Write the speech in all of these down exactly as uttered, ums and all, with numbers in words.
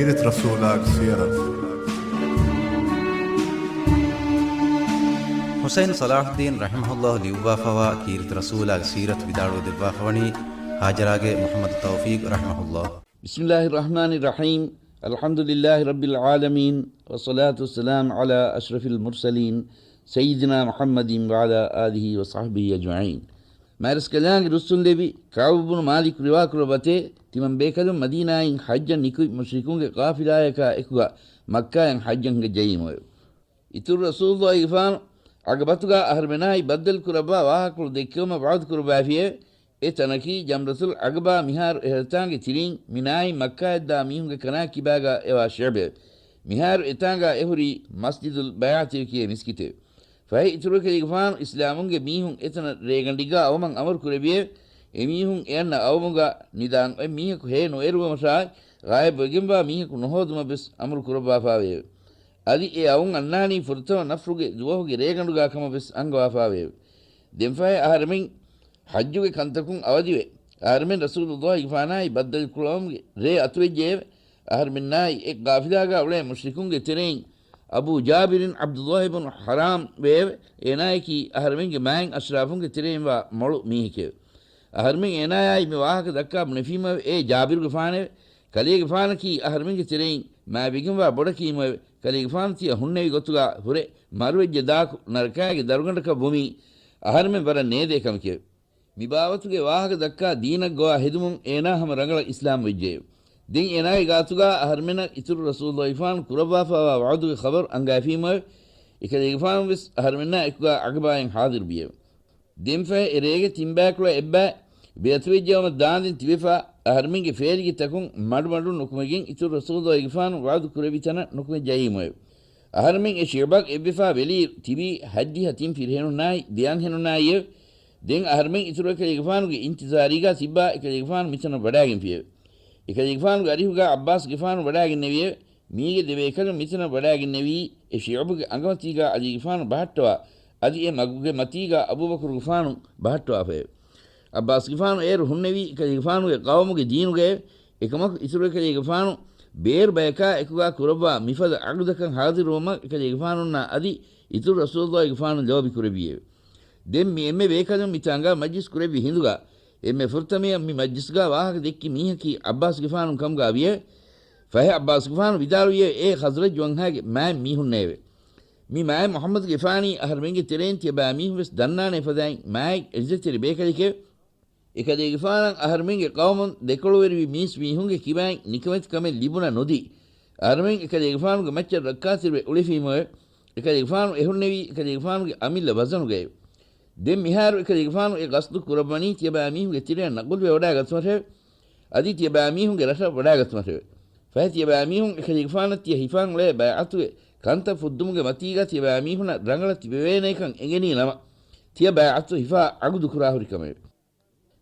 ކީރިތި ރަސޫލާގެ ސީރަތު. ޙުސައިން ޞަލާޙުއްދީން ރަޙިމަހުﷲ ލިޔުއްވާފަވާ ކީރިތި ރަސޫލާގެ ސީރަތު ވިދާޅުވެ ދެއްވާފަވަނީ ހާޖަރާގެ މުޙައްމަދު ތައުފީޤް ރަޙިމަހުﷲ. بسم الله الرحمن الرحيم. الحمد لله رب العالمين، والصلاة والسلام على أشرف المرسلين، سيدنا محمد وعلى آله وصحبه أجمعين. މާތްރަސްކަލާނގެ ރުއްސުންލެއްވި ކަޢުބު ބުނު މާލިކު ރިވާކުރައްވަތޭ، ތިމަން ބޭކަލުން މަދީނާއިން ޙައްޖަށް ނިކުތް މުޝްރިކުންގެ ޤާފިލާޔަކާ އެކުގަ މައްކާއިން ޙައްޖަށް ހިނގައްޖައީމުއެވެ. އިތުރު ރަސޫލުއްލާހިގެފާނު އަގަބަތުގާ އަހަރުމެނާއި ބައްދަލު ކުރައްވާ ވާހަކަފުޅު ދެއްކެވުމަށް ވަޢުދު ކުރައްވައިފިއެވެ. އެ ތަނަކީ ޖަމްރަތުލް ޢަޤަބާ މިހާރު އެހަރަތާނގެ ތިރީން މިނާއިން މައްކާއަށްދާ މީހުންގެ ކަނާ ކިބާގާ އެވާ ޝިޢުބެވެ. މިހާރު އެތާނގާ އެހުރީ މަސްޖިދުލް ބައިޢަތި ކިޔޭ މިސްކިތެވެ. ފަހެ އިތުރު އެކަލޭގެފާނު އިސްލާމުންގެ މީހުން އެތަނަށް ރޭގަނޑިގާ އައުމަށް އަމުރު ކުރެއްވިއެވެ. އެމީހުން އެ އަންނަ އައުމުގާ ނިދާން އޮތް މީހަކު ހޭ ނުއެރުވުމަށާއި، ޣާއިބުވެގެންވާ މީހަކު ނުހޯދުމަށް ވެސް އަމުރު ކުރައްވާފާވެއެވެ. އަދި އެ އައުން އަންނާނީ ފުރަތަމަ ނަފްރުގެ ދުވަހުގެ ރޭގަނޑުގާ ކަމަށް ވެސް އަންގަވާފާވެއެވެ. ދެންފަހެ އަހަރެމެން ޙައްޖުގެ ކަންތަކުން އަވަދިވެ، އަހަރެމެން ރަސޫލުއްލާހިގެފާނާއި ބައްދަލުކުރުމުގެ ރޭ އަތުވެއްޖެއެވެ. އަހަރެމެންނާއި އެ ޤާފިލާގާ އުޅޭ މުޝްރިކުންގެ ތެރެއިން އަބޫ ޖާބިރިން ޢަބްދުއްލާހި ބުނު ޙަރާމް ވެއެވެ. އޭނާޔަކީ އަހަރެމެންގެ މާތް އަޝްރާފުންގެ ތެރެއިންވާ މޮޅު މީހެކެވެ. އަހަރެމެން އޭނާޔާއި މި ވާހަކަ ދައްކާ ބުނެފީމަވެ. އޭ ޖާބިރުގެފާނެވެ. ކަލޭގެފާނަކީ އަހަރެމެންގެ ތެރެއިން މާތްވެގެންވާ ބޮޑަކީމުއެވެ. ކަލޭގެފާނު ތިޔަ ހުންނެވި ގޮތުގާ ހުރެ މަރުވެއްޖެ ދާކު ނަރަކާގެ ދަރުގަނޑަކަށް ވުމީ އަހަރެމެން ވަރަށް ނޭދޭ ކަމެކެވެ. މިބާވަތުގެ ވާހަކަ ދައްކާ ދީނަށް ގޮވާ ހެދުމުން އޭނާ ހަމަ ރަނގަޅަށް އިސްލާމް ވެއްޖެއެވެ. ދެން އޭނާގެ ގާތުގާ އަހަރެމެނަށް އިތުރު ރަސޫލުއްލާހިގެފާނު ކުރައްވާފައިވާ ވަޢުދުގެ ޚަބަރު އަންގައިފީމަވެ. އެކަލޭގެފާނު ވެސް އަހަރެމެންނާ އެކުގާ ޢަޤަބާއިން ޙާޟިރުވިއެވެ. ދެންފަހެ އެރޭގެ ތިންބައިކުޅަ އެއްބައި ބޭތުވެއްޖެއަމަ ދާންދެން ތިބެފާ އަހަރެމެންގެ ފޭލިގެ ތަކުން މަޑުމަޑުން ނުކުމެގެން އިތުރު ރަސޫލުއްލާހިގެފާނު ވަޢުދު ކުރެއްވި ތަނަށް ނުކުމެއްޖައީމުއެވެ. އަހަރެމެން އެ ޝިޢުބަށް އެއްވެފާ ވެލީ ތިބީ ހަތްދިހަ ތިން ފިރިހެނުންނާއި ދެއަންހެނުންނާއިއެވެ. ދެން އަހަރެމެން އިތުރު އެކަލޭގެފާނުގެ އިންތިޒާރީގާ ތިއްބާ އެކަލޭގެފާނު މިތަނަށް ވަޑާގެންފިއެވެ. އެކަލޭގެފާނުގެ އަރިހުގާ ޢައްބާސްގެފާނު ވަޑާގެންނެވިއެވެ. މީގެ ދެބޭކަލުން މިތަނަށް ވަޑާގެންނެވީ އެ ޝިޢުބުގެ އަނގަމަތީގާ ޢަލީގެފާނު ބަހައްޓަވާ، އަދި އެ މަގުގެ މަތީގާ އަބޫބަކުރުގެފާނު ބަހައްޓަވާފައެވެ. ޢައްބާސްގެފާނު އޭރު ހުންނެވީ އެކަލޭގެފާނުގެ ޤައުމުގެ ދީނުގައެވެ. އެކަމަކު އިތުރު އެކަލޭގެފާނު ބޭރު ބަޔަކާ އެކުގާ ކުރައްވާ މިފަދަ ޢަޤްދަކަށް ޙާޟިރުވުމަށް އެކަލޭގެފާނުންނާ އަދި އިތުރު ރަސޫލުއްލާހިގެފާނު ލޯބި ކުރެއްވިއެވެ. ދެން މި އެންމެ ބޭކަލުން މިތާނގާ މަޖްލިސް ކުރެއްވި ހިނދުގާ އެންމެ ފުރަތަމަޔަށް މި މަޖްލިސްގާ ވާހަކަ ދެއްކި މީހަކީ ޢައްބާސްގެފާނު ކަމުގާ ވިއެވެ. ފަހެ ޢައްބާސްގެފާނު ވިދާޅުވިއެވެ. އޭ ޚަޒްރަޖް ވަންހާގެ މާތް މީހުންނޭވެ! މި މާތް މުޙައްމަދުގެފާނީ އަހަރުމެންގެ ތެރެއިން ތިޔަބައިމީހުން ވެސް ދަންނާނެ އެފަދައިން މާތް ޢިއްޒަތްތެރި ބޭކަލެކެވެ. އެކަލޭގެފާނަށް އަހަރުމެންގެ ޤައުމުން ދެކޮޅުވެރިވި މީސް މީހުންގެ ކިބައިން ނިކަމެތި ކަމެއް ލިބުނަ ނުދީ، އަހަރުމެން އެކަލޭގެފާނުގެ މައްޗަށް ރައްކާތެރިވެ އުޅެފީމުއެވެ. އެކަލޭގެފާނު އެހުންނެވީ އެކަލޭގެފާނުގެ އަމިއްލަ ވަޒަނުގައެވެ. ދެން މިހާރު އެކަލޭގެފާނު އެ ގަސްދު ކުރައްވަނީ ތިޔަބައިމީހުންގެ ތެރެއަށް ނަގުލުވެ ވަޑާގަތުމަށެވެ. އަދި ތިޔަބައިމީހުންގެ ރަށަށް ވަޑާގަތުމަށެވެ. ފަހެ ތިޔަބައިމީހުން އެކަލޭގެފާނަށް ތިޔަ ހިފާން އުޅޭ ބައިޢަތުގެ ކަންތައް ފުއްދުމުގެ މަތީގަ ތިޔަބައިމީހުންނަށް ރަނގަޅަށް ތިބެވޭނޭކަން އެނގެނީ ނަމަ، ތިޔަ ބައިޢަތު ހިފާ ޢަގުދު ކުރާ ހުރި ކަމެވެ.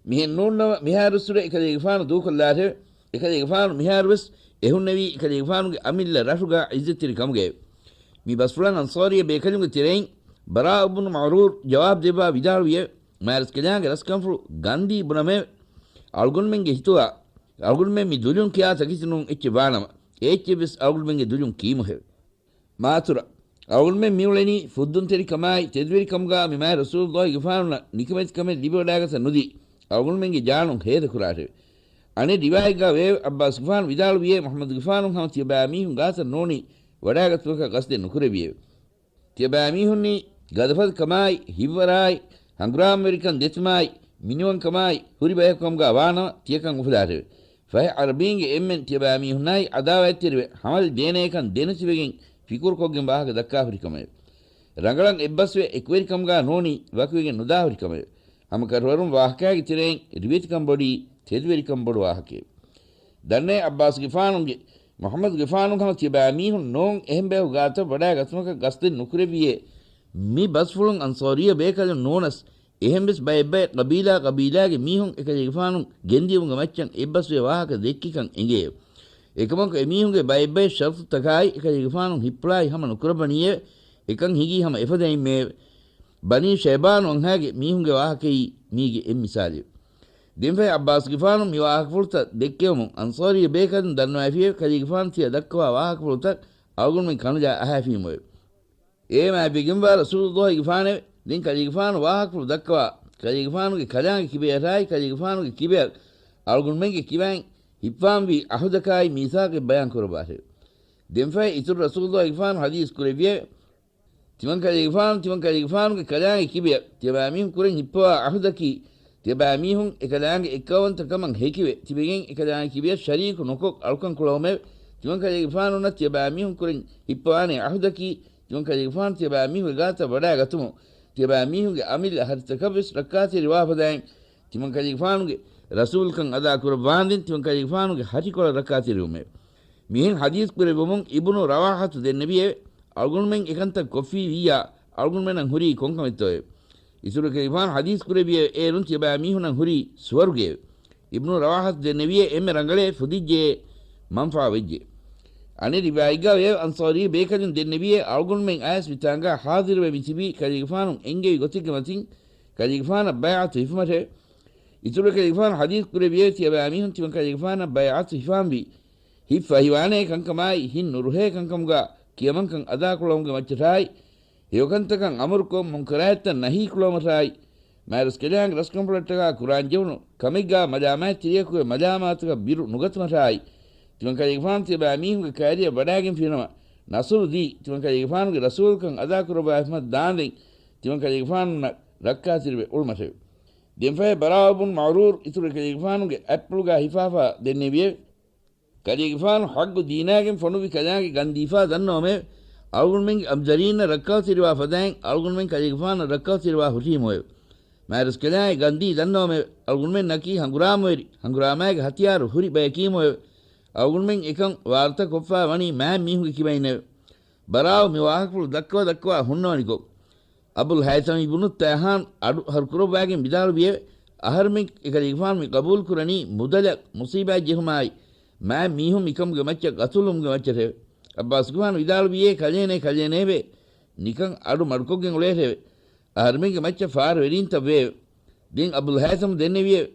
މިހެން ނޫންނަމަ، މިހާރުއްސުރެ އެކަލޭގެފާނު ދޫކޮށްލާށެވެ. އެކަލޭގެފާނު މިހާރުވެސް އެހުންނެވީ އެކަލޭގެފާނުގެ އަމިއްލަ ރަށުގަ ޢިއްޒަތްތެރި ކަމުގައެވެ. މި ބަސްފުޅަށް އަންޞާރީ ބޭކަލުންގެ ތެރެއިން ބަރާއު ބުނު މަޢުރޫރު ޖަވާބު ދެއްވާ ވިދާޅުވިއެވެ. މާތްރަސްކަލާނގެ ރަސްކަންފުޅު ގަންދީ ބުނަމެވެ. އަޅުގަނޑުމެންގެ ހިތުގަ އަޅުގަނޑުމެން މި ދުލުން ކިޔާ ތަކެތި ނޫން އެއްޗެއް ވާނަމަ، އެ އެއްޗެއްވެސް އަޅުގަނޑުމެންގެ ދުލުން ކީމުހެވެ. މާތުރަ، އަޅުގަނޑުމެން މިއުޅެނީ ފުއްދުންތެރިކަމާއި ތެދުވެރިކަމުގާ މި މާތް ރަސޫލުއްލާހިގެފާނުންނަށް ނިކަމެތިކަމެއް ލިބިވަޑާގަތަށް ނުދީ، އަޅުގަނޑުމެންގެ ޖާނުން ހޭދަކުރާށެވެ. އަނެއް ރިވާޔަތްގާ ވެއެވެ. ޢައްބާސްގެފާނު ވިދާޅުވިއޭ މުޙައްމަދުގެފާނު ހަމަ ތިޔަބައިމީހުން ގާތަށް ނޫނީ ވަޑާގަތުމަކަށް ގަސްދެއް ނުކުރެއްވިއެވެ. ތިޔަބައިމީހުންނީ ގަދަފަދަ ކަމާއި، ހިތްވަރާއި، ހަނގުރާމަވެރިކަން ދެތިމާއި، މިނިވަންކަމާއި ހުރި ބަޔަކު ކަމުގާ ވާނަމަ، ތިޔަކަން އުފުލާށެވެ. ފަހެ ޢަރަބީންގެ އެންމެން ތިޔަބައިމީހުންނާއި ޢަދާވާތްތެރިވެ، ހަމަލް ދޭނޭކަން ދެނެތިވެގެން ފިކުރުކޮށްގެން ވާހަކަ ދައްކާ ހުރި ކަމެވެ. ރަނގަޅަށް އެއްބަސްވެ އެކުވެރިކަމުގާ ނޫނީ ވަކިވެގެން ނުދާ ހުރި ކަމެވެ. ހަމަ ކަށަވަރުން ވާހަކާގެ ތެރެއިން ރިވެތިކަން ބޮޑީ ތެދުވެރިކަން ބޮޑު ވާހަކައެވެ. ދަންނައޭ ޢައްބާސްގެފާނުގެ މުޙައްމަދުގެފާނު ހަމަ ތިޔަބައިމީހުން ނޫން އެހެން ބަޔަކު ގާތަށް ވަޑާގަތުމަކަށް ގަސްދެއް ނުކުރެއްވިއޭ، މި ބަސްފުޅުން އަންޞާރީ ބޭކަލުން ނޫނަސް، އެހެންވެސް ބައެއްބައެއް ޤަބީލާ ޤަބީލާގެ މީހުން އެކަލޭގެފާނު ގެންދިޔުމުގެ މައްޗަށް އެއްބަސްވެ ވާހަކަ ދެއްކިކަން އެނގެއެވެ. އެކަމަކު އެމީހުންގެ ބައެއްބައެއް ޝަރުޠުތަކާއި އެކަލޭގެފާނު ހިތްޕުޅާއި ހަމަ ނުކުރައްވަނީއެވެ. އެކަން ހިނގީ ހަމަ އެފަދައިންމެއެވެ. ބަނީ ޝައިބާނު ވަންހާގެ މީހުންގެ ވާހަކައީ މީގެ އެއް މިސާލެވެ. ދެންފަހެ ޢައްބާސްގެފާނު މި ވާހަކަފުޅުތައް ދެއްކެވުމުން އަންޞާރީ ބޭކަލުން ދަންނަވައިފިއެވެ. ކަލޭގެފާނު ތިޔަ ދައްކަވާ ވާހަކަފުޅުތައް އަޅުގަނޑުމެން ކަނުލާ އަހައިފީމުއެވެ. އޭ މާތްބެގެންވާ ރަސޫލުﷲގެފާނެވެ. ދެން ކަލޭގެފާނު ވާހަކަފުޅު ދައްކަވާ، ކަލޭގެފާނުގެ ކަލާނގެ ކިބަޔަށާއި ކަލޭގެފާނުގެ ކިބަޔަށް އަޅުގަނޑުމެންގެ ކިބައިން ހިއްޕާންވީ އަހުދަކާއި މީސާޤެއް ބަޔާން ކުރައްވާށެވެ. ދެންފަހެ އިތުރު ރަސޫލުﷲގެފާނު ޙަދީޘް ކުރެއްވިއެވެ. ތިމަންކަލޭގެފާނު، ތިމަންކަލޭގެފާނުގެ ކަލާނގެ ކިބަޔަށް ތިޔަބައިމީހުން ކުރެން ހިއްޕަވާ އަހުދަކީ، ތިޔަބައިމީހުން އެކަލާނގެ އެއްކައުވަންތަކަމަށް ހެކިވެ، ތިބެގެން އެކަލާނގެ ކިބަޔަށް ޝަރީކު ނުކޮށް އަޅުކަން ކުޅައުމެވެ. ތިމަންކަލޭގެފާނުންނަށް ތިޔަބައިމީހުން ކުރެން ހިއްޕަވާނޭ އަހުދަކީ، ތިމަންކަލޭގެފާނު ތިޔަބައިމީހުންގެ ގާތަށް ވަޑައިގަތުމުން، ތިޔަބައިމީހުންގެ އަމިއްލަ ހަށިތަކަށްވެސް ރައްކާތެރިވާ ފަދައިން، ތިމަންކަލޭގެފާނުގެ ރަސޫލުކަން އަދާކުރައްވާންދެން ތިމަންކަލޭގެފާނުގެ ހަށިކޮޅަށް ރައްކާތެރިވުމެވެ. މިހެން ޙަދީޘް ކުރެއްވުމުން އިބްނު ރަވާޙަތު ދެންނެވިއެވެ. އަޅުގަނޑުމެން އެކަންތައް ކޮށްފީ ވިއްޔާ، އަޅުގަނޑުމެންނަށް ހުރީ ކޮންކަމެއްތޯއެވެ؟ އިތުރު ކަލޭގެފާނު ޙަދީޘް ކުރެއްވިއެވެ. އޭރުން ތިޔަބައިމީހުންނަށް ހުރީ ސުވަރުގެއެވެ. އިބްނު ރަވާޙަތު ދެންނެވިއެވެ. އެންމެ ރަނގަޅޭ ފުދިއްޖެޔޭ މަންފާ ވެއްޖެ. އަނެއް ރިވާޔަތްގަ ވެއެވެ. އަންޞާރީ ބޭކަލުން ދެންނެވިއެވެ. އަޅުގަނޑުމެން އައިސް މިތާނގަ ޙާޟިރުވެ މިތިބީ ކަލޭގެފާނު އެންގެވި ގޮތެއްގެ މަތިން ކަލޭގެފާނަށް ބައިޢަތު ހިފުމަށެވެ. އިތުރު ކަލޭގެފާނު ޙަދީޘް ކުރެއްވިއެވެ. ތިޔަބައިމީހުން ތިމަންކަލޭގެފާނަށް ބައިޢަތު ހިފާންވީ ހިތް ފަހިވާނޭ ކަންކަމާއި، ހިތް ނުރުހޭ ކަންކަމުގަ ކިޔަމަންކަން އަދާކުޅައުމުގެ މައްޗަށާއި، ހެޔޮކަންތަކަށް އަމުރުކޮށް، މުންކަރާތްތައް ނަހީކުޅައުމަށާއި، މާތްރަސްކަލާނގެ ރަސްކަންފުޅަށްޓަކާ ކުރާންޖެހުނު ކަމެއްގާ މަލާމާތްތެރިޔަކުގެ މަލާމާތުގަ ބިރު ނުގަތުމަށާއި، ތިމަންކަލޭގެފާނު ތިޔަބައިމީހުންގެ ކައިރިއަށް ވަޑާގެންފިނަމަ، ނަޞުރު ދީ، ތިމަންކަލޭގެފާނުގެ ރަސޫލުކަން އަދާކުރައްވާފަ ދާންދެން، ތިމަންކަލޭގެފާނުންނަށް ރައްކާތެރިވެ އުޅުމަށެވެ. ދެންފަހެ ބަރާއު ބުން މަޢުރޫރު އިތުރު ކަލޭގެފާނުގެ އަތްޕުޅުގާ ހިފާފާ ދެންނެވިއެވެ. ކަލޭގެފާނު ޙައްޤު ދީނާގެން ފޮނުއްވި ކަލާނގެ ގަންދީފާ ދަންނަވަމެވެ. އަޅުގަނޑުމެންގެ އަމްޒަރީންނަށް ރައްކާތެރިވާ ފަދައިން އަޅުގަނޑުމެން ކަލޭގެފާނަށް ރައްކާތެރިވާ ހުށީމުއެވެ. މާތްރަސްކަލާނގެ ގަންދީ ދަންނަވަމެވެ. އަޅުގަނޑުމެންނަކީ ހަނގުރާމަވެރި، ހަނގުރާމާގެ ހަތިޔާރު ހުރި ބަޔަކީމުއެވެ. އަޅުގަނޑުމެން އެކަން ވާރުތަ ކޮށްފާ ވަނީ މާތް މީހުންގެ ކިބައިންނެވެ. ބަރާއު މި ވާހަކަފުޅު ދައްކަވަ ދައްކަވާ ހުންނަވަނިކޮށް، އަބުލް ހައިޘަމް އިބްނު ތައިހާން އަޑު ހަރުކުރައްވާގެން ވިދާޅުވިއެވެ. އަހަރުމެން އެކަލޭގެފާނު މި ޤަބޫލު ކުރަނީ މުދަލަށް މުޞީބާތް ޖެހުމާއި، މާތް މީހުން މިކަމުގެ މައްޗަށް ޤަތުލުވުމުގެ މައްޗަށެވެ. ޢައްބާސްގެފާނު ވިދާޅުވިއޭ، ކަލޭނޭ ކަލޭނޭވެ، ނިކަން އަޑު މަޑުކޮށްގެން އުޅޭށެވެ. އަހަރުމެންގެ މައްޗަށް ފާރަވެރީންތައް ވެއެވެ. ދެން އަބުލް ހައިޘަމް ދެންނެވިއެވެ.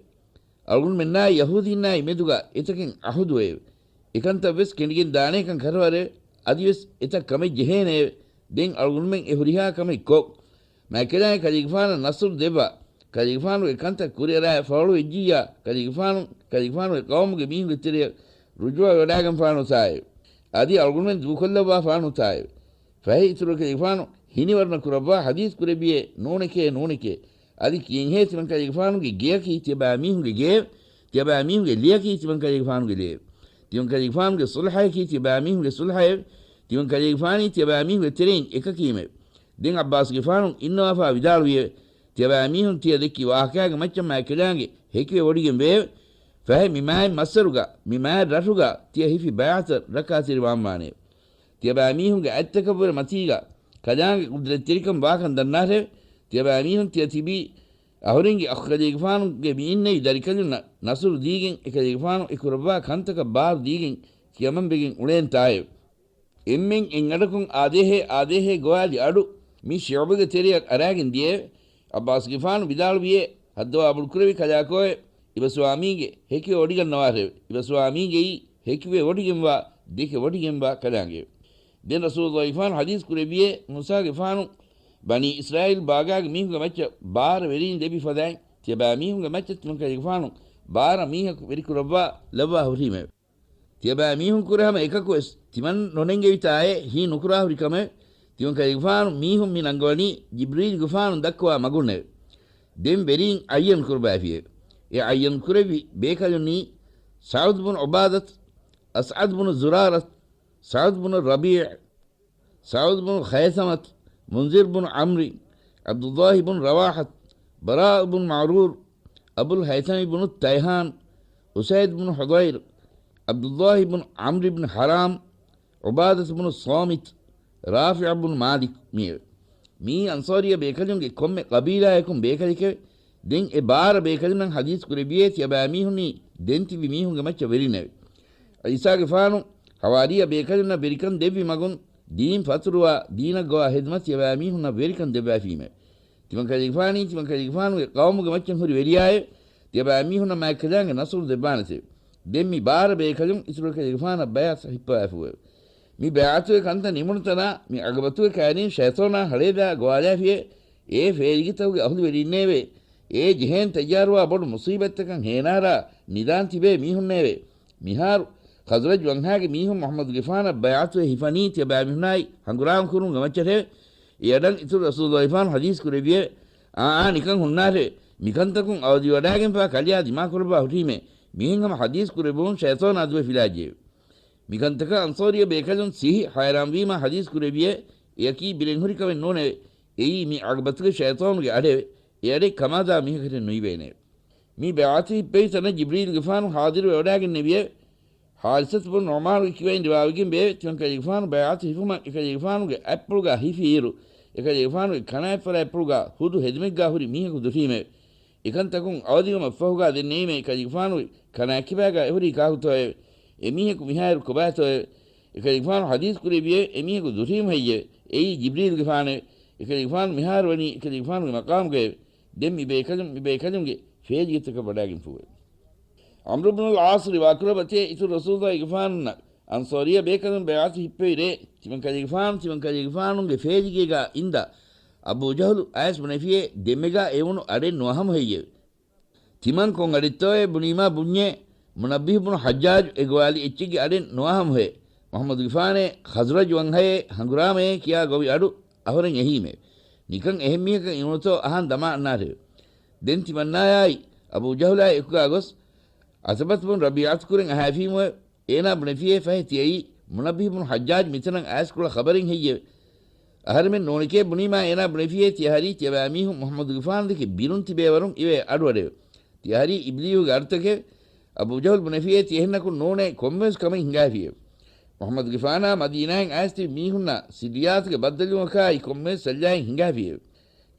އަޅުގަނޑުމެންނާއި ޔަހޫދީންނާއި މެދުގަ އެތަކެއް ޢަހުދުވެއެވެ. އެކަންތައްވެސް ކެނޑިގެން ދާނޭކަން ކަށަވަރެވެ. އަދިވެސް އެތައް ކަމެއް ޖެހޭނެއެވެ. ދެން އަޅުގަނޑުމެން އެ ހުރިހާ ކަމެއް ކޮށް، މާތްކަލާނގެ ކަލޭގެފާނަށް ނަޞްރު ދެއްވާ، ކަލޭގެފާނުގެ ކަންތައް ކުރިއަރާ ފަޅު ވެއްޖިއްޔާ، ކަލޭގެފާނު، ކަލޭގެފާނުގެ ޤައުމުގެ މީހުންގެ ތެރެއަށް ރުޖޫޢަ ވަޑާގެންފާނުތާއެވެ. އަދި އަޅުގަނޑުމެން ދޫކޮށްލައްވާފާނުތާއެވެ. ފަހެ އިތުރު ކަލޭގެފާނު ހިނިވަރުނަ ކުރައްވާ ޙަދީޘް ކުރެއްވިއޭ، ނޫނެކޭ، ނޫނެކޭ. އަދި ކިޔެންހޭ ތިމަން ކަލޭގެފާނުގެ ގެޔަކީ ތިޔަބައިމީހުންގެ ގެއެވެ. ތިޔަބައިމީހުންގެ ލިޔަކީ ތިމަން ކަލޭގެފާނުގެ ލިޔެވެ. ތިމަން ކަލޭގެފާނުގެ ޞުލްޙަޔަކީ ތިޔަބައިމީހުންގެ ޞުލްޙައެވެ. ތިމަން ކަލޭގެފާނީ ތިޔަބައިމީހުންގެ ތެރެއިން އެކަކީމެވެ. ދެން ޢައްބާސްގެފާނު އިންނަވާފާ ވިދާޅުވިއެވެ. ތިޔަބައިމީހުން ތިޔަ ދެއްކި ވާހަކައިގެ މައްޗަށް މާތްކަލާނގެ ހެކިވެ ވޮޑިގެން ވެއެވެ. ފަހެ މި މާތް މައްސަރުގަ، މި މާތް ރަށުގަ ތިޔަ ހިފި ބަޔާތަށް ރައްކާތެރިވާންވާނެއެވެ. ތިޔަބައިމީހުންގެ އަތްތަކަށްވުރެ މަތީގަ ކަލާނގެ ޤުދްރަތްތެރިކަން ވާކަން ދަންނާށެވެ. ތިޔަބައިމީހުން ތިޔަ ތިބީ އަހުރެންގެ އަޚު ކަލޭގެފާނުގެ މިއިންނެވި ދަރިކަލުންނަށް ނަޞުރު ދީގެން އެކަލޭގެފާނު އެ ކުރައްވާ ކަންތަކަށް ބާރު ދީގެން ކިޔަމަންވެގެން އުޅޭންތާއެވެ. އެންމެން އެއްއަޑަކުން އާދޭހޭ، އާދޭހޭ ގޮވާލި އަޑު މި ޝިޢުބުގެ ތެރެއަށް އަރާގެން ދިޔައެވެ. ޢައްބާސްގެފާނު ވިދާޅުވިއޭ، ހައްދަވާ ބޮޑުކުރެވި ކަލާކޯއެވެ. އިބަ ސުވާމީގެ ހެކިވެ ވޮޑިގަންނަވާށެވެ. އިބަ ސުވާމީގެއީ ހެކިވެ ވޮޑިގެންވާ، ދެކެ ވޮޑިގެންވާ ކަލާނގެއެވެ. ދެން ރަސޫލުﷲގެފާނު ޙަދީޘް ކުރެއްވިއޭ، މޫސާގެފާނު ބަނީ އިސްރާއީލް ބާގާގެ މީހުންގެ މައްޗަށް ބާރަ ވެރީން ދެއްވި ފަދައިން، ތިޔަބައިމީހުންގެ މައްޗަށް ތިމަންކަލޭގެފާނު ބާރަ މީހަކު ވެރިކުރައްވާ ލައްވާ ހުރީމެވެ. ތިޔަބައިމީހުން ކުރެ ހަމަ އެކަކުވެސް ތިމަން ނުނެންގެވިތާއޭ ހީ ނުކުރާ ހުރި ކަމެވެ. ތިމަންކަލޭގެފާނު މީހުން މި ނަންގަވަނީ ޖިބްރީލުގެފާނު ދައްކަވާ މަގުންނެވެ. ދެން ވެރީން އައްޔަން ކުރައްވައިފިއެވެ. އެ އައްޔަން ކުރެއްވި ބޭކަލުންނީ ސަޢުދު ބުނު ޢުބާދަތު، އަސްޢަދު ބުނު ޒުރާރަތު، ސަޢުދު ބުނު ރަބީޢު، ސަޢުދު ބުނު ޚައިޘަމަތު، މުންޒިރު ބުނު ޢަމްރި، ޢަބްދުﷲ ބުނު ރަވާޙަތު، ބަރާއު ބުނު މަޢުރޫރު، އަބުލް ހައިޘަމި ބުނު ތައިހާން، އުސައިދު ބުނު ޙުޟައިރު، ޢަބްދުﷲ ބުނު ޢަމްރި ބުނު ޙަރާމް، ޢުބާދަތު ބުނު ޞާމިތު، ރާފިޢު ބުނު މާލިކު މިއެވެ. މިއީ އަންޞާރީ ބޭކަލުންގެ ކޮންމެ ޤަބީލާއަކުން ބޭކަލެކެވެ. ދެން އެ ބާރަ ބޭކަލުންނަށް ޙަދީޘް ކުރެއްވިއޭ ތިޔަބައިމީހުންނީ ދެން ތިބި މީހުންގެ މައްޗަށް ވެރިންނެވެ. ޢީސާގެފާނު ޙަވާރީ ބޭކަލުންނަށް ވެރިކަން ދެއްވި މަގުން ދީން ފަތުރުވާ ދީނަށް ގޮވާ ޚިދުމަތް ތިޔަބައިމީހުންނަށް ވެރިކަން ދެއްވައިފީމެވެ. ތިމަންކަލޭގެފާނީ ތިމަންކަލޭގެފާނުގެ ޤައުމުގެ މައްޗަށް ހުރި ވެރިޔާއެވެ. ތިޔަބައިމީހުންނަށް މާތްކަލާނގެ ނަޞްރު ދެއްވާނެތެވެ. ދެން މި ބާރަ ބޭކަލުން އިތުރު އެކަލޭގެފާނަށް ބަޔާތް ހިއްޕަވާފިއެވެ. މި ބަޔާތުގެ ކަންތައް ނިމުނު ތަނާ މި އަގަބަތުގެ ކައިރިން ޝައިޠާނާ ހަޅޭދާ ގޮވާލާފިއެވެ. އޭ ފޭލިގެތަކުގެ އަހުލުވެރީންނޭވެ! އޭ ޖެހޭން ތައްޔާރުވާ ބޮޑު މުޞީބަތްތަކަށް ހޭނާރާ ނިދާން ތިބޭ މީހުންނޭވެ! މިހާރު ޚަޒްރަޖް ވަންހާގެ މީހުން މުޙައްމަދުގެފާނަށް ބަޔާތުވެ ހިފަނީ ތިޔަބައިމީހުންނާއި ހަނގުރާމަ ކުރުމުގެ މައްޗަށެވެ. އެ އަޑަށް އިތުރު ރަސޫލުއްލާހިފާނު ޙަދީޘް ކުރެއްވިއެވެ. އާ، އާ، ނިކަން ހުންނާށެވެ. މިކަންތަކުން އަވަދިވަޑާގެންފާ ކަލެއާ ދިމާކުރައްވާ ހުށީމޭ. މިހެން ހަމަ ޙަދީޘް ކުރެއްވުމުން ޝައިޠާނާ ދުވެފިލާއްޖެއެވެ. މިކަންތަކަށް އަންޞާރީ ބޭކަލުން ސިއްހި ޙައިރާންވީމާ ޙަދީޘް ކުރެއްވިއެވެ. އެއަކީ ބިރެއްހުރި ކަމެއް ނޫނެވެ. އެއީ މި އަގަބަތުގެ ޝައިޠާނުގެ އަޑެވެ. އެ އަޑެއް ކަމާދާ މީހަކަށެއް ނުއިވޭނެވެ. މި ބަޔާތު ހިއްޕެވި ތަނަށް ޖިބްރީލުގެފާނު ޙާޟިރުވެވަޑާގެންނެވިއެވެ. ޙާރިސަތު ބުނު ނުޢުމާނުގެ ކިބައިން ރިވާވެގެން ބޭއެވެ. ތިމަންކަލޭގެފާނު ބަޔާތު ހިފުމަށް އެކަލޭގެފާނުގެ އަތްޕުޅުގާ ހިފިއިރު، އެކަލޭގެފާނުގެ ކަނާތްފަރާތްޕުޅުގާ ހުދު ހެދުމެއްގާ ހުރި މީހަކު ދުށީމެވެ. އެކަންތަކުން އަވަދިވުމަށްފަހުގާ ދެންނެވީމެވެ. އެކަލޭގެފާނުގެ ކަނާތްކިބާގާ އެހުރީ ކާކުތޯއެވެ؟ އެމީހަކު މިހާއިރު ކޮބާތޯއެވެ؟ އެކަލޭގެފާނު ޙަދީޘް ކުރެއްވިއެވެ. އެމީހަކު ދުށީމު ހެއްޔެވެ؟ އެއީ ޖިބްރީލުގެފާނެވެ. އެކަލޭގެފާނު މިހާރު ވަނީ އެކަލޭގެފާނުގެ މަޤާމުގައެވެ. ދެން މި ބޭކަލުން މި ބޭކަލުންގެ ފޭލިގެތަކަށް ވަޑާގެންފޫއެވެ. ޢަމްރު ބުނުލް ޢާޞް ރިވާކުރައްވަތޭ އިތުރު ރަސޫލުއްލާހިގެފާނުންނަށް އަންޞާރީ ބޭކަލުން ބަޔާތު ހިއްޕެވި ރޭ، ތިމަންކަލޭގެފާނު، ތިމަންކަލޭގެފާނުގެ ފޭލިގޭގާ އިންދާ، އަބޫ ޖަހުލު އައިސް ބުނެފިއޭ ދެންމެގާ އެވުނު އަޑެއް ނުވަހަމު ހެއްޔެވެ؟ ތިމަން ކޮން އަޑެއްތޯއޭ ބުނީމާ ބުންޏޭ، މުނައްބިހު ބުނު ޙައްޖާޖު އެ ގޮވާލި އެއްޗެއްގެ އަޑެއް ނުވަހަމުހޭ، މުޙައްމަދުގެފާނޭ ޚަޒްރަޖް ވަންހައޭ ހަނގުރާމައޭ ކިޔާ ގޮވި އަޑު އަހުރެން އެހީމޭ. ނިކަން އެހެން މީހަކަށް އިވުނުތޯ އަހާން ދަމާ އަންނާށެވެ. ދެން ތިމަންނާޔާއި އަބޫ ޖަހުލާއި އެކުގާ ގޮސް، ޢުތުބަތު ބުނު ރަބީޢަތު ކުރިން އަހައިފީމުއެވެ. އޭނާ ބުނެފިއޭ ފަހެ ތިޔައީ މުނައްބިހު ބުނު ޙައްޖާޖް މިތަނަށް އައިސް ކުޅަ ޚަބަރެއް ހެއްޔެވެ؟ އަހަރެމެން ނޫނެކޭ ބުނީމާ އޭނާ ބުނެފިއޭ ތިޔަހަރީ ތިޔަބައިމީހުން މުޙައްމަދުގެފާނު ދެކެ ބިރުން ތިބޭވަރުން އިވޭ އަޑުއަޑެވެ. ތިޔަހަރީ އިބްލީހުގެ އަޑުތަކެވެ. އަބޫ ޖަހުލް ބުނެފިއޭ ތިއެހެންނަކުން ނޫނޭ ކޮންމެވެސް ކަމެއް ހިނގާފިއެވެ. މުޙައްމަދުގެފާނާ މަދީނާއިން އައިސް ތިބި މީހުންނާ ސިއްރިއްޔާތުގެ ބައްދަލުވުމަކާއި ކޮންމެވެސް ސައްލައެއް ހިނގާފިއެވެ.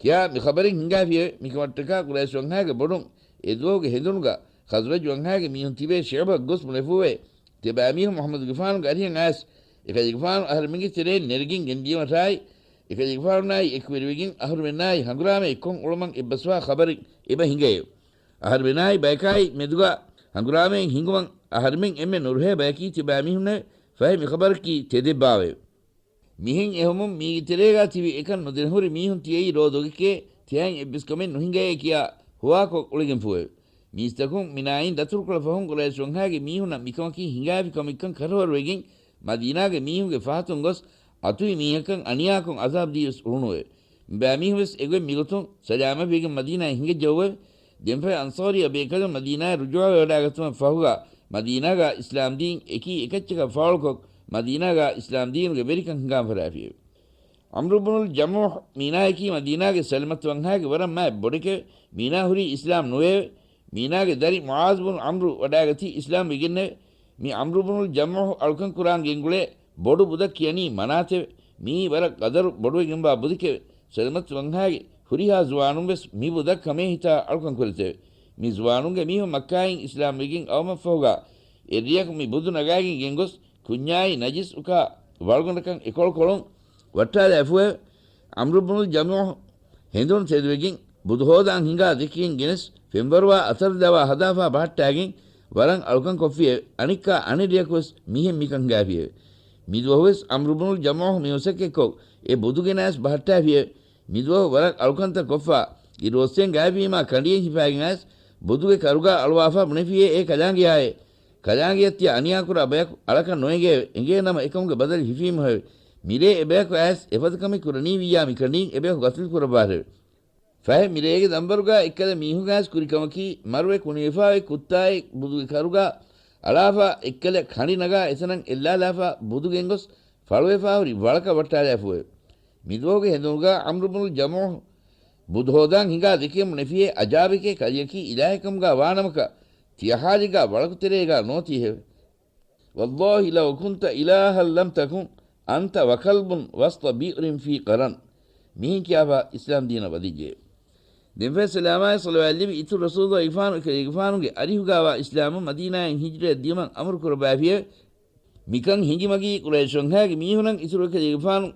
ކިޔާ މި ޚަބަރެއް ހިނގާފިއެވެ. މިކަމަށްޓަކާ ޤުރައިޝް ވަންހާގެ ބޮޑުން އެ ދުވަހުގެ ހެނދުނުގަ ޚަޒްރަޖް ވަންހާގެ މީހުން ތިބޭ ޝިޢުބަށް ގޮސް ބުނެފޫއެވެ. ތިޔަބައިމީހުން މުޙައްމަދުގެފާނުގެ އަރިހަށް އައިސް، އެކަލޭގެފާނު އަހަރެމެންގެ ތެރެއިން ނެރެގެން ގެންދިޔުމަށާއި، އެކަލޭގެފާނުނާއި އެކުވެރިވެގެން އަހުރެމެންނާއި ހަނގުރާމައެއް ކޮށް އުޅުމަށް އެއްބަސްވާ ޚަބަރެއް އެބަ ހިނގައެވެ. އަހަރެމެނާއި ބަޔަކާއި މެދުގަ ހަނގުރާމައެއް ހިނގުމަށް އަހަރެމެން އެންމެ ނުރުހޭ ބަޔަކީ ތިޔަބައިމީހުންނެވެ. ފަހެ މި ޚަބަރަކީ ތެދެއްބާވައެވެ. މިހެން އެހުމުން މީގެ ތެރޭގާ ތިބި އެކަން ނުދެނެހުރި މީހުން ތިޔައީ ރޯ ދޮގެކޭ، ތިހާއިން އެއްވެސް ކަމެއް ނުހިނގައޭ ކިޔާ ހުވާކޮށް އުޅެގެންފޫއެވެ. މީސްތަކުން މިނާއިން ދަތުރުކޮޅަށް ފަހުން ޤުރައިޝް ވަންހާގެ މީހުންނަށް މިކަމަކީ ހިނގާފި ކަމެއްކަން ކަރަވަރުވެގެން، މަދީނާގެ މީހުންގެ ފަހަތުން ގޮސް، އަތުވި މީހަކަށް އަނިޔާކޮށް ޢަޒާބް ދީވެސް އުޅުނުއެވެ. މިބައިމީހުންވެސް އެގޮތް މިގޮތުން ސަލާމަތްވެގެން މަދީނާއަށް ހިނގައްޖެއެވެ. ދެންފަހެ އަންޞާރީ ބޭކަލުން މަދީނާއަށް ރުޖޫޢަވެވަޑާގަތުމަށް ފަހުގާ، މަދީނާގާ އިސްލާމްދީން އެކީ އެކައްޗަކަށް ފާޅުކޮށް، މަދީނާގާ އިސްލާމްދީނުގެ ވެރިކަން ހިނގާން ފަށާފިއެވެ. ޢަމްރު ބުނުލް ޖަމޫޙް މީނާއަކީ މަދީނާގެ ސަލަމަތު ވަންހާގެ ވަރަށް މާތް ބޮޑެކެވެ. މީނާ ހުރީ އިސްލާމް ނުވެއެވެ. މީނާގެ ދަރި މުޢާޛް ބުނު ޢަމްރު ވަޑާގަތީ އިސްލާމް ވެގެންނެވެ. މި ޢަމްރު ބުނުލް ޖަމޫޙް އަޅުކަން ކުރާން ގެންގުޅޭ ބޮޑު ބުދަށް ކިޔަނީ މަނާތެވެ. މިއީ ވަރަށް ޤަދަރު ބޮޑުވެގެންވާ ބުދެކެވެ. ސަލަމަތު ވަންހާގެ ހުރިހާ ޒުވާނުން ވެސް މި ބުދަށް ކަމޭހިތާ އަޅުކަން ކުރެތެވެ. މި ޒުވާނުންގެ މީހުން މައްކާއިން އިސްލާމް ވެގެން އައުމަށްފަހުގާ، އެއްރެއަކު މި ބުދު ނަގާގެން ގެންގޮސް، ކުންޏާއި ނަޖިސް އުކާ ވަޅުގަނޑަކަށް އެކޮޅުކޮޅުން ވައްޓާލާފުއެވެ. ޢަމްރު ބުނުލް ޖަމޫޙް ހެނދުނު ތެދުވެގެން، ބުދު ހޯދާން ހިނގާ ދެކެގެން ގެނެސް، ފެންވަރުވާ އަތަރު ދަވާ ހަދާފާ ބަހައްޓާގެން ވަރަށް އަޅުކަން ކޮށްފިއެވެ. އަނެއްކާ އަނެއްރެއަކުވެސް މިހެން މިކަން ހިނގާފިއެވެ. މިދުވަހުވެސް ޢަމްރު ބުނުލް ޖަމޫޙް މިއުސަކެއްކޮށް އެ ބުދު ގެނައިސް ބަހައްޓާފިއެވެ. މިދުވަހު ވަރަށް އަޅުކަންތައް ކޮށްފާ، އިރުއޮއްސެން ގާތްވީމާ ކަނޑިއެއް ހިފާގެން އައިސް، ބުދުގެ ކަރުގާ އަޅުވާފާ ބުނެފިއޭ އޭ ކަލާނގެޔާއޭ! ކަލާނގެއަށް ތިޔަ އަނިޔާކުރާ ބަޔަކު އަޅަކަށް ނުއެނގޭވެ. އެނގޭނަމަ އެކަމުގެ ބަދަލު ހިފީމުހެވެ. މިރޭ އެބަޔަކު އައިސް އެފަދަ ކަމެއް ކުރަނީވިއްޔާ މިކަނޑީން އެބަޔަކު ގަތިލު ކުރައްވާށެވެ. ފަހެ މިރޭގެ ދަންވަރުގާ އެއްކަލަ މީހުން އައިސް ކުރި ކަމަކީ، މަރުވެ ކުނިވެފާވެ ކުއްތާއެއް ބުދުގެ ކަރުގާ އަޅާފާ އެއްކަލަ ކަނޑި ނަގާ އެތަނަށް އެއްލާލާފާ ބުދު ގެންގޮސް ފަޅުވެފާ ހުރި ވަޅަކަށް ވައްޓާލާފުއެވެ. މިދުވަހުގެ ހެނދުނުގާ ޢަމްރު ބުނުލް ޖަމޫޙް ބުދު ހޯދާން ހިނގާ ދެކެ ބުނެފިއޭ އަޖާބެކޭ ކަލެއަކީ އިލާހެއްކަމުގާ ވާނަމަކަށް ތިޔަ ޙާލެއްގާ ވަޅަކު ތެރޭގާ ނޯތީހެވެ. والله لو كنت إلها لم تكن أنت وكلب وسط بئر في قرن. މިހެން ކިޔާފާ އިސްލާމް ދީނަށް ވަދެއްޖެ. ދެންފަހެ ސަލާމާއި ޞަލަވާތް ލިބި އިތުރު ރަސޫލުއްލާހިގެފާނު އެކަލޭގެފާނުގެ އަރިހުގާވާ އިސްލާމުން މަދީނާއިން ހިޖްރަޔަށް ދިޔުމަށް އަމުރު ކުރައްވާފިއެވެ. މިކަން ހިނގި މަގީ ޤުރައިޝް ވަންހާގެ މީހުނަށް އިތުރު އެކަލޭގެފާނު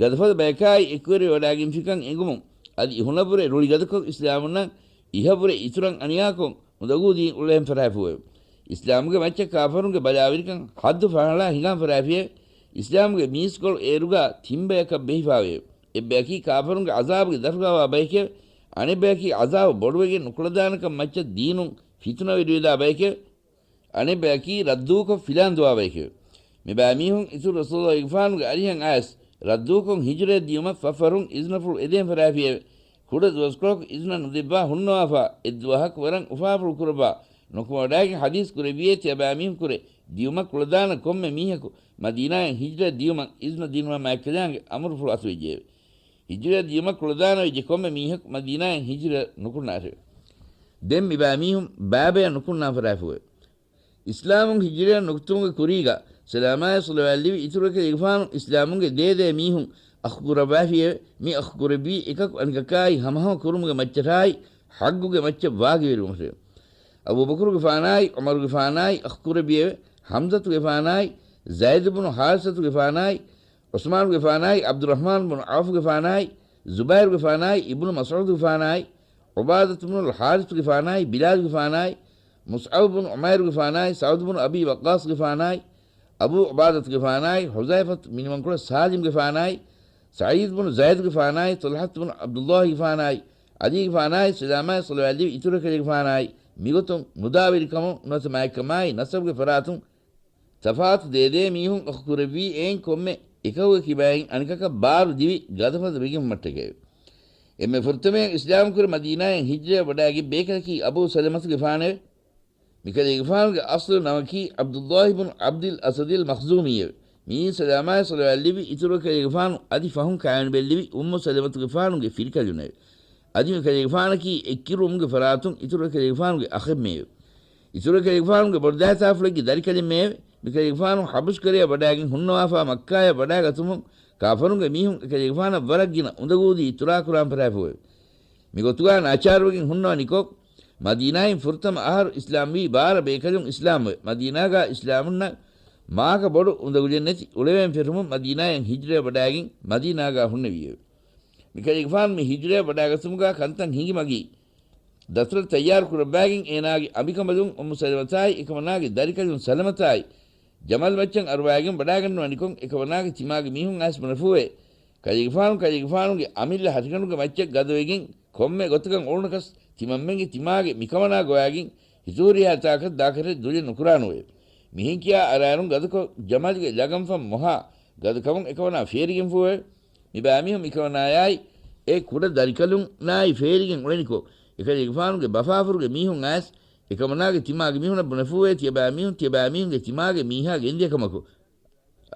ގަދަފަދަ ބަޔަކާއި އެކުވެރިވެވަޑާގެންފިކަން އެނގުމުން އަދި އިހުނަށްވުރެ ރުޅިގަދަކޮށް އިސްލާމުންނަށް އިހަށްވުރެ އިތުރަށް އަނިޔާކޮށް އުނދަގޫދީން އުޅޭން ފަރާފުވެ. އިސްލާމުގެ މައްޗަށް ކާފަރުންގެ ބަލާވެރިކަން ޙައްދު ފަހަޅާ ހިނގާން ފަރާފިއެވެ. އިސްލާމުގެ މީސްކޮޅު އޭރުގާ ތިން ބަޔަކަށް ބެހިފާވެއެވެ. އެއްބަޔަކީ ކާފަރުންގެ ޢަޒާބުގެ ދަށުގާވާ ބަޔެކެވެ. އަނެއްބަޔަކީ ޢަޒާބު ބޮޑުވެގެން ނުކުޅަދާނަކަން މައްޗަށް ދީނުން ފިތުނަވެރިވެދާ ބަޔެކެވެ. އަނެއްބަޔަކީ ރައްދޫކޮށް ފިލާންދުވާ ބަޔެކެވެ. މިބައިމީހުން އިތުރު ރަސޫލުގެފާނުގެ އަރިހަށް އައިސް، ރައްދޫކޮށް ހިޖުރައަށް ދިޔުމަށް ފަށްފަށުން އިޒުނަފުޅު އެދޭން ފަރާފިއެވެ. ކުޑަ ދުވަސްކޮޅަކު އިޒުނަ ނުދެއްވާ ހުންނަވާފާ، އެއްދުވަހަކު ވަރަށް އުފާފުޅު ކުރައްވާ، ނުކުމެވަޑައިގެން ޙަދީޘް ކުރެއްވިއޭ ތިޔަބައިމީހުން ކުރެ، ދިޔުމަށް ކުޅަދާނަ ކޮންމެ މީހަކު މަދީނާއަށް ހިޖުރައަށް ދިޔުމަށް އިޒުނަ ދިނުމަށް މާތްކަލާނގެ އަމުރުފުޅު އަތުވެއްޖެއެވެ. ހިޖުރައަށް ދިޔުމަށް ކުޅަދާނަވެއްޖެ ކޮންމެ މީހަކު މަދީނާއަށް ހިޖުރަ ނުކުންނާށެވެ. ދެން މިބައިމީހުން ބައިބަޔަށް ނުކުންނާން ފަރާފުވެ. އިސްލާމުން ހިޖުރައަށް ނުކުތުމުގެ ކުރީގަ ސަލާމާއި ޞަލަވާތް ލިބި އިތުރު އެކަލޭގެފާނު އިސްލާމުންގެ ދޭދޭ މީހުން އަޚު ކުރައްވާފިއެވެ. މި އަޚު ކުރެއްވީ އެކަކު އަނެކަކާއި ހަމަހަމަ ކުރުމުގެ މައްޗަށާއި ޙައްގުގެ މައްޗަށް ވާގިވެރިވުމަށެވެ. އަބޫބަކުރުގެފާނާއި ޢުމަރުގެފާނާއި އަޚު ކުރެއްވިއެވެ. ޙަމްޒަތުގެފާނާއި ޒައިދު ބުނު ޙާރިސަތުގެފާނާއި ޢުސްމާނުގެފާނާއި ޢަބްދުއްރަޙްމާން ބުނު ޢައުފުގެފާނާއި ޒުބައިރުގެފާނާއި އިބްނު މަސްޢޫދުގެފާނާއި ޢުބާދަތު ބުނުލް ޙާރިސުގެފާނާއި ބިލާލުގެފާނާއި މުޞްޢަބު ބުނު ޢުމައިރުގެފާނާއި ސަޢުދު ބުނު އަބީ ވައްޤާޞުގެފާނާއި އަބޫ ޢުބާދަތުގެފާނާއި ޙުޛައިފަތު މިނިވަންކޮޅަށް ސާލިމްގެފާނާއި ސަޢީދު ބުނު ޒައިދުގެފާނާއި ޠަލްޙަތު ބުނު ޢަބްދުއްލާހިގެފާނާއި ޢަލީގެފާނާއި ސަލާމާއި ޞަލަވާތް ލިބި އިތުރު އެކަލޭގެފާނާއި މިގޮތުން މުދާވެރިކަމުން ނުވަތަ މާތްކަމާއި ނަސަބުގެ ފަރާތުން ތަފާތު ދޭދޭ މީހުން އަޚު ކުރެއްވީ އެއިން ކޮންމެ އެކަކުގެ ކިބައިން އަނެކަކަށް ބާރު ދިވި ގަދަފަދަ ވެގެންވުމަށްޓަކައެވެ. އެންމެ ފުރަތަމަޔަށް އިސްލާމް ކުރި މަދީނާއަށް ހިޖްރަޔަށް ވަޑައިގެން ބޭކަލަކީ އަބޫ ސަލަމަތުގެފާނެވެ. މިކަލޭގެފާނުގެ އަސްލު ނަމަކީ ޢަބްދުއްލާހި ބުނު ޢަބްދިލް އަސަދިލް މަޚްޒޫމީއެވެ. މިއީ ސަލާމާއި ޞަލަވާތް ލިބި އިތުރު އެކަލޭގެފާނު އަދި ފަހުން ކާވެނި ބެއްލެވި އުއްމު ސަލަމަތުގެފާނުގެ ފިރިކަލުނެވެ. އަދި މިކަލޭގެފާނަކީ އެއްކިރުވުމުގެ ފަރާތުން އިތުރު އެކަލޭގެފާނުގެ އަޚެއްމެއެވެ. އިތުރު އެކަލޭގެފާނުގެ ބޮޑުދައިތާފުޅެއްގެ ދަރިކަލެއްމެއެވެ. މިކަލޭގެފާނު ޙަބަޝްކަރަޔަށް ވަޑައިގެން ހުންނަވާފާ މައްކާޔަށް ވަޑައިގަތުމުން ކާފަރުންގެ މީހުން އެކަލޭގެފާނަށް ވަރަށް ގިނަ އުނދަގޫދީ އިތުރާކުރާން ފަރާފުވެ. މިގޮތުގާ ނާޗާރުވެގެން ހުންނަވަނިކޮށް، މަދީނާއިން ފުރަތަމަ އަހަރު އިސްލާމްވީ ބާރަ ބޭކަލުން އިސްލާމްވެ، މަދީނާގާ އިސްލާމުންނަށް މާކަ ބޮޑު އުނދަގުލެއް ނެތި އުޅެވެން ފެށުމުން މަދީނާއަށް ހިޖްރަޔަށް ވަޑައިގެން މަދީނާގާ ހުންނެވިއެވެ. މިކަލޭގެފާނު މި ހިޖްރަޔަށް ވަޑައިގަތުމުގާ ކަންތައް ހިނގި މަގީ، ދަތުރަށް ތައްޔާރު ކުރައްވާގެން އޭނާގެ އަނބިކަނބަލުން އުއްމު ސަލަމަތާއި އެކަމަނާގެ ދަރިކަލުން ސަލަމަތާއި ޖަމަލް މައްޗަށް އަރުވާގެން ވަޑައިގަންނަވަނިކޮށް، އެކަމަނާގެ ތިމާގެ މީހުން އައިސް ބުނެފޫވެ، ކަލޭގެފާނު ކަލޭގެފާނުގެ އަމިއްލަ ހަށިގަނޑުގެ މައްޗަށް ގަދަވެގެން ކޮންމެ ގޮތަކަށް އުޅުނަކަސް ތިމަންމެންގެ ތިމާގެ މިކަމަނާ ގޮވާގެން ހިތުހުރިހާ ތާކަށް ދާކަށެއް ދުލެއް ނުކުރާނުވެ. މިހެން ކިޔާ އަރާރުން ގަދަކޮށް ޖަމަލްގެ ލަގަންފަން މޮހާ ގަދަކަމުން އެކަމަނާ ފޭރިގެންފޫވެ. މިބައިމީހުން މިކަމަނާޔާއި އެ ކުޑަ ދަރިކަލުންނާއި ފޭރިގެން އުޅެނިކޮށް، އެކަލޭގެފާނުގެ ބަފާފުރުގެ މީހުން އައިސް، އެކަމަނާގެ ތިމާގެ މީހުނަށް ބުނެފޫވޭ، ތިޔަބައިމީހުން ތިޔަބައިމީހުންގެ ތިމާގެ މީހާ ގެންދިޔަ ކަމަކު،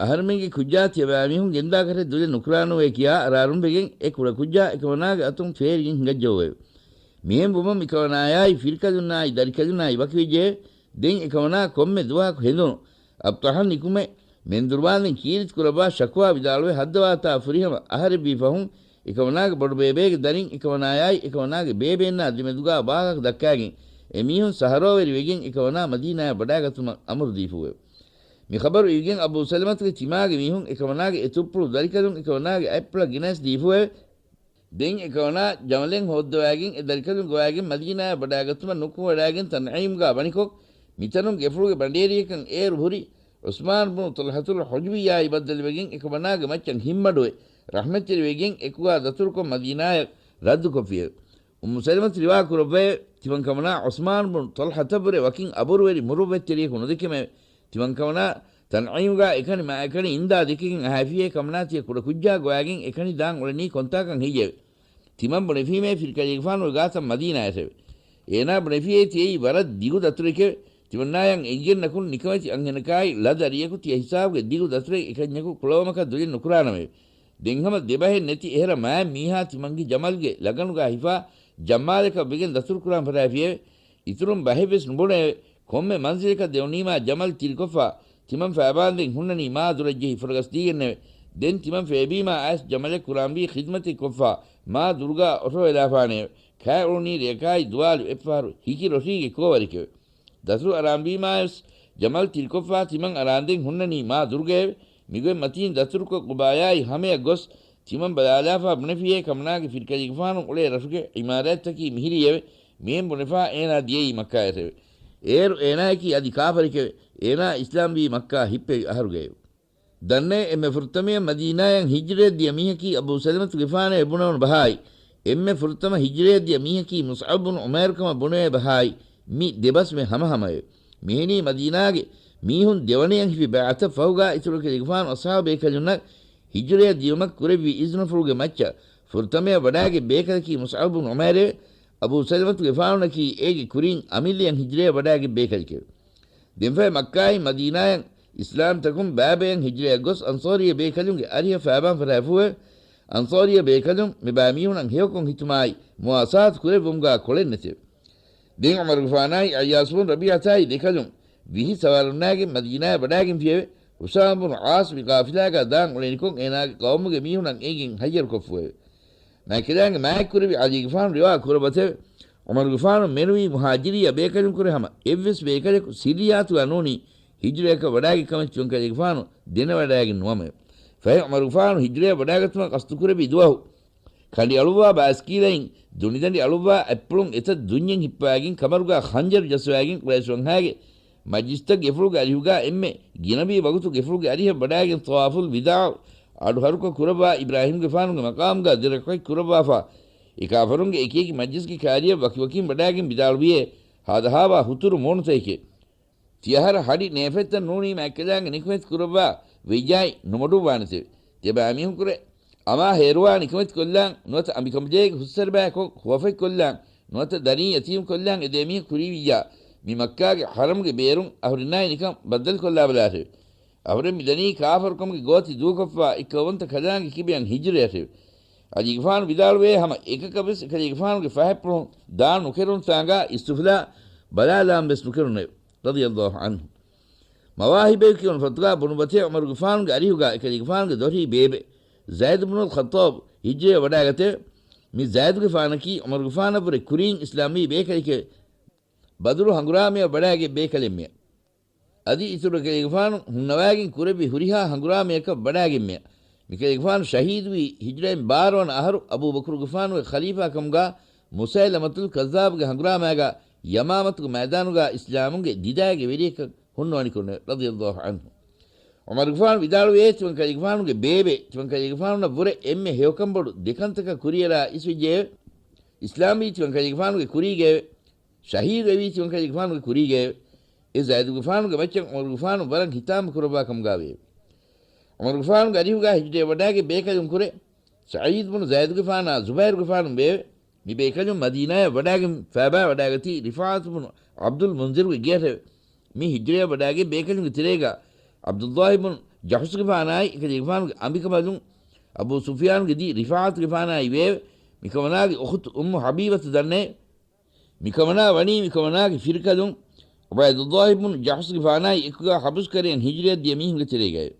އަހަރެމެންގެ ކުއްޖާ ތިޔަބައިމީހުން ގެންދާކަށެއް ދުލެއް ނުކުރާނޫވޭ ކިޔާ އަރާރުން ވެގެން އެ ކުޑަކުއްޖާ އެކަމަނާގެ އަތުން ފޭރިގެން ހިނގައްޖައުވެ. މިހެން ވުމުން މިކަމަނާޔާއި ފިރިކަލުންނާއި ދަރިކަލުންނާއި ވަކިވެއްޖެ. ދެން އެކަމަނާ ކޮންމެ ދުވަހަކު ހެނދުނު އަބްޠަހަން ނިކުމެ މެންދުރުވާންދެން ކީރިތި ކުރައްވާ ޝަކުވާ ވިދާޅުވެ ހައްދަވާތާ ފުރިހަމަ އަހަރެއްވީ ފަހުން، އެކަމަނާގެ ބޮޑުބޭބޭގެ ދަރިން އެކަމަނާޔާއި އެކަމަނާގެ ބޭބެއިންނާ ދެމެދުގާ ވާހަކަ ދައްކާގެން އެމީހުން ސަހަރޯވެރިވެގެން އެކަމަނާ މަދީނާޔަށް ވަޑާގަތުމަށް އަމުރު ދީފޫއެވެ. މި ޚަބަރު އިވިގެން އަބޫ ސަލަމަތުގެ ތިމާގެ މީހުން އެކަމަނާގެ އެ ތުއްޕުޅު ދަރިކަލުން އެކަމަނާގެ އަތްޕުޅަށް ގެނައިސް ދީފޫއެވެ. ދެން އެކަމަނާ ޖަމަލެއް ހޯއްދަވާގެން އެ ދަރިކަލުން ގޮވާގެން މަދީނާޔަށް ވަޑާގަތުމަށް ނުކުމެވަޑާގެން ތަންޢީމްގާ ވަނިކޮށް، މިތަނުން ގެފުޅުގެ ބަނޑޭރިއަކަށް އޭރު ހުރި ޢުސްމާން ބުނު ޠަލްޙަތުލް ޙުޖުވިއްޔާއި ބައްދަލުވެގެން އެކަމަނާގެ މައްޗަށް ހިތްމަޑުވެ، ރަޙްމަތްތެރިވެގެން އެކުގާ ދަތުރުކޮށް މަދީނާޔަށް ރައްދުކޮށްފިއެވެ. އުއްމު ސަލަމަތު ރިވާ ކުރައްވައެވެ. ތިމަން ކަމަނާ ޢުސްމާން ބުނު ޠަލްޙަތަށްވުރެ ވަކިން އަބުރުވެރި މުރުއްވަތްތެރިޔަކު ނުދެކެމެވެ. ތިމަން ކަމަނާ ތަންޢީމްގާ އެކަނި މާ އެކަނި އިންދާ ދެކިގެން އަހައިފިއޭ ކަމަނާ ތިޔަ ކުޑަ ކުއްޖާ ގޮވާގެން އެކަނި ދާން އުޅެނީ ކޮންތާކަން ހެއްޔެވެ؟ ތިމަން ބުނެފީމޭ ފިރިކަލޭގެފާނުގެ ގާތަށް މަދީނާޔަށެވެ. އޭނާ ބުނެފިއޭ ތިޔައީ ވަރަށް ދިގު ދަތުރެކެވެ. ތިމަންނާޔަށް އެނގިގެންނަކުން ނިކަމެތި އަންހެނަކާއި ޅަ ދަރިޔަކު ތިޔަ ހިސާބުގެ ދިގު ދަތުރެއް އެކަންޏަކު ކުޅަވުމަކަށް ދުލެއް ނުކުރާނަމެވެ. ދެން ހަމަ ދެބަހެއް ނެތި އެހެރަ މާތް މީހާ ތިމަންގެ ޖަމަލްގެ ލަގަނުގާ ހިފާ ޖައްމާލަކަށް ވެގެން ދަތުރުކުރާން ފަރާފިއެވެ. އިތުރުން ބަހެއްވެސް ނުބުނެއެވެ. ކޮންމެ މަންޒިލަކަށް ދެވުނީމާ ޖަމަލް ތިރިކޮށްފާ، ތިމަން ފައިބާންދެން ހުންނަނީ މާ ދުރަށް ޖެހި ފުރަގަސްދީގެންނެވެ. ދެން ތިމަން ފޭބީމާ އައިސް ޖަމަލެއް ކުރާންވީ ޚިދްމަތެއް ކޮށްފާ، މާ ދުރުގާ އޮށޯވެލާފާނެއެވެ. ކާއެ އުޅުނީ ރެޔަކާއި ދުވާލު އެއްފަހަރު ހިކި ރޮށީގެ ކޯވަރެކެވެ. ދަތުރު އަރާންވީމާވެސް ޖަމަލް ތިރިކޮށްފާ ތިމަން އަރާންދެން ހުންނަނީ މާ ދުރުގައެވެ. މިގޮތް މަތީން ދަތުރުކޮށް ޤުބާޔާއި ހަމަޔަށް ގޮސް ތިމަން ބަލާލާފާ ބުނެފިއޭ ކަމަނާގެ ފިރިކަލޭގެފާނު އުޅޭ ރަށުގެ ޢިމާރާތްތަކީ މިހިރީއެވެ. މިހެން ބުނެފާ އޭނާ ދިޔައީ މައްކާއަށެވެ. އޭރު އޭނާއަކީ އަދި ކާފަރެކެވެ. އޭނާ އިސްލާމްވީ މައްކާ ހިއްޕެވި އަހަރުގައެވެ. ދަންނައޭ، އެންމެ ފުރަތަމަޔަށް މަދީނާޔަށް ހިޖްރަޔަށް ދިޔަ މީހަކީ އަބޫ ސަލަމަތުގެފާނެވެ ބުނެވުނު ބަހާއި، އެންމެ ފުރަތަމަ ހިޖްރަޔަށް ދިޔަ މީހަކީ މުޞްޢަބް ބުނު ޢުމައިރު ކަމަށް ބުނެވޭ ބަހާއި، މި ދެބަސްމެ ހަމަހަމައެވެ. މިހެނީ މަދީނާގެ މީހުން ދެވަނަޔަށް ހިފި ބައިޢަތަށް ފަހުގާ އިތުރު ކަލޭގެފާނު އަޞްޙާބު ބޭކަލުންނަށް ހިޖުރަޔަށް ދިޔުމަށް ކުރެއްވި އިޒުނަފުޅުގެ މައްޗަށް ފުރަތަމަޔަށް ވަޑާގެ ބޭކަލަކީ މުޞްޢަބް ބުނު ޢުމައިރެވެ. އަބޫ ސަލަމަތުގެފާނުންނަކީ އޭގެ ކުރިން އަމިއްލަޔަށް ހިޖުރަޔަށް ވަޑާގެ ބޭކަލެކެވެ. ދެންފަހެ މައްކާއިން މަދީނާޔަށް އިސްލާމްތަކުން ބައިބަޔަށް ހިޖުރަޔަށް ގޮސް އަންޞާރީ ބޭކަލުންގެ އަރިހަށް ފައިބާން ފަށާފޫއެވެ. އަންޞާރީ ބޭކަލުން މި ބައިމީހުނަށް ހެޔޮކޮށް ހިތުމާއި މުވާސާތު ކުރެއްވުމުގާ ކޮޅެއް ނެތެވެ. ދެން ޢުމަރުގެފާނާއި ޢައްޔާސް ބުން ރަބީޢަތާއި ދެކަލުން ވިހި ސަވާރުންނާގެން މަދީނާޔަށް ވަޑާގެންފިއެވެ. ހުޝާމް ބުނު ޢާޞް މި ޤާފިލާގާ ދާން އުޅެނިކޮށް އޭނާގެ ޤައުމުގެ މީހުނަށް އޭގެން ހައްޔަރުކޮށްފުއެވެ. މާތްކަލާނގެ މާތްކުރެއްވި ޢަލީގެފާނު ރިވާ ކުރައްވަތެވެ. ޢުމަރުގެފާނު މެނުވީ މުހާޖިރީ ބޭކަލުންކުރެ ހަމަ އެއްވެސް ބޭކަލަކު ސިއްރިއްޔާތުގާ ނޫނީ ހިޖުރަޔަކަށް ވަޑާގި ކަމެއް ތިމަންކަލޭގެފާނު ދެނެވަޑައިގެން ނުވަމެވެ. ފަހެ ޢުމަރުގެފާނު ހިޖުރަޔަށް ވަޑާގަތުމަށް ޤަޞްދުކުރެއްވި ދުވަހު، ކަނޑި އަޅުއްވާ ބައިސްކީލައިން ދުނިދަނޑި އަޅުއްވާ އަތްޕުޅުން އެތައް ދުންޏެއް ހިއްޕަވައިގެން ކަމަރުގާ ޚަންޖަރު ޖައްސަވައިގެން ޤުރައިޝް ވަންހާގެ މަޖްލިސްތައް ގެފުޅުގެ އަރިހުގާ އެންމެ ގިނަވީ ވަގުތު ގެފުޅުގެ އަރިހަށް ވަޑާގެން ޠަވާފުލް ވިދާޢު އަޑު ހަރުކަށް ކުރައްވާ އިބްރާހީމްގެފާނުގެ މަޤާމުގާ ދެރަކަތް ކުރައްވާފާ، އެ ކާފަރުންގެ އެކިއެކި މަޖްލިސްގެ ކާރިޔަށް ވަކިވަކިން ވަޑާގެން ވިދާޅުވިއޭ، ހާދަހާވާ ހުތުރު މޫނުތަކެކޭ. ތިއަހަރަށް ހަޑި ނޭފަތްތައް ނޫނީ މާތްކަލާނގެ ނިކުމެތި ކުރައްވާ ވެއްޖާއި ނުމޮޑުއްވާނެތެވެ. ތިޔަބައިމީހުންކުރެ އަމާ ހޭރުވާ ނިކަމެތި ކޮށްލާން، ނުވަތަ އަނބިކަނބުލޭގެ ހުއްސަރިބައިކޮށް ހުވަފަތް ކޮށްލާން، ނުވަތަ ދަރީން ޔަތީމް ކޮށްލާން އެ ދެމީހުން ކުރީވިއްޔާ، މި މައްކާގެ ޙަރަމްގެ ބޭރުން އަހުރެންނާއި ނިކަން ބައްދަލުކޮށްލާބަލާށެވެ. އަހުރެން މިދަނީ ކާފަރުކަމުގެ ގޯތި ދޫކޮށްފާ އެއްކައުވަންތަ ކަލާނގެ ކިބައަށް ހިޖުރަޔަށެވެ. އަލީގެފާނު ވިދާޅުވޭ ހަމަ އެކަކަށްވެސް އެކަލޭގެފާނުގެ ފަހަތްޕުޅުން ދާން ނުކެރުންތާނގާ އިސްތިފްލާ ބަލާލާންވެސް ނުކެރުނެވެ. ރަޟިޔަﷲ ޢަންހު. މަވާހިބޭ ކިޔުނު ފޮތުގާ ބުނުއްވަތޭ ޢުމަރުގެފާނުގެ އަރިހުގާ އެކަލޭގެފާނުގެ ދޮށީ ބޭބެ ޒައިދު ބުނުލް ޚައްޠާބު ހިޖުރަޔަށް ވަޑާގަތެވެ. މި ޒައިދުގެފާނަކީ ޢުމަރުގެފާނަށްވުރެ ކުރީން އިސްލާމްވީ ބޭކަލެކެވެ. ބަދުރު ހަނގުރާމަޔަށް ވަޑާގެ ބޭކަލެއްމެ. އަދި އިތުރު ކަލޭގެފާނު ހުންނަވައިގެން ކުރެއްވި ހުރިހާ ހަނގުރާމަޔަކަށް ވަޑާގެންމެ. މިކަލޭގެފާނު ޝަހީދުވީ ހިޖުރައިން ބާރަ ވަނަ އަހަރު އަބޫބަކުރުގެފާނުގެ ޚަލީފާ ކަމުގާ މުސައިލަމަތުލް ކައްޒާބުގެ ހަނގުރާމައިގާ ޔަމާމަތުގެ މައިދާނުގާ އިސްލާމުގެ ދިދައިގެ ވެރިޔަކަށް ހުންނަވަނިކޮށްނެ، ރަޟިޔަﷲ ޢަންހު. ޢުމަރުގެފާނު ވިދާޅުވޭ ތިމަންކަލޭގެފާނުގެ ބޭބެ ތިމަންކަލޭގެފާނުންނަށްވުރެ އެންމެ ހެޔޮކަންބޮޑު ދެކަންތަކަށް ކުރިއެރާ އިސްވެއްޖެއެވެ. އިސްލާމްވީ ތިމަންކަލޭގެފާނުގެ ކުރީގައެވެ. ޝަހީދުވެވީ ތިމަންކަލޭގެފާނުގެ ކުރީގައެވެ. އެ ޒައިދުގެފާނުގެ މައްޗަށް ޢުމަރުގެފާނު ވަރަށް ހިތާމަ ކުރައްވާ ކަމުގާވެއެވެ. ޢުމަރުގެފާނުގެ އަރިހުގާ ހިޖުރަޔަށް ވަޑާގެ ބޭކަލުން ކުރެ، ސަޢީދު ބުނު ޒައިދުގެފާނާ ޒުބައިރުގެފާނު ވެއެވެ. މި ބޭކަލުން މަދީނާޔަށް ވަޑާގެން ފައިބާ ވަޑާގަތީ ރިފާޢަތު ބުނު ޢަބްދުލް މުންޒިރުގެ ގެއަށެވެ. މި ހިޖުރަޔަށް ވަޑާގެ ބޭކަލުންގެ ތެރޭގާ ޢަބްދުﷲ ބުނު ޖަޙުޝުގެފާނާއި އެކަލޭގެފާނުގެ އަނބިކަނބަލުން އަބޫ ސުފްޔާނުގެ ދި ރިފާޢަތުގެފާނާއި ވެއެވެ. މިކަމަނާގެ އުޚުތު އުއްމު ޙަބީބަތު ދަންނައެވެ. މިކަމަނާ ވަނީ މިކަމަނާގެ ފިރިކަލުން ޢުބައިދުﷲ ބުނު ޖަޙުޝުގެފާނާއި އެކުގާ ޙަބަޝްކަރަޔަށް ހިޖުރަޔަށް ދިޔަ މީހުންގެ ތެރޭގައެވެ.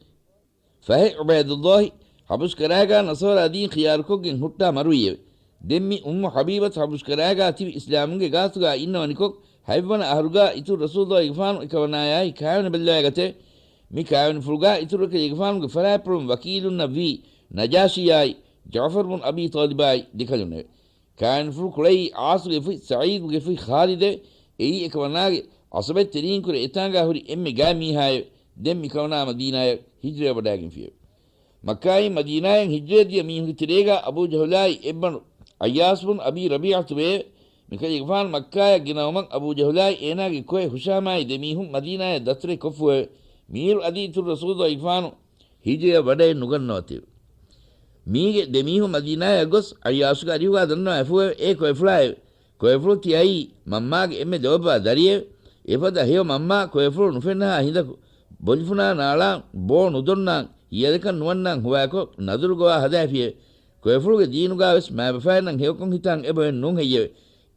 ފަހެ ޢުބައިދުﷲ ޙަބަޝްކަރާގާ ނަޞާރާ ދީން ޚިޔާރުކޮށްގެން ހުއްޓާ މަރުވިއެވެ. ދެން މި އުއްމު ޙަބީބަތު ޙަބަޝްކަރާގާ ތިބި އިސްލާމުންގެ ގާތުގާ އިންނަވަނިކޮށް، ހަތްވަނަ އަހަރުގާ އިތުރު ރަސޫލުﷲގެފާނު އެކަމަނާޔާއި ކާވެނި ބައްލަވައިގަތެވެ. މި ކާވެނިފުޅުގާ އިތުރު އެކަލޭގެފާނުގެ ފަރާތްޕުޅުން ވަކީލުންނަށްވީ ނަޖާޝީއާއި ޖަޢުފަރު ބުނު އަބީ ޠާލިބާއި ދެކަލުންނެވެ. ކާވެނިފުޅު ކުޅައީ ޢާޞުގެފުތް ސަޢީދުގެފުތް ޚާލިދެވެ. އެއީ އެކަމަނާގެ ޢަޞަބަތްތެރިންކުރެ އެތާނގާ ހުރި އެންމެ ގާތްމީހާއެވެ. ދެން މިކަމަނާ މަދީނާޔަށް ހިޖުރަޔަށް ވަޑާގެންފިއެވެ. މައްކާއިން މަދީނާޔަށް ހިޖުރަޔަށް ދިޔަ މީހުންގެ ތެރޭގާ އަބޫ ޖަހުލާއި އެއްބަނޑު ޢައްޔާސް ބުނު އަބީ ރަބީޢަތު ވެއެވެ. މިކަލޭގެފާނު މައްކާޔަށް ގެނައުމަށް އަބޫ ޖަހުލާއި އޭނާގެ ކޮއެ ހުޝާމާއި ދެމީހުން މަދީނާޔަށް ދަތުރެއް ކޮށްފުއެވެ. މީރު އަދި އިތުރު ރަސޫލުﷲގެފާނު ހިޖުރަޔަށް ވަޑައެއް ނުގަންނަވަތެވެ. މީގެ ދެމީހުން މަދީނާޔަށް ގޮސް ޢައްޔާޝުގެ އަރިހުގާ ދަންނަވައިފޫއެވެ. އޭ ކޮއެފުޅާއެވެ. ކޮއެފުޅު ތިއައީ މަންމާގެ އެންމެ ލޯބިވާ ދަރިއެވެ. އެފަދަ ހެޔޮ މަންމާ ކޮއެފުޅު ނުފެންނަހާ ހިނދަކު ބޮލިފުނާ ނާޅާން ބޯ ނުދޮންނާން ހިޔަލަކަށް ނުވަންނާން ހުވާކޮށް ނަދުރު ގޮވާ ހަދާފިއެވެ. ކޮއެފުޅުގެ ދީނުގާވެސް މާބަފައިންނަށް ހެޔޮކޮށް ހިތާން އެބައޮތް ނޫން ހެއްޔެވެ؟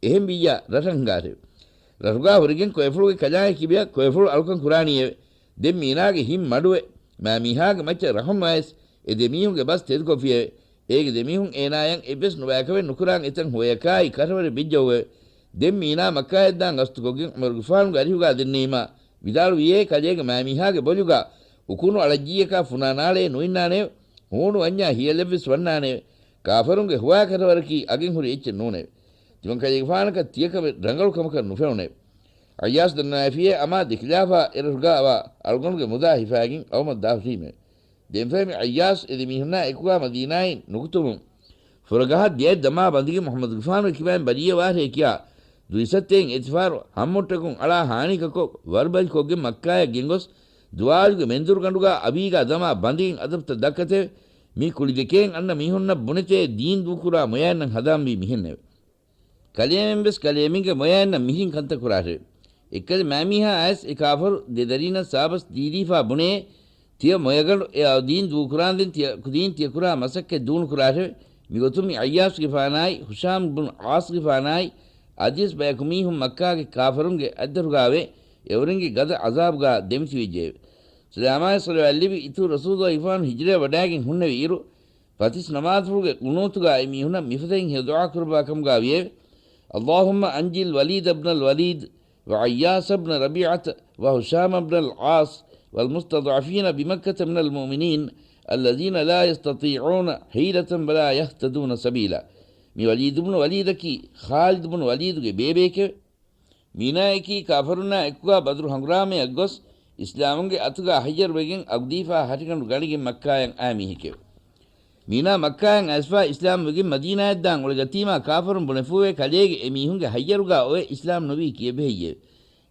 އެހެން ވިއްޔާ ރަށަށް ހިނގާށެވެ. ރަށުގާ ހުރެގެން ކޮއެފުޅުގެ ކަލާނގެ ކިބަޔަށް ކޮއެފުޅު އަޅުކަން ކުރާނީއެވެ. ދެން މީނާގެ ހިތް މަޑުވެ، މާމީހާގެ މައްޗަށް ރަހުމްވަޔަސް އެ ދެމީހުންގެ ބަސް ތެދުކޮށްފިއެވެ. އޭގެ ދެމީހުން އޭނާޔަށް އެއްވެސް ނުބަޔަކަށް ވެ ނުކުރާން އެތަން ހުވަޔަކާއި ކަށަވަރެއް ވެއްޖައުވެވެ. ދެން މީނާ މައްކާޔަށްދާން ގަސްތުކޮށްގެން ޢުމަރުގެފާނުގެ އަރިހުގާ ދެންނެވީމާ، ވިދާޅުވިއޭ ކަލޭގެ މާމީހާގެ ބޮލުގާ އުކުނު އަޅައްޖީއަކާ ފުނާ ނާޅޭ ނުއިންނާނެއެވެ. ހޫނު ވަންޏާ ހިޔަލެއްވެސް ވަންނާނެއެވެ. ކާފަރުންގެ ހުވާ ކަށަވަރަކީ އަގެއް ހުރި އެއްޗެއް ނޫނެވެ. ތިމަން ކަލޭގެފާނަކަށް ތިޔަކަމެއް ރަނގަޅު ކަމަކަށް ނުފެނުނެވެ. އައްޔާސް ދަންނަވައިފިއޭ އަމާ ދެކިލާފާ އެރަށުގާވާ އަޅުގަނޑުގެ މުދާ ހިފާގެން އައުމަށް ދާފީމެވެ. ދެންފަހެ މި އައްޔާސް އެދެމީހުންނާ އެކުގާ މަދީނާއިން ނުކުތުމުން ފުރަގަހަށް ދެއަތް ދަމާ ބަނދިގެން މުޙައްމަދުގެފާނުގެ ކިބައިން ބަލީއަވާށޭ ކިޔާ ދުއިސައްތައިން އެތިފާރު ހަންމޮށްޓަކުން އަޅާ ހާނީކަކޮށް ވަރުބަލިކޮށްގެން މައްކާޔަށް ގެންގޮސް ދުވާލުގެ މެންދުރުގަނޑުގާ އަބީގާ ދަމާ ބަނދިގެން އަދަބުތައް ދައްކަތެވެ. މި ކުޅިދެކޭން އަންނަ މީހުންނަށް ބުނެތޭ ދީން ދޫކުރާ މޮޔައިންނަށް ހަނދާންވީ މިހެންނެވެ. ކަލޭމެން ވެސް ކަލޭމެންގެ މޮޔައިންނަށް މިހެން ކަންތައް ކުރާށެވެ. އެއްކަލެ މައިމީހާ އައިސް އެ ކާފަރު ދެ ދަރީންނަށް ސާބަސް ދީދީފާ ބުނޭ، ތިޔަ މޮޔަގަނޑު އެ އައު ދީން ދޫކުރާންދެން ތިޔަ ކުދީން ތިޔަކުރާ މަސައްކަތް ދޫނުކުރާށެވެ. މިގޮތުން މި އައްޔާސްގެފާނާއި ހުޝާމް ބުން ޢާޞްގެފާނާއި އަދިވެސް ބަޔަކު މީހުން މައްކާގެ ކާފަރުންގެ އަތްދަރުގާވެ އެއުރެންގެ ގަދަ ޢަޒާބުގާ ދެމިތިވެއްޖެއެވެ. ސަލާމާއި ޞަލަވާތްލެއްވި އިތުރު ރަސޫލުގެފާނު ހިޖްރަޔަށް ވަޑާގެން ހުންނެވި އިރު، ފަތިސް ނަމާދުފުޅުގެ ޤުނޫތުގާ އެމީހުނަށް މިފަދައިން ހެޔޮ ދުޢާ ކުރައްވާ ކަމުގާ ވިއެވެ. اللهم أنج الوليد بن الوليد وعياس بن ربيعة وهشام بن العاص والمستضعفين بمكة من المؤمنين الذين لا يستطيعون حيلة ولا يهتدون سبيلا. މި ވަލީދު ބުނު ވަލީދަކީ ޚާލިދު ބުނު ވަލީދުގެ ބޭބެއެކެވެ. މީނާއަކީ ކާފަރުންނާ އެކުގާ ބަދުރު ހަނގުރާމަޔަށް ގޮސް، އިސްލާމުންގެ އަތުގާ ހައްޔަރުވެގެން އަގުދީފާ ހަށިގަނޑު ގަނެގެން މައްކާޔަށް އައި މީހެކެވެ. މީނާ މައްކާޔަށް އައިސްފާ އިސްލާމްވެގެން މަދީނާޔަށް ދާން އުޅެ ގަތީމާ ކާފަރުން ބުނެފޫވޭ ކަލޭގެ އެމީހުންގެ ހައްޔަރުގާ އޮވެ އިސްލާމް ނުވީ ކިޔެބެހެއްޔެވެ.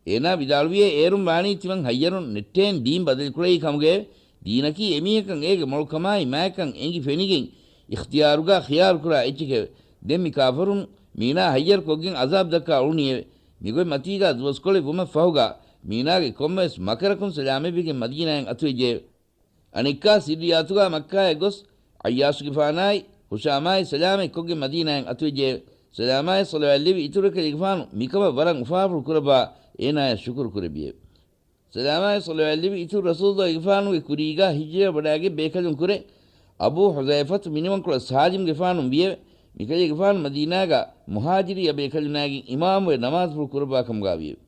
އޭނާ ވިދާޅުވިޔޭ އޭރުން ވާނީ ތިމަން ހައްޔަރުން ނެއްޓޭން ދީން ބަދަލުކުރެއްވި ކަމުގައެވެ. ދީނަކީ އެމީހަކަށް އޭގެ މޮޅުކަމާއި މާތްކަން އެނގި ފެނިގެން އިޚްތިޔާރުގާ ޚިޔާރުކުރާ އެއްޗެކެވެ. ދެން މި ކާފަރުން މީނާ ހައްޔަރުކޮށްގެން އަޒާބް ދައްކާ އުޅުނީއެވެ. މިގޮތް މަތީގާ ދުވަސްކޮޅެއް ވުމަށްފަހުގާ މީނާގެ ކޮންމެވެސް މަކަރަކުން ސަލާމަތްވެގެން މަދީނާޔަށް އަތުވެއްޖެއެވެ. އަނެއްކާ ސިއްރިއްޔާތުގާ މައްކާޔަށް ގޮސް، އައްޔާސުގެފާނާއި ހުޝާމާއި ސަލާމަތްކޮށްގެން މަދީނާޔަށް އަތުވެއްޖެއެވެ. ސަލާމާއި ޞަލަވާތްލެއްވި އިތުރު އެކަލޭގެފާނު މިކަމަށް ވަރަށް އުފާވަރު ކުރައްވާ އޭނާޔަށް ޝުކުރު ކުރެއްވިއެވެ. ސަލާމާއި ޞަލަވާތްލެއްވި އިތުރު ރަސޫލުގެފާނުގެ ކުރީގާ ހިޖްރަޔަށް ވަޑާގެން ބޭކަލުން ކުރެ، އަބޫ ޙުޛައިފަތު މިނިވަންކޮޅަށް ސާލިމްގެފާނު ވިއެވެ. މިކަލޭގެފާނު މަދީނާގާ މުހާޖިރީ ބޭކަލުންނާގެން އިމާމުވެ ނަމާދުފުޅު ކުރައްވާ ކަމުގާ ވިއެވެ.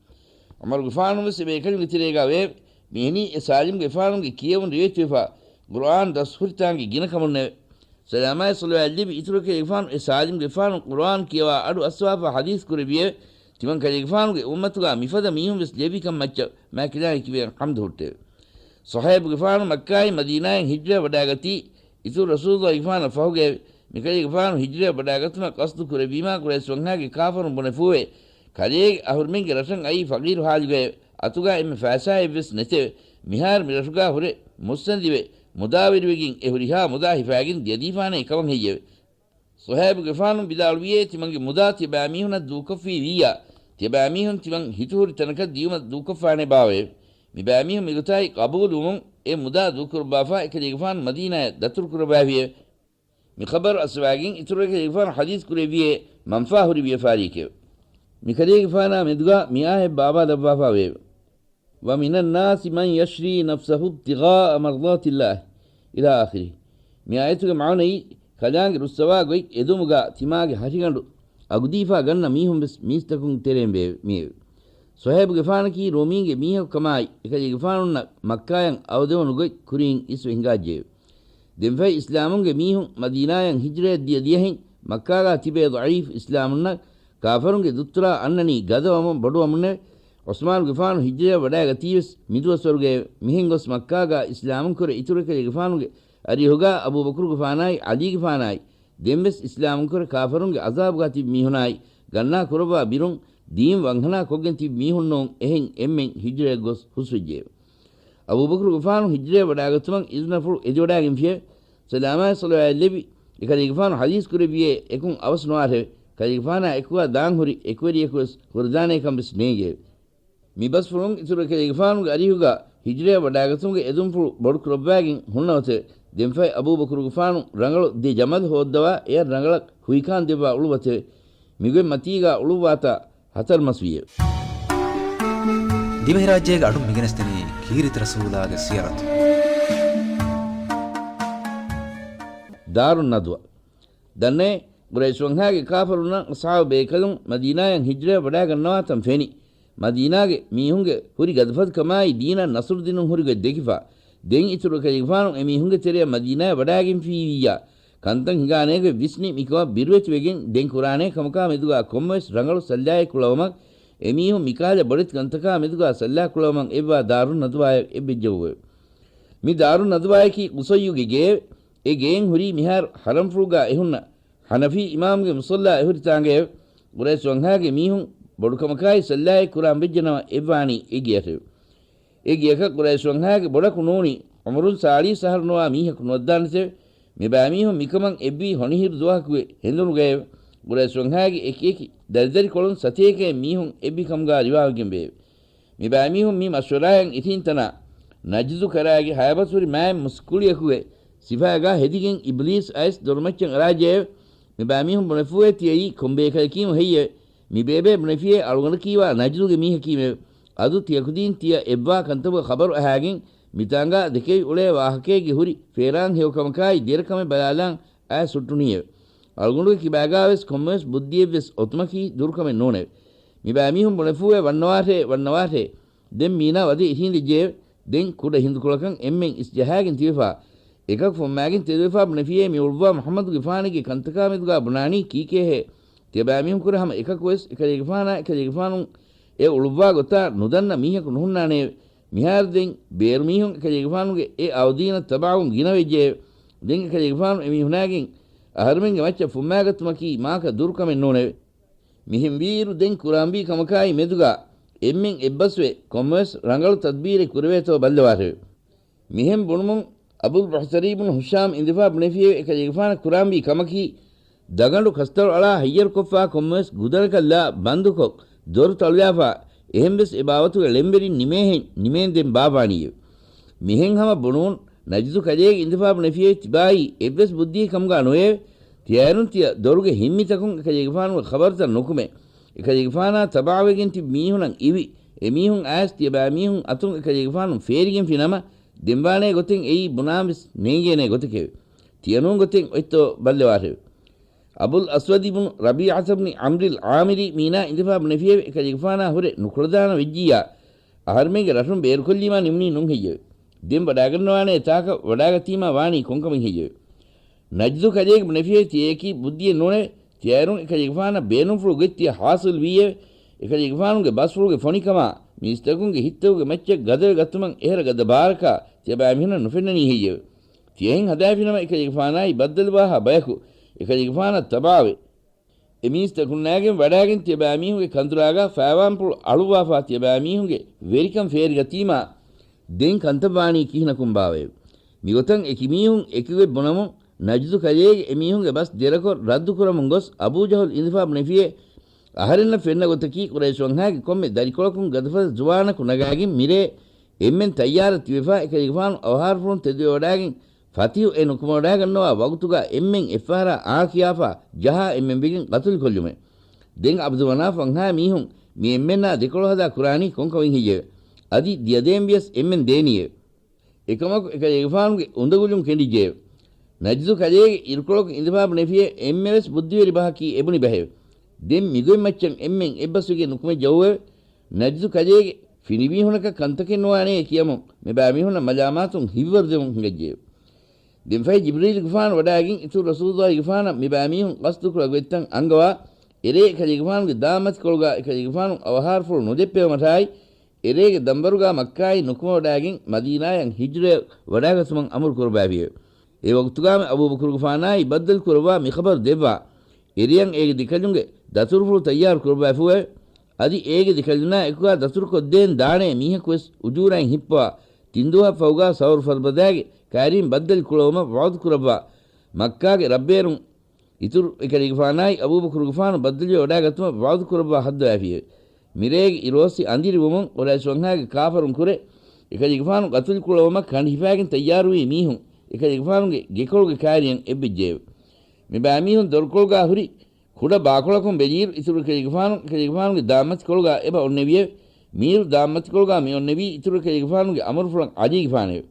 ޢުމަރުގެފާނު ވެސް އެ ބޭކަލުންގެ ތެރޭގާ ވެއެވެ. މިހެނީ އެ ސާލިމްގެފާނުގެ ކިޔެވުން ރިވަޔަތުވެފާ ޤުރުއާން ދަސްހުރިތާނގެ ގިނަ ކަމުންނެވެ. ސަލާމާއި ޞަލަވާތްލެއްވި އިތުރު އެކަލޭގެފާނު އެ ސާލިމްގެފާނު ޤުރުއާން ކިޔަވާ އަޑު އައްސަވާފާ ޙަދީޘް ކުރެއްވިއެވެ. ތިމަން ކަލޭގެފާނުގެ އުއްމަތުގާ މިފަދަ މީހުން ވެސް ލެއްވިކަން މައްޗަށް މާތް ކަލާނގެ ކިބައިން ޙަމްދު ހުއްޓެވެ. ޞުހައިބުގެފާނު މައްކާއިން މަދީނާއިން ހިޖްރަޔަށް ވަޑާގަތީ، އިތުރު ރަސޫލުގެފާނަށް ފަހުގައެވެ. މިކަލޭގެފާނު ހިޖްރަޔަށް ވަޑާގަތުމަށް ޤަޞްދު ކުރެއްވީމާ ޤުރައިޝް ވަންހާގެ ކާފަރުން ބުނެފޫވެ، ކަލޭގެ އަހުރުމެންގެ ރަށަށް އައީ ފަޤީރު ޙާލުގައެވެ. އަތުގާ އެންމެ ފައިސާއެއްވެސް ނެތެވެ. މިހާރު މި ރަށުގާ ހުރެ މުއްސަނދިވެ، މުދާވެރިވެގެން އެ ހުރިހާ މުދާ ހިފާގެން ދިޔަދީފާނޭ ކަމަށް ހެއްޔެވެ؟ ޞުހައިބުގެފާނު ވިދާޅުވިއޭ، ތިމަންގެ މުދާ ތިޔަބައިމީހުނަށް ދޫކޮށްފީ ވިއްޔާ، ތިޔަބައިމީހުން ތިމަން ހިތުހުރި ތަނަކަށް ދިޔުމަށް ދޫކޮށްފާނޭ ބާވައެވެ. މިބައިމީހުން މިގޮތާއި ޤަބޫލުވުމުން އެ މުދާ ދޫކުރައްވާފާ އެކަލޭގެފާނު މަދީނާޔަށް ދަތުރު ކުރައްވައިފިއެވެ. މި ޚަބަރު އައްސަވާގެން އިތުރު އެކަލޭގެފާނު ޙަދީޘް ކުރެއްވިއޭ، މަންފާ ހުރި ވިޔަފާރިއެކެވެ. މިކަލޭގެފާނާ މެދުގާ މިއާޔަތް ބާވާލައްވާފާވެއެވެ. ومن الناس من يشري نفسه ابتغاء مرضات الله إلى آخره. މި އާޔަތުގެ މާނައީ، ކަލާނގެ ރުއްސަވާ ގޮތް އެދުމުގާ ތިމާގެ ހަށިގަނޑު އަގުދީފާ ގަންނަ މީހުން ވެސް މީސްތަކުން ތެރޭން ވެ-، މިއެވެ. ޞުހައިބުގެފާނަކީ ރޫމީންގެ މީހަކު ކަމާއި، އެކަލޭގެފާނުންނަށް މައްކާޔަށް އަވަދެވުނު ގޮތް ކުރިން އިސްވެ ހިނގާއްޖެއެވެ. ދެންފައި އިސްލާމުންގެ މީހުން މަދީނާޔަށް ހިޖްރަޔަށް ދިޔަ ދިޔަހެން، މައްކާގާ ތިބޭ ޟަޢީފު އިސްލާމުންނަށް ކާފަރުންގެ ދުއްތުރާ އަންނަނީ ގަދަވަމުން ބޮޑުވަމުންނެވެ. ޢުސްމާނުގެފާނު ހިޖްރަޔަށް ވަޑާގަތީވެސް މިދުވަސްވަރުގައެވެ. މިހެން ގޮސް މައްކާގާ އިސްލާމުންކުރެ އިތުރު އެކަލޭގެފާނުގެ އަރިހުގާ އަބޫބަކުރުގެފާނާއި ޢަލީގެފާނާއި، ދެންވެސް އިސްލާމުންކުރެ ކާފަރުންގެ ޢަޒާބުގާ ތިބި މީހުނާއި، ގަންނާ ކުރައްވާ ބިރުން ދީން ވަންހަނާ ކޮށްގެން ތިބި މީހުންނޫން އެހެން އެންމެން ހިޖްރަޔަށް ގޮސް ހުސްވެއްޖެއެވެ. އަބޫބަކުރުގެފާނު ހިޖްރަޔަށް ވަޑާގަތުމަށް އިޒުނަފުޅު އެދިވަޑާގެންފިއެވެ. ސަލާމާއި ޞަލަވާތްލެއްވި އެކަލޭގެފާނު ޙަދީޘް ކުރެއްވިއޭ އެކުން އަވަސް ނުވާށެވެ. ކަލޭގެފާނާ އެކުގާ ދާންހުރި އެކުވެރިޔަކުވެސް ހުރެދާނޭކަން ވެސް ނޭނގެއެވެ. މިބަސްފުޅުން އިތުރު އެކަލޭގެފާނުގެ އަރިހުގާ ހިޖްރަޔަށް ވަޑާގަތުމުގެ އެދުންފުޅު ބޮޑު ކުރައްވާގެން ހުންނަވަތެވެ. ދެންފައި އަބޫބަކުރުގެފާނު ރަނގަޅު ދެ ޖަމަލު ހޯއްދަވާ އެއަށް ރަނގަޅަށް ހުއިކާން ދެއްވާ އުޅުވަތެވެ. މިގޮތް މަތީގާ އުޅުއްވާތާ ހަތަރު މަސް ވިއެވެ. ދިވެހިރާއްޖޭގެ އަޑުން މިގެނެސްދެނީ ކީރިތި ރަސޫލާގެ ސިޔަރަތު. ދާރުން ނަދުވަ. ދަންނައޭ، ޤުރައިޝް ވަންހާގެ ކާފަރުންނަށް އަޞްޙާބު ބޭކަލުން މަދީނާޔަށް ހިޖްރަޔަށް ވަޑާގަންނަވާތަން ފެނި، މަދީނާގެ މީހުންގެ ހުރި ގަދަފަދަކަމާއި ދީނަށް ނަޞްރު ދިނުން ހުރި ގޮތް ދެކިފާ، ދެން އިތުރު އެކަލޭގެފާނު އެމީހުންގެ ތެރެއަށް މަދީނާޔަށް ވަޑާގެންފީވިއްޔާ، ކަންތައް ހިނގާނޭގޮތް ވިސްނި މިކަމަށް ބިރުވެތިވެގެން ދެން ކުރާނޭ ކަމަކާ މެދުގާ ކޮންމެވެސް ރަނގަޅު ސައްލާއެއް ކުޅަވުމަށް އެމީހުން މިކަހަލަ ބޮޑެތި ކަންތަކާ މެދުގާ ސައްލާ ކުޅަވުމަށް އެއްވާ ދާރުން ނަދުވާއަށް އެއްވެއްޖެއެވެ. މި ދާރުން ނަދުވާއަކީ ޤުޞައްޔުގެ ގެއެވެ. އެ ގެއިން ހުރީ މިހާރު ޙަރަމްފުޅުގާ އެހުންނަ ޙަނަފީ އިމާމުގެ މުޞައްލާ އެހުރި ތާނގައެވެ. ޤުރައިޝް ވަންހާގެ މީހުން ބޮޑުކަމަކާއި ސައްލާއެއް ކުރާން ވެއްޖެނަމަ އެއްވާނީ އެ ގެއަށެވެ. އެ ގެޔަކަށް ޤުރައިޝް ވަންހާގެ ބޮޑަކު ނޫނީ ޢުމުރުން ސާޅީސް އަހަރު ނުވާ މީހަކު ނުވައްދާނެތެވެ. މިބައިމީހުން މިކަމަށް އެއްވީ ހޮނިހިރު ދުވަހަކުގެ ހެނދުނުގައެވެ. ޤުރައިޝް ވަންހާގެ އެކިއެކި ދަރިދަރިކޮޅުން ސަތޭކައެއް މީހުން އެއްވި ކަމުގާ ރިވާވެގެންވެއެވެ. މިބައިމީހުން މި މަޝްވަރާއަށް އިށީންތަނާ ނަޖްދު ކަރާގެ ހަޔަބަސްވުރި މާތް މުސްކުޅިޔަކުގެ ސިފައިގާ ހެދިގެން އިބްލީސް އައިސް ދޮރުމައްޗަށް އަރާއްޖެއެވެ. މިބައިމީހުން ބުނެފޫއޭ ތިޔައީ ކޮންބޭކަލަކީމު ހެއްޔެވެ؟ މި ބޭބޭ ބުނެފިޔޭ އަޅުގަނޑަކީވާ ނަޖްދުގެ މީހަކީމެވެ. އަދު ތިޔަކުދީން ތިޔަ އެއްވާ ކަންތަކުގެ ޚަބަރު އަހާގެން މިތާނގާ ދެކެވި އުޅޭ ވާހަކައެއްގެ ހުރި ފޭރާން ހެޔޮކަމަކާއި ދެރަކަމެއް ބަލާލާން އައިސް ހުއްޓުނީއެވެ. އަޅުގަނޑުގެ ކިބާގާވެސް ކޮންމެވެސް ބުއްދިއެއްވެސް އޮތުމަކީ ދުރުކަމެއް ނޫނެވެ. މިބައިމީހުން ބުނެފޫއޭ ވަންނަވާށޭ، ވަންނަވާށޭ. ދެން މީނާ ވަދެ އިށީނދެއްޖެއެވެ. ދެން ކުޑަ ހިނދުކޮޅަކަށް އެންމެން އިސްޖަހާގެން ތިބެފާ. އެކަކު ފުންމާގެން ތެދުވެފާ ބުނެފިޔޭ މި އުޅުއްވާ މުޙައްމަދުގެފާނެއްގެ ކަންތަކާ މެދުގާ ބުނާނީ ކީކޭހޭ؟ ތިޔަބައިމީހުންކުރެ ހަމަ އެކަކުވެސް އެކަލޭގެފާނާ އެކަލޭގެފާނު އެ އުޅުއްވާ ގޮތާ ނުދަންނަ މީހަކު ނުހުންނާނެއެވެ. މިހާރު ދެން ބޭރުމީހުން އެކަލޭގެފާނުގެ އެ އައުދީނަށް ތަބަޢަވުން ގިނަވެއްޖެއެވެ. ދެން އެކަލޭގެފާނު އެމީހުނާގެން އަހަރުމެންގެ މައްޗަށް ފުންމާގަތުމަކީ މާކަ ދުރުކަމެއް ނޫނެވެ. މިހެންވީއިރު ދެން ކުރާންވީ ކަމަކާއި މެދުގާ އެންމެން އެއްބަސްވެ ކޮންމެވެސް ރަނގަޅު ތަދްބީރެއް ކުރެވޭތޯ ބައްލަވާށެވެ. މިހެން ބުނުމުން އަބުލް ބަޙްތަރީ ބުނު ހުޝާމް އިނދެފާ ބުނެފިއެވެ. އެކަލޭގެފާނަށް ކުރާންވީ ކަމަކީ ދަގަނޑު ކަސްތަޅު އަޅާ ހައްޔަރުކޮށްފާ ކޮންމެވެސް ގުދަނަކަށްލާ ބަންދުކޮށް ދޮރު ތަޅުލާފާ އެހެންވެސް އެ ބާވަތުގެ ޅެންވެރިން ނިމޭހެން ނިމޭންދެން ބާއްވާނީއެވެ. މިހެން ހަމަ ބުނުމުން ނަޖްދު ކަލޭގެ އިނދެފާ ބުނެފިއެވެ. ތިބާއީ އެއްވެސް ބުއްދިއެއް ކަމުގާ ނުވެއެވެ. ތިޔައިރުން ތިޔަ ދޮރުގެ ހިންމިތަކުން އެކަލޭގެފާނުގެ ޚަބަރުތައް ނުކުމެ. އެކަލޭގެފާނާ ތަބަޢަވެގެން ތިބި މީހުނަށް އިވި އެމީހުން އައިސް ތިޔަބައިމީހުން އަތުން އެކަލޭގެފާނު ފޭރިގެންފި ނަމަ، ދެންވާނޭ ގޮތެއް އެއީ ބުނާންވެސް ނޭނގޭނޭ ގޮތެކެވެ. ތިޔަނޫން ގޮތެއް އޮތްތޯ ބައްލަވާށެވެ. އަބުލް އަސްވަދި ބުނު ރަބީޢަތަ ބުނި ޢަމްރިލް ޢާމިރީ މީނާ އިނދެފާ ބުނެފިއެވެ. އެކަލޭގެފާނާ ހުރެ ނުކުޅަދާނަ ވެއްޖިއްޔާ، އަހަރުމެންގެ ރަށުން ބޭރުކޮށްލީމާ ނިމުނީ ނޫން ހެއްޔެވެ؟ ދެން ވަޑާގަންނަވާނޭ ތާކަށް ވަޑާގަތީމާ ވާނީ ކޮންކަމެއް ހެއްޔެވެ؟ ނަޖްދު ކަލޭގެ ބުނެފިއެވެ. ތިޔައަކީ ބުއްދިއެއް ނޫނެވެ. ތިޔައިރުން އެކަލޭގެފާނަށް ބޭނުންފުޅު ގޮތް ތިޔަ ޙާޞިލް ވީއެވެ. އެކަލޭގެފާނުގެ ބަސްފުޅުގެ ފޮނިކަމާ، މީސްތަކުންގެ ހިތްތަކުގެ މައްޗަށް ގަދަވެ ގަތުމަށް އެހެރަ ގަދަ ބާރަކާ ތިޔަބައިމީހުނަށް ނުފެންނަނީ ހެއްޔެވެ؟ ތިޔަހެން ހަދާފިނަމަ އެކަލޭގެފާނާއި ބައްދަލުވާހާ ބަޔަކު އެކަލޭގެފާނަށް ތަބަޢަވެ، އެ މީސްތަކުންނާގެން ވަޑާގެން ތިޔަބައިމީހުންގެ ކަނދުރާގާ ފައިވާންޕުޅު އަޅުއްވާފާ ތިޔަބައިމީހުންގެ ވެރިކަން ފޭރިގަތީމާ، ދެން ކަންތައް ވާނީ ކިހިނަކުން ބާވައެވެ؟ މިގޮތަށް އެކި މީހުން އެކުގޮތް ބުނަމުން، ނަޖްދު ކަލޭގެ އެމީހުންގެ ބަސް ދެރަކޮށް ރައްދު ކުރަމުން ގޮސް، އަބޫ ޖަހުލް އިނދެފާ ބުނެފިއޭ، އަހަރެންނަށް ފެންނަ ގޮތަކީ، ޤުރައިޝް ވަންހާގެ ކޮންމެ ދަރިކޮޅަކުން ގަދަފަދަ ޒުވާނަކު ނަގާގެން މިރޭ އެންމެން ތައްޔާރަށް ތިބެފާ، އެކަލޭގެފާނު އަވަހާރަފުޅުން ތެދުވެވަޑާގެން، ފަތިހު އެ ނުކުމެވަޑާގަންނަވާ ވަގުތުގާ އެންމެން އެއްފަހަރާ އާ ކިޔާފާ ޖަހާ އެންމެން ވެގެން ޤަތުލުކޮށްލުމެވެ. ދެން ޢަބްދު މަނާފް ވަންހާ މީހުން މި އެންމެންނާ ދެކޮޅު ހަދާ ކުރާނީ ކޮންކަމެއް ހެއްޔެވެ؟ އަދި ދިޔަދޭން ވިޔަސް އެންމެން ދޭނީއެވެ. އެކަމަކު އެކަލޭގެފާނުގެ އުނދަގުލުން ކެނޑިއްޖެއެވެ. ނަޖްދު ކަލޭގެ އިރުކޮޅަކު އިނދެފާ ބުނެފިއޭ އެންމެވެސް ބުއްދިވެރި ބަހަކީ އެބުނި ބަހެވެ. ދެން މިގޮތް މައްޗަށް އެންމެން އެއްބަސްވެގެން ނުކުމެ ޖައުވެވެ. ނަޖްދު ކަލޭގެ ފިނިމީހުނަކަށް ކަންތަކެއް ނުވާނޭ ކިޔަމުން މިބައިމީހުންނަށް މަލާމާތުން ހިތްވަރުދެމުން ހިނގައްޖެއެވެ. ދެން ފަހެ ޖިބްރީލްގެފާނު ވަޑާގެން އިތުރު ރަސޫލުއްލާހިގެފާނަށް މިބައިމީހުން ޤަޞްދުކުރާ ގޮތްތައް އަންގަވާ، އެރޭ ކަލޭގެފާނުގެ ދާންމަތިކޮޅުގާ އެކަލޭގެފާނު އަވަހާރަފުޅު ނުދެއްޕެވުމަށާއި، އެރޭގެ ދަންބަރުގާ މައްކާއިން ނުކުމެވަޑާގެން މަދީނާޔަށް ހިޖްރަޔަށް ވަޑާގަތުމަށް އަމުރު ކުރައްވާފިއެވެ. އެ ވަގުތުގާމެ އަބޫބަކުރުގެފާނާއި ބައްދަލު ކުރައްވާ މިޚަބަރު ދެއްވާ، އެރެޔަށް އޭގެ ދެކަލުންގެ ދަތުރުފުޅު ތައްޔާރު ކުރައްވާފިއެވެ. އަދި އޭގެ ދެކަލުންނާ އެކުގާ ދަތުރުކޮށްދޭން ދާނޭ މީހަކުވެސް އުޖޫރައިން ހިއްޕަވާ، ތިން ދުވަހަށް ފަހުގާ ސައުރު ފަރުބަދާގެ ކައިރީން ބައްދަލު ކުޅަވުމަށް ވަޢުދު ކުރައްވާ، މައްކާގެ ރައްބޭރުން އިތުރު އެކަލޭގެފާނާއި އަބޫބަކުރުގެފާނު ބައްދަލުވެ ވަޑާގަތުމަށް ވަޢުދު ކުރައްވާ ހައްދަވާފިއެވެ. މިރޭގެ އިރުއޮއްސި އަނދިރިވުމުން ޤުރައިޝް ވަންހާގެ ކާފަރުން ކުރެ، އެކަލޭގެފާނު ޤަތުލު ކުޅަވުމަށް ކަނޑި ހިފާގެން ތައްޔާރުވި މީހުން އެކަލޭގެފާނުގެ ގެކޮޅުގެ ކައިރިއަށް އެއްވެއްޖެއެވެ. މި ބައިމީހުން ދޮރުކޮޅުގާ ހުރި ކުޑަ ބާކޮޅަކުން ބެލިއިރު އިތުރު އެކަލޭގެފާނު އެކަލޭގެފާނުގެ ދާންމަތިކޮޅުގާ އެބަ އޮންނެވިއެވެ. މީރު ދާންމަތިކޮޅުގާ މި އޮންނެވީ އިތުރު އެކަލޭގެފާނުގެ އަމުރުފުޅަށް އަލީގެފާނެވެ.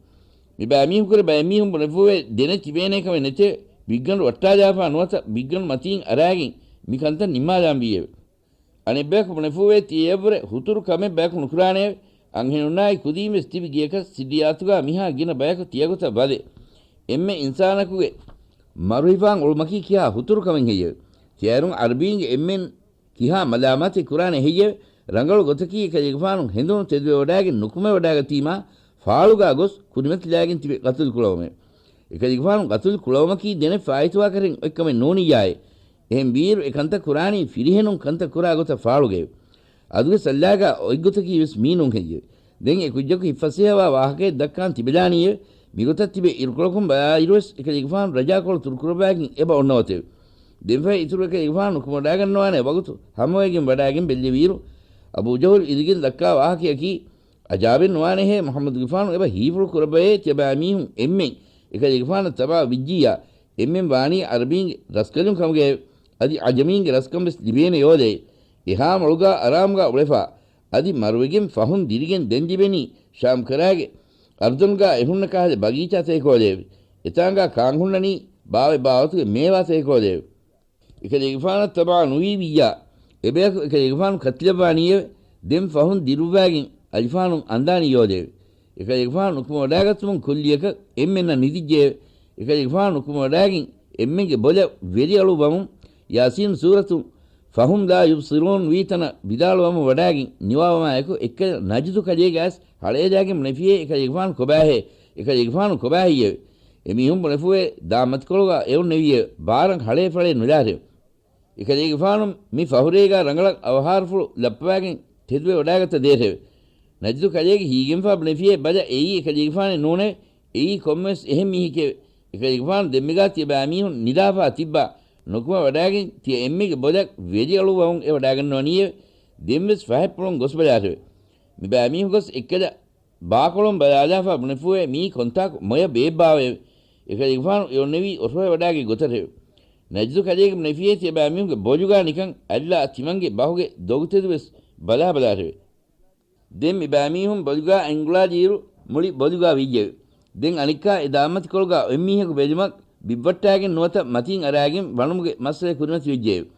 މި ބައިމީހުންކުރެ ބައެއްމީހުން ބުނެފޫވޭ ދެނެ ތިބޭނޭ ކަމެއް ނެތެވެ. ބިއްގަނޑު ވައްޓާލާފާ ނުވަތަ ބިއްގަނޑު މަތީން އަރާގެން މި ކަންތައް ނިންމާލާންވީއެވެ. އަނެއްބަޔަކު ބުނެފޫވޭ ތިޔަޔަށްވުރެ ހުތުރު ކަމެއް ބަޔަކު ނުކުރާނެއެވެ. އަންހެނުންނާއި ކުދީންވެސް ތިބި ގެޔަކަށް ސިއްރިއްޔާތުގާ މިހާ ގިނަ ބަޔަކު ތިޔަގޮތަށް ވަދެ، އެންމެ އިންސާނަކުގެ މަރުހިފާން އުޅުމަކީ ކިހާ ހުތުރު ކަމެއް ހެއްޔެވެ؟ ތިޔަރުން އަރަބީންގެ އެންމެން ކިހާ މަލާމާތެއް ކުރާނެ ހެއްޔެވެ؟ ރަނގަޅު ގޮތަކީ އެކަލޭގެފާނު ހެނދުނު ތެދުވެވަޑާގެން ނުކުމެވަޑާގަތީމާ، ފާޅުގާ ގޮސް ކުރިމަތިލާގެން ތިބެ ގަތުލު ކުޅަވުމެވެ. އެކަލޭގެފާނު ގަތުލު ކުޅަވުމަކީ ދެނެއް ފާއިތުވާކަރެއް އޮތްކަމެއް ނޫނިއްޔާއޭ. އެހެން ވީއިރު އެ ކަންތައް ކުރާނީ ފިރިހެނުން ކަންތައް ކުރާ ގޮތަށް ފާޅުގައެވެ. އަދުގެ ސައްލާގާ އޮތްގޮތަކީ ވެސް މީނޫން ހެއްޔެވެ؟ ދެން އެ ކުއްޖަކު ހިތްފަސޭހަވާ ވާހަކައެއް ދައްކާން ތިބެދާނީއެވެ. މިގޮތަށް ތިބެ އިރުކޮޅަކުން ބަލާއިރުވެސް އެކަލޭގެފާނު ރަޖާކޮޅު ތުރުކުރައްވާގެން އެބަ އޮންނަވަތެވެ. ދެންފަހެ އިތުރު އެކަލޭގެފާނު ނުކުމެވަޑާގަންނަވާނެ ވަގުތު ހަމަވެގެން ވަޑާގެން ބެއްލެވިއިރު، އަބޫ ޖަހުލް އިދިގެން ދައްކާ ވާހަކަޔަކީ، އަޖާބެއް ނުވާނެހޭ، މުޙައްމަދުގެފާނު އެބަ ހީފުޅު ކުރައްވައޭ ތިޔަބައިމީހުން އެންމެން އެކަލޭގެފާނަށް ތަބާ ވިއްޖިއްޔާ، އެންމެން ވާނީ އަރަބީންގެ ރަސްކަލުން ކަމުގައެވެ. އަދި އަޖަމީންގެ ރަސްކަން ވެސް ލިބޭނެ ޔޯލޭ. އެހާ މޮޅުގާ އަރާމުގާ އުޅެފާ، އަދި މަރުވެގެން ފަހުން ދިރިގެން ދެން ލިބެނީ ޝާމްކަރާގެ އަރްދަންގާ އެހުންނަ ކަހަލަ ބަގީޗާތަކެކޯލެއެވެ. އެތާނގާ ކާން ހުންނަނީ ބާވަތް ބާވަތުގެ މޭވާތަކެކޯލެއެވެ. އެކަލޭގެފާނަށް ތަބާ ނުވީ ވިއްޔާ، އެބަޔަކު އެކަލޭގެފާނު ކަތިލައްވާނީއެވެ. ދެން ފަހުން ދިރުއްވާގެން އަލިފާނު އަންދާނީ ޔޯލެއެވެ. އެކަލޭގެފާނު ނުކުމެވަޑާގަތުމުން ކުއްލިއަކަށް އެންމެންނަށް ނިދިއްޖެއެވެ. އެކަލޭގެފާނު ނުކުމެވަޑާގެން އެންމެންގެ ބޮލަށް ވެރިއަޅުއްވަމުން ޔާސީން ސޫރަތު فهم لا يبصرون ވީތަނަށް ވިދާޅުވަމުން ވަޑާގެން ނިވާވަމާއެކު އެއްކަލަ ނަޖްދު ކަލޭގެ އައިސް ހަޅޭލާގެން ބުނެފިއޭ އެކަލޭގެފާނު ކޮބާހޭ؟ އެކަލޭގެފާނު ކޮބާހެއްޔެވެ؟ އެމީހުން ބުނެފުވޭ ދާމަތިކޮޅުގާ އެއޮންނެވިއެވެ. ބާރަށް ހަޅޭ ފަޅޭ ނުލާހެވެ. އެކަލޭގެފާނު މި ފަހުރޭގާ ރަނގަޅަށް އަވަހާރަފުޅު ލައްޕަވާގެން ތެދުވެ ވަޑާގަތަ ދޭހެވެ. ނަޖްދު ކަލޭގެ ހީގެންފާ ބުނެފިއޭ ބަލަ އެއީ އެކަލޭގެފާނެއް ނޫނެވެ. އެއީ ކޮންމެވެސް އެހެން މީހެކެވެ. އެކަލޭގެފާނު ދެންމެގާ ތިޔަބައިމީހުން ނިދާފާ ތިއްބާ ނުކުމެ ވަޑާގެން ތިޔަ އެންމެގެ ބޮލަށް ވެރިއަޅުއްވަމުން އެ ވަޑާގަންނަވަނީއެވެ. ދެންވެސް ފަހަތްޕުޅުން ގޮސްބަލާށެވެ. މިބައިމީހުން ގޮސް އެއްކަލަ ބާކޮޅުން ބަލާލާފަ ބުނެފުވޭ މިއީ ކޮންތާކު މޮޔަ ބޭއްބާވައެވެ. އެކަލޭގެފާނު އެއޮންނެވީ އޮށޯވެވަޑާގެ ގޮތަށެވެ. ނަޖްދު ކަލޭގެ ބުނެފިއޭ ތިޔަބައިމީހުންގެ ބޮލުގާ ނިކަން އަލްލާ ތިމަންގެ ބަހުގެ ދޮގުތެދުވެސް ބަލާބަލާށެވެ. ދެން މިބައިމީހުން ބޮލުގާ އެނގުޅާލިއިރު މުޅި ބޮލުގާ ވިއްޖެވެ. ދެން އަނެއްކާ އެ ދާމަތިކޮޅުގާ އޮތްމީހަކު ބެލުމަށް ބިއްވައްޓާގެން ނުވަތަ މަތީން އަރާގެން ވަނުމުގެ މައްސަލަ ކުރިމަތިވެއްޖެއެވެ.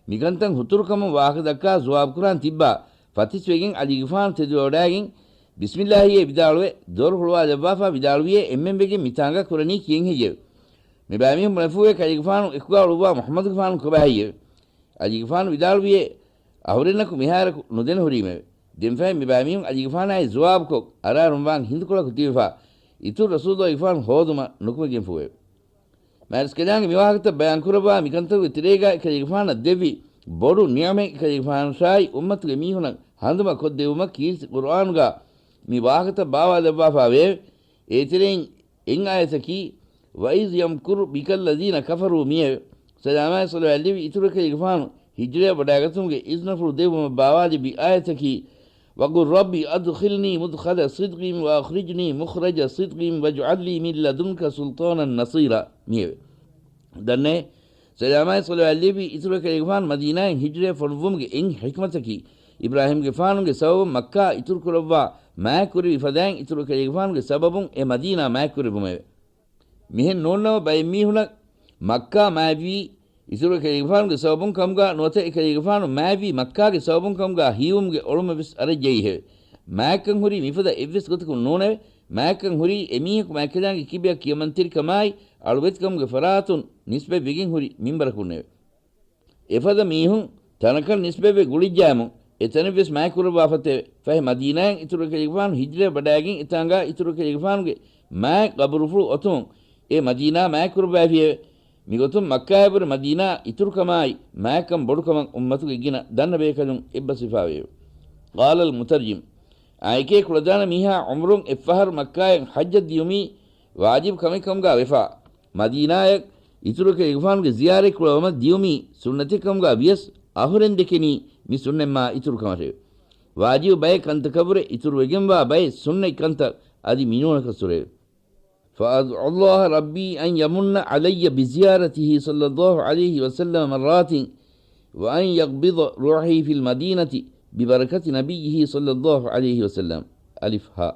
މިކަންތައް ހުތުރުކަމުން ވާހަކަ ދައްކާ ޒުވާބުކުރާން ތިއްބާ ފަތިސްވެގެން އަލީގެފާނު ތެދުވެވަޑާގެން ބިސްމިއްލާހިއޭ ވިދާޅުވެ ދޮރު ހުޅުވާލައްވާފާ ވިދާޅުވިއޭ އެންމެން ވެގެން މިތާނގަ ކުރަނީ ކިއެއް ހެއްޔެވެ؟ މިބައިމީހުން ބުނެފުވޭ ކަލޭގެފާނު އެކުގާ އުޅުއްވާ މުޙައްމަދުގެފާނު ކޮބާ ހެއްޔެވެ؟ އަލީގެފާނު ވިދާޅުވިއޭ އަހުރެންނަކު މިހާރަކު ނުދެނެހުރީމެވެ. ދެންފަހެ މިބައިމީހުން އަލީގެފާނާއި ޒުވާބުކޮށް އަރާރުން ވާން ހިނދުކޮޅަކު ތިބެފާ އިތުރު ރަސޫލުއައިފާން ހޯދުމަށް ނުކުމެގެންފުވެ. މާތްރަސްކަލާނގެ މިވާހަކަތައް ބަޔާންކުރައްވާ މިކަންތަކުގެ ތެރޭގާ އެކަލޭގެފާނަށް ދެއްވި ބޮޑު ނިޢުމަތް އެކަލޭގެފާނަށާއި އުއްމަތުގެ މީހުނަށް ހަނދުމަ ކޮށްދެއްވުމަށް ކީރިތި ޤުރުއާނުގާ މި ވާހަކަތައް ބާވާލައްވާފާވެއެވެ. އޭތެރެއިން އެއް އާޔަތަކީ، وَإِذْ يَمْكُرُ بِكَ الَّذِينَ كَفَرُوا މިއެވެ. ސަލާމާއި ޞަލަވާތްލެއްވި އިތުރު އެކަލޭގެފާނު ހިޖްރަޔަށް ވަޑާގަތުމުގެ އިޒްނަފުޅު ދެއްވުމަށް ބާވާލެއްވި އާޔަތަކީ، وَقُل رَّبِّ أَدْخِلْنِي مُدْخَلَ صِدْقٍ وَأَخْرِجْنِي مُخْرَجَ صِدْقٍ وَاجْعَل لِّي مِن لَّدُنكَ سُلْطَانًا نَّصِيرًا މިއެވެ. ދަންނައޭ، ސަލާމާއި ޞަލަވާތްލެއްވި އިތުރު އެކަލޭގެފާނު މަދީނާއިން ހިޖްރަޔަށް ފޮނުއްވުމުގެ އެއް ޙިކްމަތަކީ، އިބްރާހީމްގެފާނުގެ ސަބަބުން މައްކާ އިތުރުކުރައްވާ މާތްކުރެވި ފަދައިން އިތުރު އެކަލޭގެފާނުގެ ސަބަބުން އެ މަދީނާ މާތްކުރެއްވުމެވެ. މިހެން ނޫންނަމަ ބައެއްމީހުނަށް މައްކާ މާތްވީ އިތުރު އެކަލޭގެފާނުގެ ސަބަބުން ކަމުގާ ނުވަތަ އެކަލޭގެފާނު މާތްވީ މައްކާގެ ސަބަބުން ކަމުގާ ހީވުމުގެ އޮޅުމެއް ވެސް އަރައްޖައީހެވެ. މާތްކަން ހުރީ މިފަދަ އެއްވެސް ގޮތަކުން ނޫނެވެ. މާތްކަން ހުރީ އެމީހަކު މާތްކަލާނގެ ކިބަޔަށް ކިޔަމަންތެރިކަމާއި އަޅުވެތިކަމުގެ ފަރާތުން ނިސްބަތްވެގެން ހުރި މިންބަރަކުންނެވެ. އެފަދަ މީހުން ތަނަކަށް ނިސްބަތްވެ ގުޅިއްޖާމު، އެތަނެއްވެސް މާތްކުރައްވާފަތެވެ. ފަހެ މަދީނާއިން އިތުރު އެކަލޭގެފާނު ހިޖްރަޔަށް ވަޑާގެން އެތާނގާ އިތުރު އެކަލޭގެފާނުގެ މާތް ގަބުރުފުޅު އޮތުމުން އެ މަދީނާ މާތްކުރައްވައިފިއެވެ. މިގޮތުން މައްކާއަށްވުރެ މަދީނާ އިތުރުކަމާއި މާތްކަން ބޮޑުކަމަށް އުއްމަތުގެ ގިނަ ދަންނަ ބޭކަލުން އެއްބަސްވެފާވެއެވެ. قال المترجم، އާނއެކޭ ކުޅަދާނަ މީހާ ޢުމުރުން އެއްފަހަރު މައްކާއަށް ޙައްޖަށް ދިޔުމީ ވާޖިބު ކަމެއް ކަމުގާ ވެފާ، މަދީނާއަށް އިތުރު އެކަލޭގެފާނުގެ ޒިޔާރަތް ކުޅަވަމަށް ދިޔުމީ ސުންނަތެއް ކަމުގާ ވިޔަސް، އަހުރެން ދެކެނީ މި ސުންނަތްމާ އިތުރު ކަމަށެވެ. ވާޖިބު ބައެއް ކަންތަކަށްވުރެ އިތުރުވެގެންވާ ބައެއް ސުންނަތް ކަންތައް އަދި މިނޫނަކަށްވުރެވެ. فأدعو الله ربي أن يمن علي بزيارته صلى الله عليه وسلم مرات وأن يقبض روحي في المدينة ببركة نبيه صلى الله عليه وسلم. އަލިފް ހާ.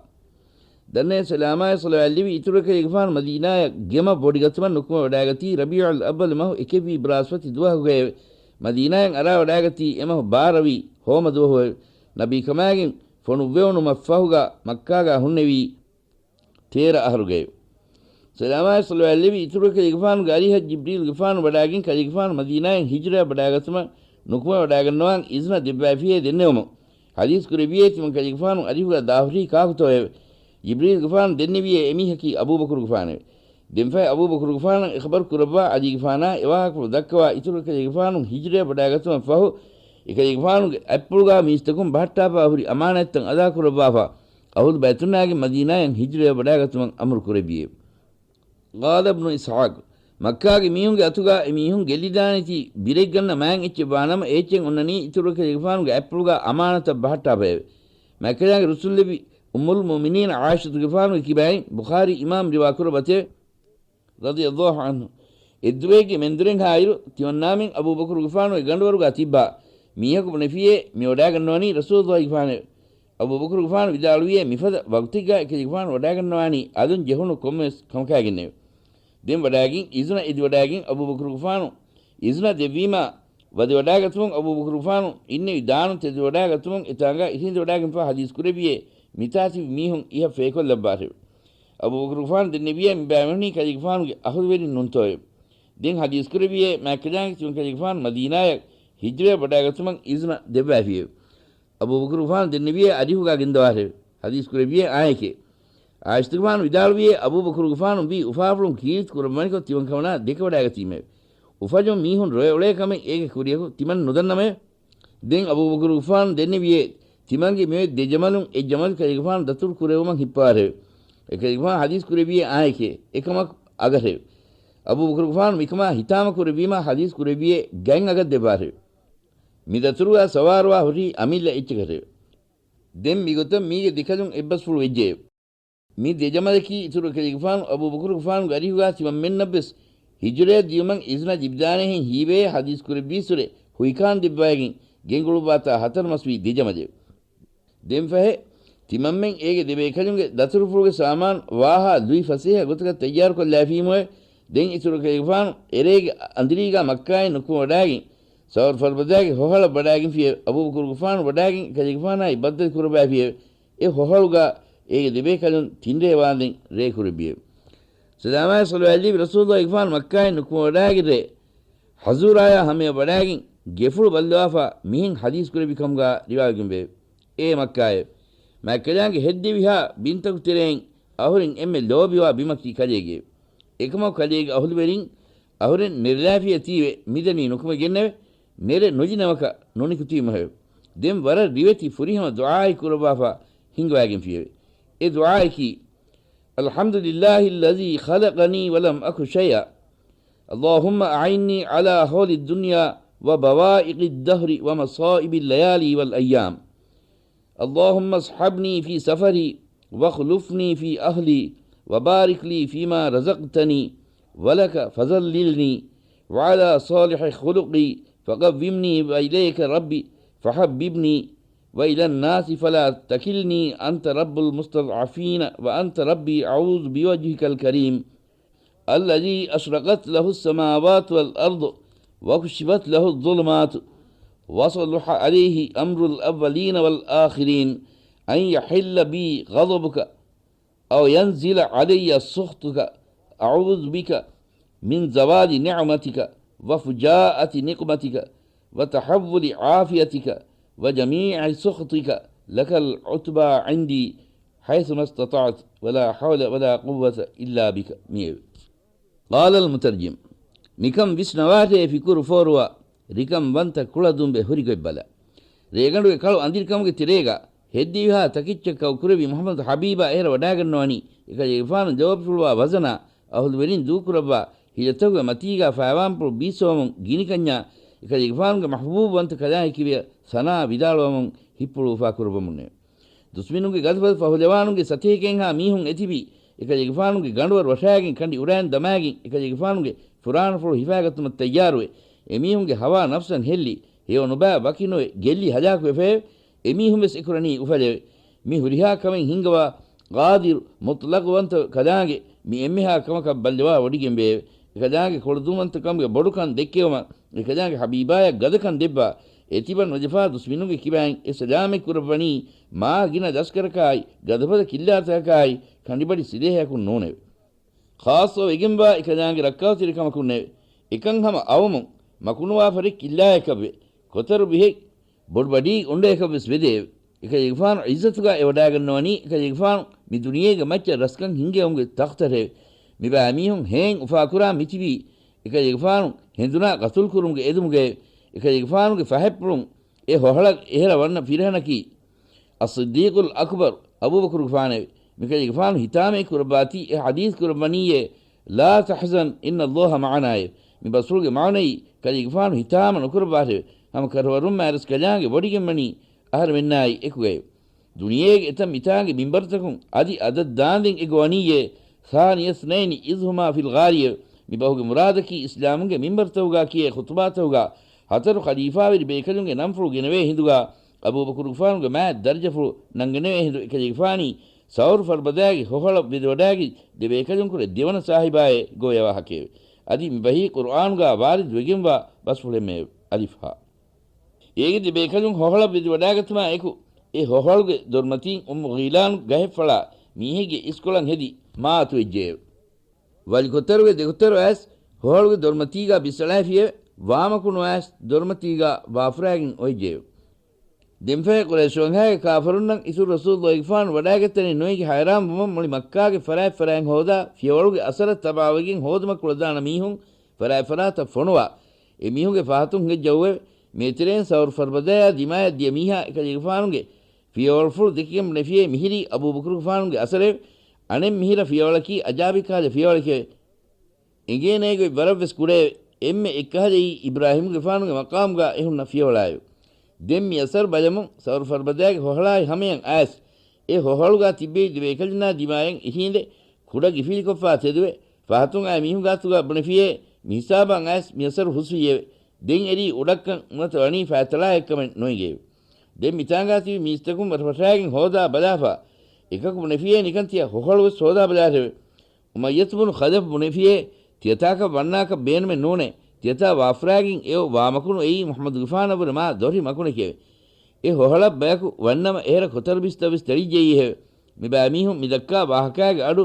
ދަންނައޭ ސަލާމާއި ޞަލަވާތްލެއްވި އިތުރު އެކަލޭގެފާނު މަދީނާއަށް ގެމަށް ބޮޑިގަތުމަށް ނުކުމެވަޑާގަތީ ރަބީޢުލް އައްވަލު މަހު އެކެއްވީ ބްރާސްފަތި ދުވަހުގައެވެ. މަދީނާއަށް އަރާވަޑާގަތީ އެމަހު ބާރަވީ ހޯމަ ދުވަހުއެވެ. ނަބީކަމާގެން ފޮނުއްވެވުނުމަށްފަހުގާ މައްކާގާ ހުންނެވީ ތޭރަ އަހަރުގައެވެ. ސަލާމާއި ޞަލަވާތް ލެއްވި އިތުރު ކަލޭގެފާނުގެ އަރިހަށް ޖިބްރީލްގެފާނު ވަޑާގެން ކަލޭގެފާނު މަދީނާއަށް ހިޖުރަޔަށް ވަޑާގަތުމަށް ނުކުމެ ވަޑާގަންނަވާން އިޒުނަ ދެއްވައިފިޔޭ ދެންނެވުމުން ޙަދީޘް ކުރެއްވިޔޭ، ތިމަން ކަލޭގެފާނު އަރިހުގަ ދާހުރީ ކާކުތޯއެވެ؟ ޖިބްރީލްގެފާނު ދެންނެވިޔޭ އެމީހަކީ އަބޫބަކުރުގެފާނެވެ. ދެންފަހެ އަބޫބަކުރުގެފާނަށް އެ ޚަބަރު ކުރައްވާ ޢަލީގެފާނާ އެވާހަކަފުޅު ދައްކަވާ އިތުރު ކަލޭގެފާނު ހިޖުރަޔަށް ވަޑާގަތުމަށް ފަހު، އެކަލޭގެފާނުގެ އަތްޕުޅުގާ މީސްތަކުން ބަހައްޓާފާ ހުރި އަމާނާތްތައް އަދާކުރައްވާފާ، އަހުލު ބައިތުންނާގެން މަދީނާއަށް ހިޖުރަޔަށް ވަޑާގަތުމަށް އަމުރު ކުރެއްވިއެވެ. ޤާލަ އިބްނު އިސްޙާޤު، މައްކާގެ މީހުންގެ އަތުގާ އެމީހުން ގެއްލިދާނެތީ ބިރެއްގަންނަ މާތް އެއްޗެއް ވާނަމަ، އޭއްޗެއް އޮންނަނީ އިތުރު ކަލޭގެފާނުގެ އަތްޕުޅުގާ އަމާނަތަށް ބަހައްޓާފައެވެ. މައްކަލާގެ ރުއްސުންލެއްވި އުއްމުލް މުއުމިނީން ޢާއިޝަތުގެފާނުގެ ކިބައިން ބުޚާރީ އިމާމް ރިވާ ކުރައްވަތެވެ. ރަޟިޔަﷲ ޢަންހު. އެއްދުވަހެއްގެ މެންދުރެއްހާއިރު، ތިމަންނާމެން އަބޫބަކުރުގެފާނުގެ ގަނޑުވަރުގާ ތިއްބާ، މީހަކު ބުނެފިޔޭ މި ވަޑާގަންނަވަނީ ރަސޫލުﷲގެފާނެވެ. އަބޫބަކުރުގެފާނު ވިދާޅުވިޔޭ، މިފަދަ ވަގުތެއްގާ އެކަލޭގެފާނު ވަޑާގަންނަވާނީ އަލުން ޖެހުނު ކޮންމެވެސް ކަމަކާގެންނެވެ. ދެން ވަޑާގެން އިޒުނަ އެދިވަޑާގެން އަބޫބަކުރުގެފާނު އިޒުނަ ދެއްވީމާ، ވަދެވަޑާގަތުމުން އަބޫބަކުރުގެފާނު އިންނެވި ދާނުން ތެދުވަޑާގަތުމުން އެތާނގާ އިށީނދެވަޑާގެންފާ ޙަދީޘް ކުރެއްވިޔޭ، މިތާ ތިބި މީހުން އިހަށް ފޭކޮށްލައްވާށެވެ. އަބޫބަކުރުގެފާނު ދެންނެވިޔޭ، މި ބައިމީހުނީ ކަލޭގެފާނުގެ އަހުލުވެރިން ނޫންތޯއެވެ؟ ދެން ޙަދީޘް ކުރެއްވިޔޭ، މާތްކަލާނގެ ތިމަން ކަލޭގެފާނު މަދީނާއަށް ހިޖުރަޔަށް ވަޑާގަތުމަށް އިޒުނަ ދެއްވައިފިއެވެ. އަބޫބަކުރުގެފާނު ދެންނެވިޔޭ، އަރިހުގާ ގެންދަވާށެވެ. ޙަދީޘް ކުރެއްވިޔޭ އާއެކޭ. ޢާއިޝަތުގެފާނު ވިދާޅުވިޔޭ، އަބޫބަކުރުގެފާނު ވީ އުފާފުޅުން ކީރިތި ކުރައްވަނިކޮށް ތިމަން ކަމަނާ ދެކެވަޑާގަތީމެވެ. އުފަލުން މީހުން ރޮއެ އުޅޭ ކަމެއް އޭގެ ކުރިޔަކު ތިމަން ނުދަންނަމެވެ. ދެން އަބޫބަކުރުގެފާނު ދެންނެވިޔޭ، ތިމަންގެ މިއޮތް ދެ ޖަމަލުން އެއް ޖަމަލު ކަލޭގެފާނު ދަތުރު ކުރެވުމަށް ހިއްޕަވާށެވެ. އެކަލޭގެފާނު ޙަދީޘް ކުރެއްވިޔޭ އާއެކޭ، އެކަމަކު އަގަށެވެ. އަބޫބަކުރުގެފާނު މިކަމާ ހިތާމަ ކުރެއްވީމާ ޙަދީޘް ކުރެއްވިޔޭ ގަތް އަގަށް ދެއްވާށެވެ. މި ދަތުރުގާ ސަވާރުވާ ހުރީ އަމިއްލަ އެއްޗަކަށެވެ. ދެން މިގޮތަށް މީގެ ދެކަލުން އެއްބަސްފުޅު ވެއްޖެއެވެ. މި ދެ ޖަމަލަކީ އިތުރު ކަލޭގެފާނު އަބޫބަކުރުގެފާނުގެ އަރިހުގާ ތިމަންމެންނަށްވެސް ހިޖުރަޔަށް ދިޔުމަށް އިޒުނަ ލިބިދާނެހެން ހީވޭ ޙަދީޘް ކުރެއްވީއްސުރެ ހުއިކާން ދެއްވައިގެން ގެންގުޅުއްވާތާ ހަތަރު މަސްވީ ދެ ޖަމަލެވެ. ދެންފަހެ، ތިމަންމެން އޭގެ ދެބޭކަލުންގެ ދަތުރުފުޅުގެ ސާމާނު ވާހާ ލުއި ފަސޭހަ ގޮތަކަށް ތައްޔާރުކޮށްލާފީމުއެވެ. ދެން އިތުރު ކަލޭގެފާނު އެރޭގެ އަނދިރީގާ މައްކާއިން ނުކުމެ ވަޑާގެން، ސައުރު ފަރުބަދާގެ ހޮހަޅަށް ވަޑާގެންފިއެވެ. އަބޫބަކުރުގެފާނު ވަޑާގެން ކަލޭގެފާނާއި ބައްދަލު ކުރައްވާފިއެވެ. އެ ހޮހަޅުގާ އޭގެ ދެބޭކަލުން ތިންރޭ ވާންދެން ރޭ ކުރެއްވިއެވެ. ސަލާމާއި ޞަލަވާތް ލިބި ރަސޫލުﷲގެފާނު މައްކާއިން ނުކުމެ ވަޑާގެން ރޭ ޙަޒޫރާޔާ ހަމަޔަށް ވަޑާގެން ގެފުޅު ބައްލަވާފާ މިހެން ޙަދީޘް ކުރެއްވި ކަމުގާ ރިވާވެގެންވެއެވެ. އޭ މައްކާއޭ! މާތްކަލާނގެ ހެއްދެވިހާ ބިންތަކު ތެރެއިން އަހުރެން އެންމެ ލޯބިވާ ބިމަކީ ކަލޭގެއެވެ. އެކަމަކު ކަލޭގެ އަހުލުވެރިން އަހުރެން ނެރެލާފިޔަތީވެ މިދަނީ ނުކުމެގެންނެވެ. ނެރެ ނުޖެހި ނަވަކަށް ނުނިކުތީމުހެވެ. ދެން ވަރަށް ރިވެތި ފުރިހަމަ ދުޢާއެއް ކުރައްވާފާ ހިންގަވައިގެންފިއެވެ. އެ ދުޢާއަކީ، الحمد لله الذي خلقني ولم أك شيئا. اللهم أعني على هول الدنيا وبوائق الدهر ومصائب الليالي والأيام. اللهم اصحبني في سفري واخلفني في أهلي وبارك لي فيما رزقتني ولك فذللني وعلى صالح خلقي فقومني وإليك ربي فحببني وإلى الناس فلا تكلني أنت رب المستضعفين وأنت ربي أعوذ بوجهك الكريم الذي أشرقت له السماوات والأرض وكشفت له الظلمات وصلح عليه أمر الأولين والآخرين أن يحل بي غضبك أو ينزل علي سخطك أعوذ بك من زوال نعمتك وفجاءة نقمتك وتحول عافيتك وجميع سخطك لك العتبى عندي حيثما استطعت ولا حول ولا قوة إلا بك މިއެވެ. قال المترجم، މިކަން ވިސްނަވާށޭ ފިކުރު ފޯރުވާ، ރިކަން ވަންތަ ކުޅަދުނބެ ހުރިގޮތްބަލަ. ރޭގަނޑުގެ ކަޅު އަނދިރިކަމުގެ ތެރޭގަ، ހެއްދިވިހާ ތަކިއްޗަށް ކައު ކުރެވި މުޙައްމަދު ޙަބީބާ އެހެރަ ވަޑާގަންނަވަނީ، އެކަލޭގެފާނު ޖަވާބުފުޅުވާ ވަޒަނާ، އަހުލުވެރިން ދޫކުރައްވާ، ހިލަތަކުގެ މަތީގާ ފައިވާންޕުޅު ބީއްސަވަމުން ގިނިކަންޏާ، އެކަލޭގެފާނުގެ މަޙްބޫބުވަންތަ ކަލާނގެ ކިބަޔަށް ސަނާ ވިދާޅުވަމުން ހިއްޕުޅު އުފާ ކުރައްވަމުންނެވެ. ދުސްމިނުންގެ ގަދަފަދަ ފަހުލަވާނުންގެ ސަތޭކައެއްހާ މީހުން އެތިބީ، އެކަލޭގެފާނުގެ ގަނޑުވަރު ވަށާގެން ކަނޑި އުރައިން ދަމާގެން އެކަލޭގެފާނުގެ ފުރާނަފުޅު ހިފާގަތުމަށް ތައްޔާރުވެ، އެމީހުންގެ ހަވާ ނަފްސަށް ހެއްލި، ހެޔޮ ނުބައި ވަކި ނުވެ ގެއްލި ހަލާކުވެފައެވެ. އެމީހުން ވެސް އެކުރަނީ އުފަލެވެ. މި ހުރިހާ ކަމެއް ހިންގަވާ ޤާދިރު މުޠްލަޤުވަންތަ ކަލާނގެ މި އެންމެހާ ކަމަކަށް ބައްލަވާ ވޮޑިގެންވެއެވެ. އެކަލާނގެ ކޮޅުދުންވަންތަކަމުގެ ބޮޑުކަން ދެއްކެވުމަށް އެކަލާނގެ ޙަބީބާޔަށް ގަދަކަން ދެއްވާ، އެތިބަ ނުލަފާ ދުސްމިނުންގެ ކިބައިން އެ ސަލާމަތް ކުރައްވަނީ މާ ގިނަ ލަސްކަރަކާއި ގަދަފަދަ ކިއްލާތަކަކާއި ކަނޑިބަޑި ސިލޭހަޔަކުން ނޫނެވެ. ޚާއްޞަވެގެންވާ އެކަލާނގެ ރައްކާތެރިކަމަކުންނެވެ. އެކަން ހަމަ އައުމުން މަކުނުވާ ފަރެއް ކިއްލާއަކަށްވެ، ކޮތަރު ބިހެއް ބޮޑުބަޑީގެ އުނޑަޔަކަށްވެސް ވެދެއެވެ. އެކަލޭގެފާނު ޢިއްޒަތުގަ އެ ވަޑާގަންނަވަނީ އެކަލޭގެފާނު މި ދުނިޔޭގެ މައްޗަށް ރަސްކަން ހިންގެވުމުގެ ތަޚްތަށެވެ. މިބައިމީހުން ހޭން އުފާކުރާ މިތިބީ އެކަލޭގެފާނު ހެނދުނާ ގަތުލުކުރުމުގެ އެދުމުގައެވެ. އެކަލޭގެފާނުގެ ފަހަތްޕުޅުން އެ ހޮހަޅަށް އެހެރަ ވަންނަ ފިރިހެނަކީ އައްޞިއްދީޤުލް އަކްބަރު އަބޫބަކުރުގެފާނެވެ. މިކަލޭގެފާނު ހިތާމައެއް ކުރައްވާތީ އެ ޙަދީޘް ކުރައްވަނީއޭ، "لا تحزن إن الله معنا" އޭ. މި ބަސްފުޅުގެ މާނައީ ކަލޭގެފާނު ހިތާމަ ނުކުރައްވާށެވެ. ހަމަ ކަށަވަރުން މާތްރަސްކަލާނގެ ވޮޑިގެންވަނީ އަހަރެމެންނާއި އެކުގައެވެ. ދުނިޔޭގެ އެތަން މިތާނގެ މިންބަރުތަކުން އަދި އަދަށް ދާންދެން އެ ގޮވަނީއޭ، "ثاني اثنين إذ هما في الغار" އޭ. މި ބަހުގެ މުރާދަކީ އިސްލާމުންގެ މިންބަރުތަކުގަ ކިޔޭ ޚުޠުބާތަކުގަ ހަތަރު ޚަލީފާވެރި ބޭކަލުންގެ ނަންފުޅު ގެނެވޭ ހިނދުގަ، އަބޫބަކުރުގެފާނުގެ މާތް ދަރަޖަފުޅު ނަންގަނެވޭ ހިނދު އެކަލޭގެފާނީ ސައުރު ފަރުބަދާގެ ހޮހަޅަށް ވެދިވަޑާގެން ދެބޭކަލުންކުރެ ދެވަނަ ސާހިބާއޭ ގޮވެޔަވާ ހަކެއެވެ. އަދި މި ބަހީ ޤުރުއާނުގަ ވާރިދު ވެގެންވާ ބަސްފުޅެއްމެއެވެ. އަލިފް ހާ. އޭގެ ދެބޭކަލުން ހޮހަޅަށް ވެދިވަޑާގަތުމާ އެކު، އެ ހޮހަޅުގެ ދޮރުމަތީން އުއްމު ޣީލާނު ގަހެއްފަޅާ މީހެއްގެ އިސްކޮޅަށް ހެދި މާ އަތުވެއްޖެއެވެ. ވަލިކޮތަރުގެ ދެކޮތަރު އައިސް ހޮހަޅުގެ ދޮރުމަތީގަ ބިއްސަޅައިފިއެވެ. ވާމަކުނު އައިސް ދޮރުމަތީގަ ވާފުރާގެން އޮތްޖެއެވެ. ދެންފަހެ ޤުރައިޝް ވަންހާގެ ކާފަރުންނަށް އިތުރު ރަސޫލުއްލާހިގެފާނު ވަޑާގަތްތަނެއް ނުއެގި ހައިރާންވުމުން މުޅި މައްކާގެ ފަރާތްފަރާތް ހޯދާ ފިޔަވަޅުގެ އަސަރަށް ތަބާވެގެން ހޯދުމަށް ކުޅަދާނަ މީހުން ފަރާތްފަރާތަށް ފޮނުވާ އެ މީހުންގެ ފަހަތުން ހިނގައްޖައުއެވެ. މޭތެރެއިން ސައުރު ފަރުބަދަޔާ ދިމާޔަށް ދިޔަ މީހާ އެކަލޭގެފާނުގެ ފިޔަވަޅުފުޅު ދެކިގެން ބުނެފިޔޭ މިހިރީ އަބޫބަކުރުގެފާނުގެ އަސަރެވެ. އަނެއް މިހިރަ ފިޔަވަޅަކީ އަޖާބިކަހަލަ ފިޔަވަޅެކެވެ. އެނގޭނޭގޮތް ވަރަށްވެސް ކުޑައެވެ. އެންމެ އެއްކަހަލައީ އިބްރާހީމުގެފާނުގެ މަޤާމުގަ އެހުންނަ ފިޔަވަޅާއެވެ. ދެން މި އަސަރު ބަލަމުން ސައުރު ފަރުބަދާގެ ހޮހަޅާއި ހަމަޔަށް އައިސް، އެ ހޮހަޅުގަ ތިއްބެވި ދެބޭކަލުންނާ ދިމާޔަށް އިށީނދެ، ކުޑަ ގިފިލިކޮށްފާ ތެދުވެ، ފަހަތުން އައި މީހުން ގާތުގަ ބުނެފިޔޭ، މިހިސާބަށް އައިސް މި އަސަރު ހުސްވިއެވެ. ދެން އެރީ އުޑަށްކަން ނުވަތަ ވަނީ ފައިތަޅާއެއްކަމެއް ނުއެނގެއެވެ. ދެން މިތާނގާ ތިބި މީސްތަކުން ވަރަށްފަށާގެން ހޯދާ ބަލާފަ، އެކަކު ބުނެފިޔޭ ނިކަން ތިޔަ ހޮހަޅުވެސް ހޯދާ ބަލާށެވެ. އުމައްޔަތު ބުނު ޚަލަފް ބުނެފިޔޭ، ތިޔަތާކަށް ވަންނާކަށް ބޭނުމެއް ނޫނޭ. ތިޔަތާ ވާފުރާގެން އެއޮ ވާމަކުނު އެއީ މުޙައްމަދުގެފާނަށްވުރެ މާ ދޮށި މަކުނެކެވެ. އެ ހޮހަޅަށް ބަޔަކު ވަންނަމަ އެހެރަ ކޮތަރު ބިސްތައްވެސް ތެޅިއްޖެއީހެވެ. މިބައިމީހުން މިދައްކާ ވާހަކާގެ އަޑު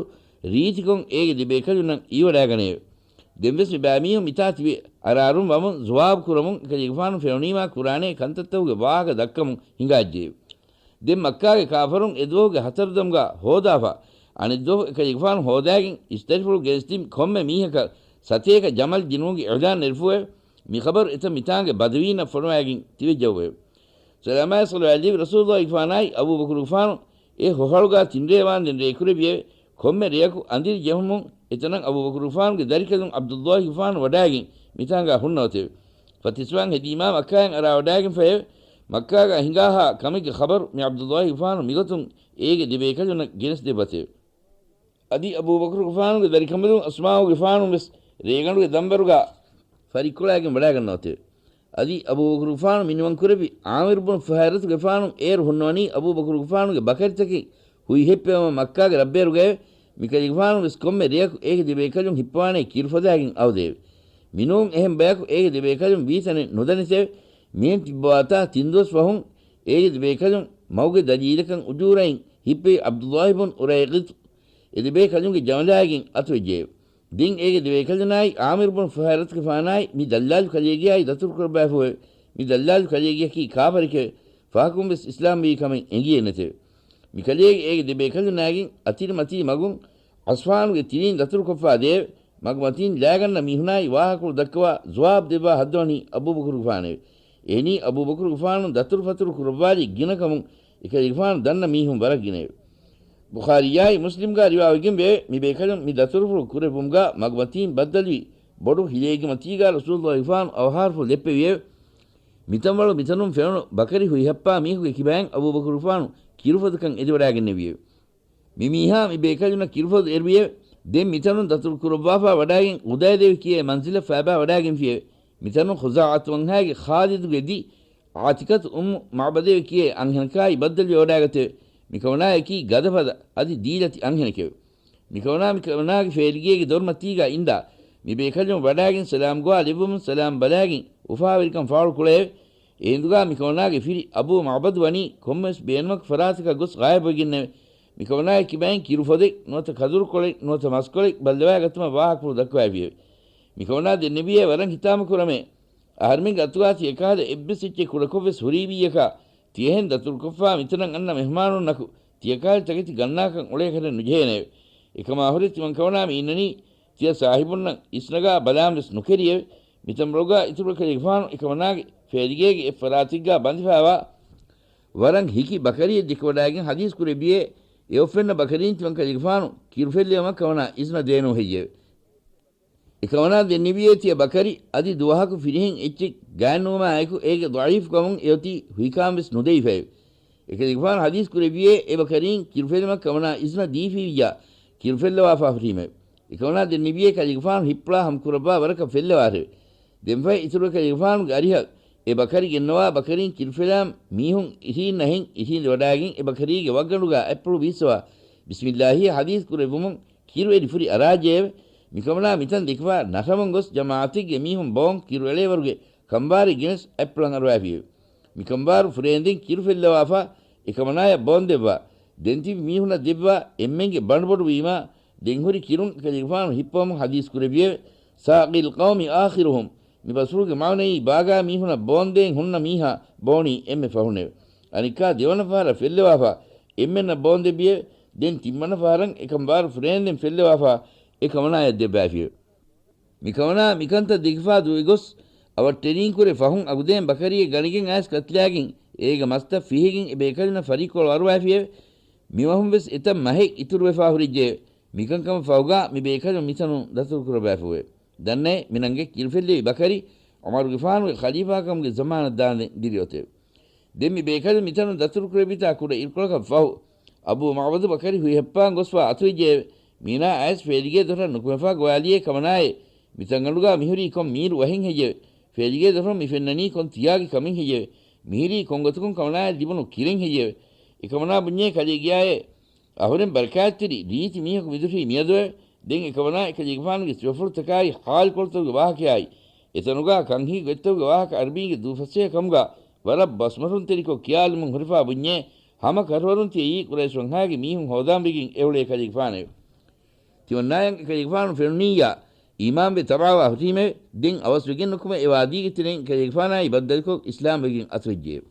ރީތިކޮށް އޭގެ ދެބޭކަލުންނަށް އީވަޑާގަނެއެވެ. ދެންވެސް މިބައިމީހުން މިތާ ތިބި އަރާރުން ވަމުން ޖުވާބު ކުރަމުން އެކަލޭގެފާނު ފެނުނީމާ ކުރާނޭ ކަންތައްތަކުގެ ވާހަކަ ދައްކަމުން ހިނގާއްޖެއެވެ. ދެން މައްކާގެ ކާފަރުން އެ ދުވަހުގެ ހަތަރު ދަމުގަ ހޯދާފަ، އަނެއް ދުވަހު އެކަލޭގެފާނު ހޯދާގެން އިސްތަށިފުޅު ގެނެސްދިން ކޮންމެ މީހަކަށް ސަތޭކަ ޖަމަލް ދިނުމުގެ އިޢުލާން ނެރެފުއެވެ. މި ޚަބަރު އެތައް މިތާނގެ ބަދަވީންނަށް ފޮނުވާގެން ތިބެއްޖައުއެވެ. ސަލާމާއި ޞަލަވާތް ލެއްވި ރަސޫލުއްލާހިގެފާނާއި އަބޫބަކުރުގެފާނު އެ ހޮހަޅުގަ ތިންރޭވާންދެން ރޭކުރެއްވިއެވެ. ކޮންމެ ރެޔަކު އަނދިރި ޖެހުމުން އެތަނަށް އަބޫބަކުރުގެފާނުގެ ދަރިކަލުން ޢަބްދުއްލާހިގެފާނު ވަޑާގެން މިތާނގަ ހުންނަ އޮތެވެ. ފަތިސްވާން ހެދީމާ މައްކާއިން އަރާވަޑާގެންފައެވެ. މައްކާގަ ހިނގާހާ ކަމެއްގެ ޚަބަރު މި ޢަބްދުއްލާހިގެފާނު މިގޮތުން އޭގެ ދެބޭކަލުންނަށް ގެނެސްދެއްވަތެވެ. އަދި އަބޫބަކުރުގެފާނުގެ ދަރިކަނބަލުން އަސްމާއުގެފާނު ވެސް ރޭގަނޑުގެ ދަންބަރުގަ ފަރިއްކޮޅާގެން ވަޑާގަންނަ އޮތެވެ. އަދި އަބޫބަކުރުގެފާނު މިނިވަންކުރެއްވި ޢާމިރު ބުނު ފުހައިރަތުގެފާނު އޭރު ހުންނަވަނީ އަބޫބަކުރުގެފާނުގެ ބަކަރިތަކެއް ހުއިހެއްޕެވުމަށް މައްކާގެ ރަށްބޭރުގައެވެ. މިކަލޭގެފާނު ވެސް ކޮންމެ ރެޔަކު އޭގެ ދެބޭކަލުން ހިއްޕަވާނޭ ކިރުފަދައިގެން އައުދެއެވެ. މިނޫން އެހެން ބަޔަކު އޭގެ ދެބޭކަލުން ވީތަނެއް ނުދަނިތެވެ. މިހެން ތިއްބަވާތާ ތިން ދުވަސް ފަހުން އޭގެ ދެބޭކަލުން މަގުގެ ދަލީލަކަށް އުޖޫރައިން ހިއްޕެވި ޢަބްދުއްލާހި ބުން އުރައިޤިޠު އެ ދެބޭކަލުންގެ ޖަމަލާއިގެން އަތުވެއްޖެއެވެ. ދެން އޭގެ ދެބޭކަލުނާއި ޢާމިރު ބުނު ފުހައިރަތުގެފާނާއި މި ދައްލާލު ކަލޭގެއާއި ދަތުރުކުރައްވާފައެވެ. މި ދައްލާލު ކަލޭގެއަކީ ކާފަރެކެވެ. ފަހަކުން ވެސް އިސްލާމްވީ ކަމެއް އެނގިއެއް ނެތެވެ. މި ކަލޭގެ އޭގެ ދެބޭކަލުންނާގެން އަތިރިމަތީ މަގުން އަސްފާނުގެ ތިރީން ދަތުރުކޮށްފާ ދެއެވެ. މަގުމަތީން ލާގަންނަ މީހުނާއި ވާހަކަފުޅު ދައްކަވާ ޖުވާބު ދެއްވާ ހައްދަވަނީ އަބޫބަކުރުގެފާނެވެ. އެހެނީ އަބޫބަކުރުގެފާނު ދަތުރުފަތުރު ކުރައްވާލި ގިނަކަމުން އެކަލޭގެފާނު ދަންނަ މީހުން ވަރަށް ގިނައެވެ. ބުޚާރީއާއި މުސްލިމްގާ ރިވާވެގެން ވެއެވެ. މި ބޭކަލުން މި ދަތުރުފުޅު ކުރެއްވުމުގާ މަގުމަތީން ބައްދަލުވި ބޮޑު ހިލޭގެމަތީގާ ރަސޫލުއްލާހިފާނު އަވަހާރަފުޅު ލެއްޕެވިއެވެ. މިތަންވަޅު މިތަނުން ފެނުނު ބަކަރި ހުއިހައްޕާ މީހުގެ ކިބައިން އަބޫބަކުރުގެފާނު ކިރުފޮދަކަން އެދިވަޑާގެންނެވިއެވެ. މި މީހާ މި ބޭކަލުންނަށް ކިރުފޮދު އެރުވިއެވެ. ދެން މިތަނުން ދަތުރު ކުރައްވާފާ ވަޑާގެން ޤުދައިދަވެ ކިޔޭ މަންޒިލަށް ފައިބާ ވަޑާގެންފިއެވެ. މިތަނުން ޚުޒާޢަތު ވަންހާގެ ޚާލިދުގެ ދި ޢާތިޤަތު އުއްމު މަޢުބަދެވެ ކިޔޭ އަންހެނަކާއި ބައްދަލުވެ ވަޑާގަތެވެ. މިކަމަނާއަކީ ގަދަފަދަ އަދި ދީލަތި އަންހެނެކެވެ. މިކަމަނާ މިކަމަނާގެ ފޭލިގޭގެ ދޮރުމަތީގާ އިންދާ، މި ބޭކަލުން ވަޑާގެން ސަލާމް ގޮވާ ލެއްވުމުން ސަލާމް ބަލާގެން އުފާވެރިކަން ފާޅު ކުޅައެވެ. އެހިނދުގާ މިކަމަނާގެ ފިރި އަބޫ މަޢުބަދު ވަނީ ކޮންމެވެސް ބޭނުމަކު ފަރާތަކަށް ގޮސް ޣާއިބުވެގެންނެވެ. މިކަމަނާގެ ކިބައިން ކިރުފޮދެއް ނުވަތަ ކަދުރުކޮޅެއް ނުވަތަ މަސްކޮޅެއް ބައްލަވާގަތުމަށް ވާހަކަފުޅު ދައްކަވައިފިއެވެ. މިކަމަނާ ދެންނެވިއޭ ވަރަށް ހިތާމަކުރަމޭ. އަހަރެމެންގެ އަތުގާ ތިޔަކަހަލަ އެއްވެސް އެއްޗެއް ކުޑަކޮށްވެސް ހުރީ ވިއްޔަކާ، ތިޔަހެން ދަތުރުކޮށްފާ މިތަނަށް އަންނަ މެހުމާނުންނަކު ތިޔަކަހަލަ ތަކެތި ގަންނާކަން އުޅޭކަށެއް ނުޖެހޭނެއެވެ. އެކަމާހުރެ ތިމަން ކަމަނާ މި އިންނަނީ ތިޔަ ސާހިބުންނަށް އިސްނަގާ ބަލާންވެސް ނުކެރިއެވެ. މިތަންބަޅުގާ އިތުރު ކަލޭގެފާނު އެކަމަނާގެ ފޭލިގޭގެ އެއްފަރާތެއްގާ ބަނދެފާވާ ވަރަށް ހިކި ބަކަރިއެއް ދެކެވަޑައިގެން ޙަދީޘް ކުރެއްވިއޭ، އެއޮއްފެންނަ ބަކަރީން ތިމަން ކަލޭގެފާނު ކިރުފެއްލެވުމަށް ކަމަނާ އިޒުނަ ދޭނޫ ހެއްޔެވެ؟ އެކަމަނާ ދެންނެވިއޭ ތިޔަ ބަކަރި އަދި ދުވަހަކު ފިރިހެން އެއްޗެއް ގާތްނުވުމާއެކު އޭގެ ޟަޢީފުކަމުން އެއޮތީ ހުއިކާންވެސް ނުދެވިފައެވެ. އެކަލޭގެފާނު ޙަދީޘް ކުރެއްވިއޭ އެބަކަރީން ކިރުފެއްލުމަށް ކަމަނާ އިޒުނަ ދީފިއްޔާ ކިރުފެއްލަވާފާ ހުރީމެވެ. އެކަމަނާ ދެންނެވިއޭ ކަލޭގެފާނު ހިއްޕުޅާ ހަމަކުރައްވާ ވަރަކަށް ފެއްލަވާށެވެ. ދެންފަހެ އިތުރު ކަލޭގެފާނުގެ އަރިހަށް އެ ބަކަރި ގެންނަވާ ބަކަރީން ކިރުފެލާ މީހުން އިށީންނަހެން އިށީނދެވަޑައިގެން އެ ބަކަރީގެ ވައްގަނޑުގާ އަތްޕުޅު ބީއްސަވާ ބިސްމިއްލާހީ ޙަދީޘް ކުރެއްވުމުން ކިރު އެރި ފުރި އަރާއްޖެއެވެ. މިކަމަނާ މިތަން ދެކިފާ ނަށަމުން ގޮސް ޖަމާޢަތެއްގެ މީހުން ބޯން ކިރު އެޅޭވަރުގެ ކަނބާރެއް ގެނެސް އަތްޕުޅަށް އަރުވައިފިއެވެ. މިކަނބާރު ފުރޭންދެން ކިރު ފެއްލަވާފާ އެކަމަނާޔަށް ބޯން ދެއްވާ ދެން ތިބި މީހުނަށް ދެއްވާ އެންމެންގެ ބަނޑުބޮޑުވީމާ ދެން ހުރި ކިރުން ކަލޭގެފާނު ހިއްޕަވަމުން ޙަދީޘް ކުރެއްވިއެވެ. ސާޤީލް ޤައުމި އާޚިރުހުމް. މި ބަސްފުޅުގެ މާނައީ ބާގާ މީހުނަށް ބޯންދޭން ހުންނަ މީހާ ބޯނީ އެންމެ ފަހުންނެވެ. އަނެއްކާ ދެވަނަ ފަހަރަށް ފެއްލަވާފާ އެންމެންނަށް ބޯން ދެއްވިއެވެ. ދެން ތިންވަނަ ފަހަރަށް އެކަނބާރު ފުރޭންދެން ފެއްލަވާފާ އެ ކަމަނާޔަށް ދެއްވައިފިއެވެ. މިކަމަނާ މިކަންތައް ދެކިފާ ދުވެ ގޮސް އަވަށްޓެރީންކުރެ ފަހުން އަގުދޭން ބަކަރިއެއް ގަނެގެން އައިސް ކަތިލާގެން އޭގެ މަސްތައް ފިހިގެން އެ ބޭކަލުންނަށް ފަރީއްކޮޅު އަރުވައިފިއެވެ. މިވަހުން ވެސް އެތައް މަހެއް އިތުރުވެފާ ހުރެއްޖެއެވެ. މިކަންކަމަށް ފަހުގާ މި ބޭކަލުން މިތަނުން ދަތުރުކުރައްވައިފިއެވެ. ދަންނައޭ މިނަންގެ ކިރުފެއްލެވި ބަކަރި ޢުމަރުގެފާނުގެ ޚަލީފާކަމުގެ ޒަމާނަށް ދާންދެން ދިރިއޮތެވެ. ދެން މި ބޭކަލުން މިތަނުން ދަތުރުކުރެއްވިތާ ކުޑަ އިރުކޮޅަކަށް ފަހު، އަބޫ މަޢުބަދު ބަކަރި ހުއިހައްޕާން ގޮސްފާ އަތުވެއްޖެއެވެ. މީނާ އައިސް ފޭލިގޭ ދޮރަށް ނުކުމެފާ ގޮވާލިއޭ ކަމަނާއޭ، މިތަންގަނޑުގާ މިހުރީ ކޮން މީރު ވަހެއް ހެއްޔެވެ؟ ފޭލިގޭ ދޮރުން މި ފެންނަނީ ކޮން ތިޔާގެ ކަމެއް ހެއްޔެވެ؟ މިހިރީ ކޮންގޮތަކުން ކަމަނާޔަށް ލިބުނު ކިރެއް ހެއްޔެވެ؟ އެކަމަނާ ބުންޏޭ ކަލޭގެޔާއޭ، އަހުރެން ބަރަކާތްތެރި ރީތި މީހަކު މިދުށީ މިއަދުއެވެ. ދެން އެކަމަނާ އެކަލޭގެފާނުގެ ސިފަފުޅުތަކާއި ޙާލުކޮޅުތަކުގެ ވާހަކަޔާއި، އެތަނުގާ ކަންހިތް ގޮތްތަކުގެ ވާހަކަ އަރަބީންގެ ދޫފަސޭހަކަމުގާ ވަރަށް ބަސްމަށުންތެރިކޮށް ކިޔާލުމުން ހުރެފާ ބުންޏޭ، ހަމަ ކަށަވަރުން ތިޔައީ ޤުރައިޝްވަންހާގެ މީހުން ހޯދާންވެގެން އެއުޅޭ ކަލޭގެފާނެވެ. ތިމަންނާޔަށް އެކަލޭގެފާނު ފެނުނިއްޔާ، އީމާންވެ ތަބަޢަވާ ހުށީމެވެ. ދެން އަވަސްވެގެން ނުކުމެ އެ ވާދީގެ ތެރެއިން އެކަލޭގެފާނާއި ބައްދަލުކޮށް އިސްލާމްވެގެން އަތުވެއްޖެއެވެ.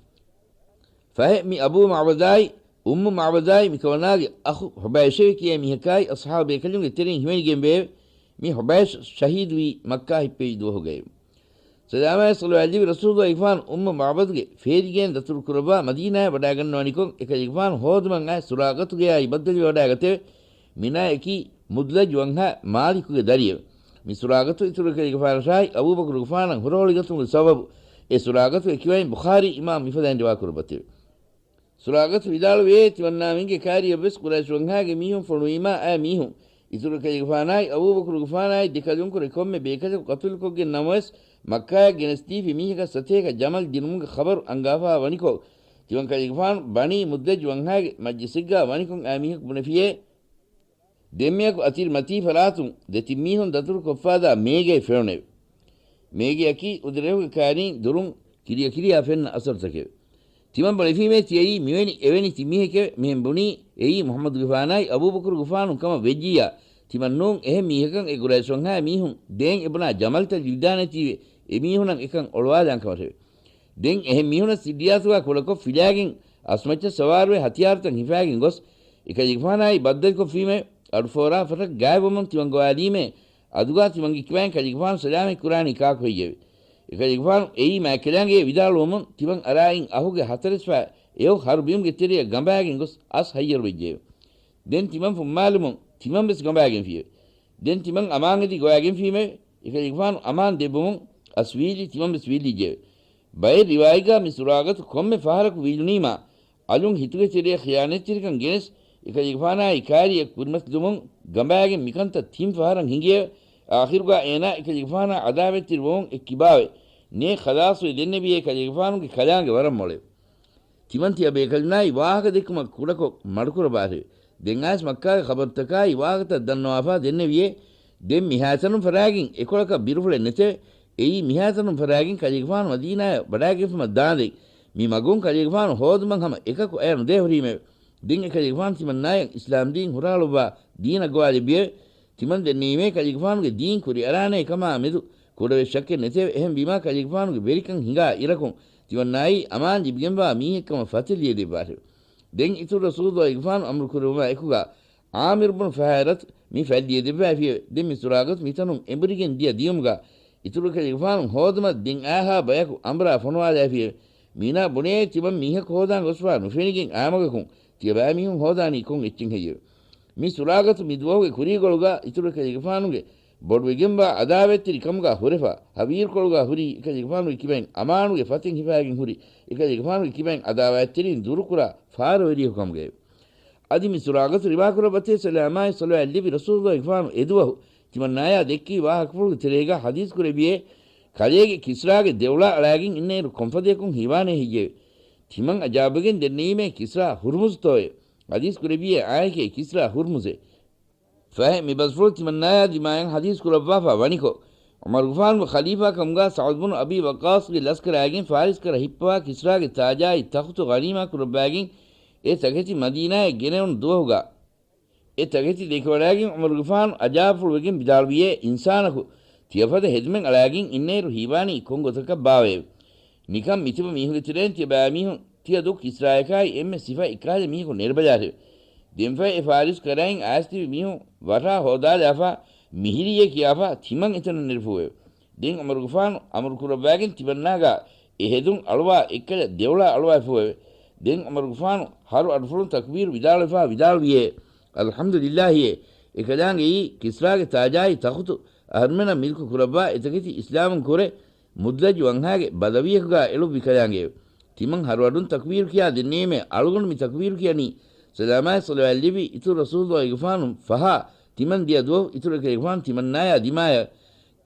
ފަހެ މި އަބޫ މަޢުބަދާއި، އުއްމު މަޢުބަދާއި މިކަމަނާގެ އަޚު ޙުބައިޝެވެ ކިޔޭ މީހަކާއި އަޞްޙާބު ބޭކަލުންގެ ތެރެއިން ހިމެނިގެންވެއެވެ. މި ޙުބައިޝް ޝަހީދުވީ މައްކާ ހިއްޕެވި ދުވަހުގައެވެ. ސަލާމާއި ޞަލަވާތްލެއްވި ރަސޫލުގެފާނު އުއްމު މަޢުބަދުގެ ފޭލިގޭން ދަތުރު ކުރައްވާ މަދީނާޔަށް ވަޑާގަންނަވަނިކޮށް، އެކަލޭގެފާނު ހޯދުމަށް އައި ސުރާގަތުގެޔާއި ބައްދަލުވެވަޑާގަތެވެ. މިނާޔަކީ މުދްލަޖް ވަންހާ މާލިކުގެ ދަރިއެވެ. މި ސުރާގަތު އިތުރު އެކަލޭގެފާނަށާއި އަބޫބަކުރުގެފާނަށް ހުރަހޮޅިގަތުމުގެ ސަބަބު، އެ ސުރާގަތުގެ ކިބައިން ބުޚާރީ އިމާމް މިފަދައިން ރިވާކުރައްވަތެވެ. ސުރާގަތު ވިދާޅުވޭ، ތިމަންނާމެންގެ ކާރިއަށްވެސް ޤުރައިޝް ވަންހާގެ މީހުން ފޮނުވީމާ އައި މީހުން، އިތުރު އެކަލޭގެފާނާއި އަބޫބަކުރުގެފާނާއި ދެކަލުންކުރެ ކޮންމެ ބޭކަލަކު ޤަތުލުކޮށްގެން ނަމަވެސް، މައްކާޔަށް ގެނެސްދީފި މީހަކަށް ސަތޭކަ ޖަމަލް ދިނުމުގެ ޚަބަރު އަންގާފާ ވަނިކޮށް، ތިމަން ކަލޭގެފާނު ބަނީ މުދްލަޖް ވަންހާގެ މަޖްލިސެއްގާ ވަނިކޮށް އައި މީހަކު ބުނެފިޔޭ، ދެންމެއަކު އަތިރި މަތީ ފަރާތުން ދެތިން މީހުން ދަތުރު ކޮށްފާދާ މޭގައެއް ފެނުނެވެ. މޭގެއަކީ އުދުރެހުގެ ކާރީން ދުރުން ކިރިޔަ ކިރިޔާ ފެންނަ އަސަރުތަކެވެ. ތިމަން ބުނެފީމޭ ތިޔައީ މިވެނި އެވެނި ތިން މީހެކެވެ. މިހެން ބުނީ އެއީ މުޙައްމަދުގެފާނާއި އަބޫބަކުރުގެފާނު ކަމަށް ވެއްޖިއްޔާ، ތިމަން ނޫން އެހެން މީހަކަށް އެ ޤުރައިޝް ވަންހާ މީހުން ދޭން އެބުނާ ޖަމަލްތައް ލިބިދާނެތީވެ އެ މީހުނަށް އެކަން އޮޅުވާލާން ކަމަށެވެ. ދެން އެހެން މީހުނަށް ސިއްރިއްޔާތުގާ ކުޑަކޮށް ފިލާގެން އަސްމައްޗަށް ސަވާރުވެ ހަތިޔާރުތައް ހިފާގެން ގޮސް، އެކަލޭގެފާނާއި ބައްދަލުކޮށްފީމެވެ. އަޑު ފޯރާ ފަށަށް ގާތްވަމުން ތިމަން ގޮވާލީމޭ، އަދުގާ ތިމަންގެ ކިބައިން ކަލޭގެފާނު ސަލާމަތް ކުރާނީ ކާކު ހެއްޔެވެ؟ އެކަލޭގެފާނު އެއީ މާތްކަލާނގެ ވިދާޅުވުމުން ތިމަން އަރާއިން އަހުގެ ހަތަރެސްފަ އެއޮށް ހަރު ބިމުގެ ތެރެއަށް ގަނބާގެން ގޮސް އަސް ހައްޔަރުވެއްޖެއެވެ. ދެން ތިމަން ފުއްމާލުމުން ތިމަން ވެސް ގަނބާގެންފިއެވެ. ދެން ތިމަން އަމާންއެދި ގޮވާގެންފީމެވެ. އެކަލޭގެފާނު އަމާން ދެއްވުމުން އަސް ވީއްލި ތިމަން ވެސް ވީއްލިއްޖެއެވެ. ބައެއް ރިވާޔަތްގާ މި ސުރާގަތު ކޮންމެ ފަހަރަކު ވީއްލުނީމާ، އަލުން ހިތުގެ ތެރެއަށް ޚިޔާނަތްތެރިކަން ގެނެސް، އެކަލޭގެފާނާއި ކާރިއަށް ކުރިމަތިލުމުން ގަނބާގެން މިކަންތައް ތިން ފަހަރަށް ހިނގިއެވެ. އާޚިރުގާ އޭނާ އެކަލޭގެފާނާ އަދާވަތްތެރިވުމުން އެ ކިބާވެ، ނޭ ޚަލާޞުވެ ދެންނެވިއޭ ކަލޭގެފާނުގެ ކަލާނގެ ވަރަށް މޮޅެވެ. ތިމަން ތިޔަބޭކަލުންނާއި ވާހަކަ ދެއްކުމަށް ކުޑަކޮށް މަޑުކުރައްވާށެވެ. ދެން އައިސް މައްކާގެ ޚަބަރުތަކާއި ވާހަކަތައް ދަންނަވާފާ ދެންނެވިއޭ. ދެން މިހާތަނުން ފަރާގެން އެކޮޅަކަށް ބިރުފުޅެއް ނެތެވެ. އެއީ މިހާތަނުން ފަރާގެން ކަލޭގެފާނު މަދީނާޔަށް ވަޑާގެންފުމަށް ދާނދެން މި މަގުން ކަލޭގެފާނު ހޯދުމަށް ހަމަ އެކަކު އަޔަށް ނުދޭ ހުރީމެވެ. ދެން އެކަލޭގެފާނު ތިމަންނާޔަށް އިސްލާމްދީން ހުރާލުއްވާ ދީނަށް ގޮވާލެއްވިއެވެ. ތިމަން ދެންނެވީމޭ ކަލޭގެފާނުގެ ދީން ކުރިއަރާނޭ ކަމާ މެދު ކުޑަވެސް ޝައްކެއް ނެތެވެ. އެހެންވީމާ ކަލޭގެފާނުގެ ވެރިކަން ހިނގާ އިރަކުން ތިމަންނާއީ އަމާން ލިބިގެންވާ މީހެއްކަމަށް ފަތިލިޔެދެއްވާށެވެ. ދެން އިތުރު ރަސޫލުއްލާހިގެފާނު އަމުރުކުރެއްވުމާ އެކުގާ ޢާމިރު ބުނު ފަހާރަތު މި ފަތިލިޔެދެއްވާފިއެވެ. ދެން މި ސުރާގަތު މިތަނުން އެނބުރިގެން ދިޔަ ދިޔުމުގާ އިތުރު ކަލޭގެފާނު ހޯދުމަށް ދެން އާހާ ބަޔަކު އަނބުރާ ފޮނުވާލާފިއެވެ. މީނާ ބުނޭ ތިމަން މީހަކު ހޯދާން ގޮސްފާ ނުފެނިގެން އާމަގަކުން ތިޔަބައިމީހުން ހޯދާނީ ކޮން އެއްޗެއް ހެއްޔެވެ؟ މި ސުރާގަތު މި ދުވަހުގެ ކުރީގޮޅުގާ އިތުރު ކަލޭގެފާނުގެ ބޮޑުވެގެންވާ އަދާވަތްތެރި ކަމުގާ ހުރެފާ ހަވީރުކޮޅުގާ ހުރީ އެކަލޭގެފާނުގެ ކިބައިން އަމާނުގެ ފަތެއް ހިފާގެން ހުރި އެކަލޭގެފާނުގެ ކިބައިން އަދާވަތްތެރިން ދުރުކުރާ ފާރަވެރިޔަކު ކަމުގައެވެ. އަދި މި ސުރާގަތު ރިވާކުރައްވަތޭ ސަލާމާއި ޞަލަވާތް ލިބި ރަސޫލުއްލާހިގެފާނު އެދުވަހު ތިމަންނާޔާ ދެއްކި ވާހަކަފުޅުގެ ތެރޭގާ ޙަދީޘް ކުރެއްވިއޭ، ކަލޭގެ ކިސްރާގެ ދެއުޅާ އަޅާގެން އިންނައިރު ކޮންފަދަޔަކުން ހީވާނޭ ހެއްޔެވެ؟ ތިމަން އަޖާބުވެގެން ދެންނެވީމޭ ކިސްރާ ހުރްމުޒުތޯއެވެ؟ ޙަދީޘް ކުރެއްވިއޭ އާއެކޭ ކިސްރާ ހުރްމުޒެވެ. ފަހެ މި ބަސްފުޅު ތިމަންނާޔާ ދިމާޔަށް ޙަދީޘް ކުރައްވާފާ ވަނިކޮށް، ޢުމަރުގެފާނުގެ ޚަލީފާ ކަމުގާ ސަޢުދު ބުނު އަބީ ވައްޤާޞްގެ ލަސްކަރާގެން ފާރިސްކަރަށް ހިއްޕަވާ ކިސްރާގެ ތާޖާއި ތަޚުތު ޣަނީމާ ކުރައްވާގެން އެ ތަކެތި މަދީނާޔަށް ގެނެވުނު ދުވަހުގާ، އެ ތަކެތި ދެކެވަޑާގެން ޢުމަރުގެފާނު އަޖާބަފުޅުވެގެން ވިދާޅުވިއޭ، އިންސާނަކު ތިޔަފަދަ ހެދުމެއް އަޅާގެން އިންނައިރު ހީވާނީ ކޮން ގޮތަކަށް ބާވައެވެ؟ ނިކަން މިތިބު މީހުންގެ ތެރެއިން ތިޔަބައިމީހުން ތިޔަ ދުށް ކިސްރާޔަކާއި އެންމެ ސިފަ އެއްކަހަލަ މީހަކު ނެރެބަލާށެވެ. ދެންފަހެ އެ ފާރިސް ކަރައިން އައިސްތިބި މީހުން ވަށާ ހޯދާލާފާ މިހިރީއޭ ކިޔާފާ ތިމަން އެތަނަށް ނެރެފޫއެވެ. ދެން ޢުމަރުގެފާނު އަމުރު ކުރައްވާގެން ތިމަންނާގާ އެ ހެދުން އަޅުވާ އެއްކަލަ ދެއުޅާ އަޅުވާފޫއެވެ. ދެން ޢުމަރުގެފާނު ހަރު އަޑުފުޅުން ތަކުބީރު ވިދާޅުވެފާ ވިދާޅުވިއޭ، އަލްޙަމްދުލިއްލާހިއޭ، އެކަލާނގެއީ ކިސްރާގެ ތާޖާއި ތަޚުތު އަހަރުމެނަށް މިލްކު ކުރައްވާ އެތަކެތި އިސްލާމުން ކުރެ މުދްލަޖު ވަންހާގެ ބަލަވިޔަކުގާ އެޅުއްވި ކަލާނގެއެވެ. ތިމަން ހަރުއަޑުން ތަކުބީރު ކިޔާ ދެންނެވީމޭ އަޅުގަނޑު މި ތަކުބީރު ކިޔަނީ ސަލާމާއި ޞަލަވާތް ލިބި އިތުރު ރަސޫލުއްލާހިގެފާނު ފަހާ ތިމަން ދިޔަ ދުވަހު އިތުރު އެކަލޭގެފާނު ތިމަންނާޔާ ދިމާޔަށް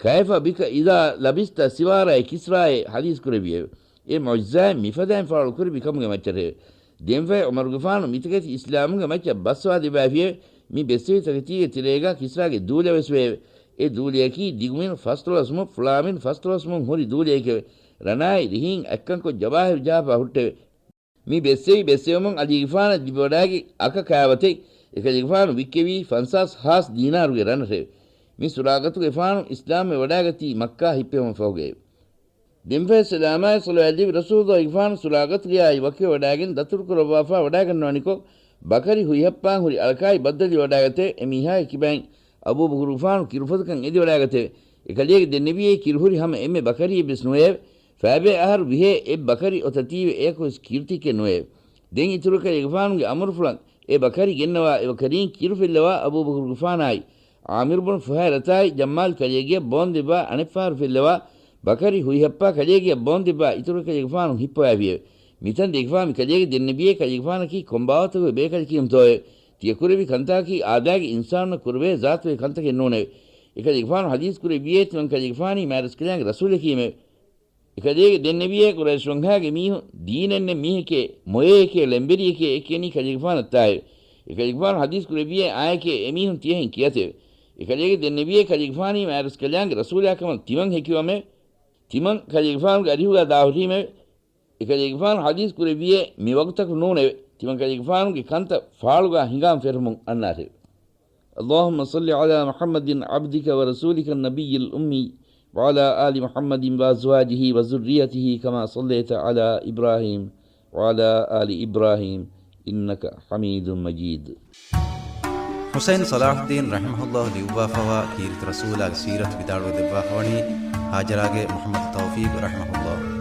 كيف بك إذا لبست سواري كسرى އޭ ޙަދީޘް ކުރެއްވިއެވެ. އެ މުޢުޖިޒާތް މިފަދައިން ފާޅު ކުރެއްވި ކަމުގެ މައްޗަށެވެ. ދެންފަހެ ޢުމަރުގެފާނު މިތަކެތި އިސްލާމުގެ މައްޗަށް ބައްސަވާ ދެއްވާފިއެވެ. މި ބެއްސެވި ތަކެތީގެ ތެރޭގާ ކިސްރާގެ ދޫލަ ވެސް ވެއެވެ. އެ ދޫލަޔަކީ ދިގުމިނު ފަސްދޮޅަސް މު، ފުޅާމިނު ފަސްދޮޅަސް މު ހުރި ދޫލައެކެވެ. ރަނާއި ރިހިން އަތްކަންކޮށް ޖަވާހިރު ޖަހާފާ ހުއްޓެވެ. މި ބެއްސެވި ބެއްސެވުމުން އަލީގެފާނަށް ލިބިވަޑާގި އަކަ ކާވަތެއް އެކަލޭގެފާނު ވިއްކެވީ ފަންސާސް ހާސް ދީނާރުގެ ރަނަށެވެ. މި ސުރާގަތުގެފާނު އިސްލާމްވެ ވަޑާގަތީ މައްކާ ހިއްޕެވުމަށް ފަހުގައެވެ. ދެންފަހެ ސަލާމާއި ޞަލަވާތް ލިބި ރަސޫލުއްލާހިގެފާނު ސުރާގަތުގެއާއި ވަކިވެވަޑާގެން ދަތުރުކުރައްވާފާ ވަޑާގަންނަވަނިކޮށް، ބަކަރި ހުއިހައްޕާން ހުރި އަޅަކާއި ބައްދަލުވެވަޑާގަތެވެ. އެ މީހާގެ ކިބައިން އަބޫބަކުރުގެފާނު ކިރުފޮތަކަށް އެދިވަޑާގަތެވެ. އެކަލޭގެ ދެންނެވިއޭ ކިރުހުރި ހަމަ އެންމެ ބަކަރިއެއްވެސް ނުވެއެވެ. ފައިބޭ އަހަރު ވިހޭ އެއް ބަކަރި އޮތަތީވެ އެޔަކުވެސް ކިރުތިއެއް ނުވެއެވެ. ދެން އިތުރު ކަލޭގެފާނުގެ އަމުރުފުޅަށް އެ ބަކަރި ގެންނަވާ އެބަކަރީން ކިރު ފެއްލަވާ އަބޫބަކުރުގެފާނާއި، ޢާމިރު ބުނު ފުހައިރަތާއި، ޖައްމާލް ކަލޭގެޔަށް ބޯން ދެއްވާ އަނެއްފަހަރު ފެއްލަވާ، ބަކަރި ހުއިހައްޕާ ކަލޭގެޔަށް ބޯން ދެއްވާ އިތުރު ކަލޭގެފާނު ހިއްޕަވާފިއެވެ. މިތަން ދެކިފާ މި ކަލޭގެ ދެންނެވިއޭ ކަލޭގެފާނަކީ ކޮންބާވަތުގެ ބޭކަލަކީމުތޯއެވެ؟ ތިޔަ ކުރެއްވި ކަންތަކަކީ އާދައިގެ އިންސާނުންނަށް ކުރެވޭ ޒާތުގެ ކަންތަކެއް ނޫނެވެ. އެކަލޭގެފާނު ޙަދީޘް ކުރެއްވިއޭ ތިމަން ކަލޭގެފާނީ މާތްރަސްކަލާނގެ ރަސޫލަކީމެވެ. އެކަލޭގެ ދެންނެވިއޭ ޤުރައިޝް ވަންހާގެ މީހުން ދީނެއްނެތް މީހެކޭ، މޮޔައެކޭ، ޅެންވެރިއެކޭ އެ ކިޔަނީ ކަލޭގެފާނަށްތާއެވެ. އެކަލޭގެފާނު ޙަދީޘް ކުރެއްވިއޭ އާއެކޭ އެމީހުން ތިޔަހެން ކިޔަތެވެ. އެކަލޭގެ ދެންނެވިއޭ ކަލޭގެފާނީ މާތްރަސްކަލާނގެ ރަސޫލާ ކަމަށް ތިމަން ހެކިވަމެވެ. ތިމަން ކަލޭގެފާނުގެ އަރިހުގާ ދާހުރީމެވެ. އެކަލޭގެފާނު ޙަދީޘް ކުރެއްވިއޭ މި ވަގުތަކު ނޫނެވެ. ތިމަން ކަލޭގެފާނުގެ ކަންތައް ފާޅުގާ ހިނގާން ފެށުމުން އަންނާށެވެ. اللهم صل على محمد عبدك ورسولك النبي الأمي وعلى آل محمد وأزواجه وذريته كما صليت على إبراهيم وعلى آل إبراهيم إنك حميد مجيد. ޙުސައިން ޞަލާޙުއްދީން ރަޙިމަހުﷲ ލިޔުއްވާފަވާ ކީރިތި ރަސޫލާގެ ސީރަތު ވިދާޅުވެ ދެއްވާފަވަނީ ހާޖަރާގެ މުޙައްމަދު ތައުފީޤު ރަޙިމަހުﷲ.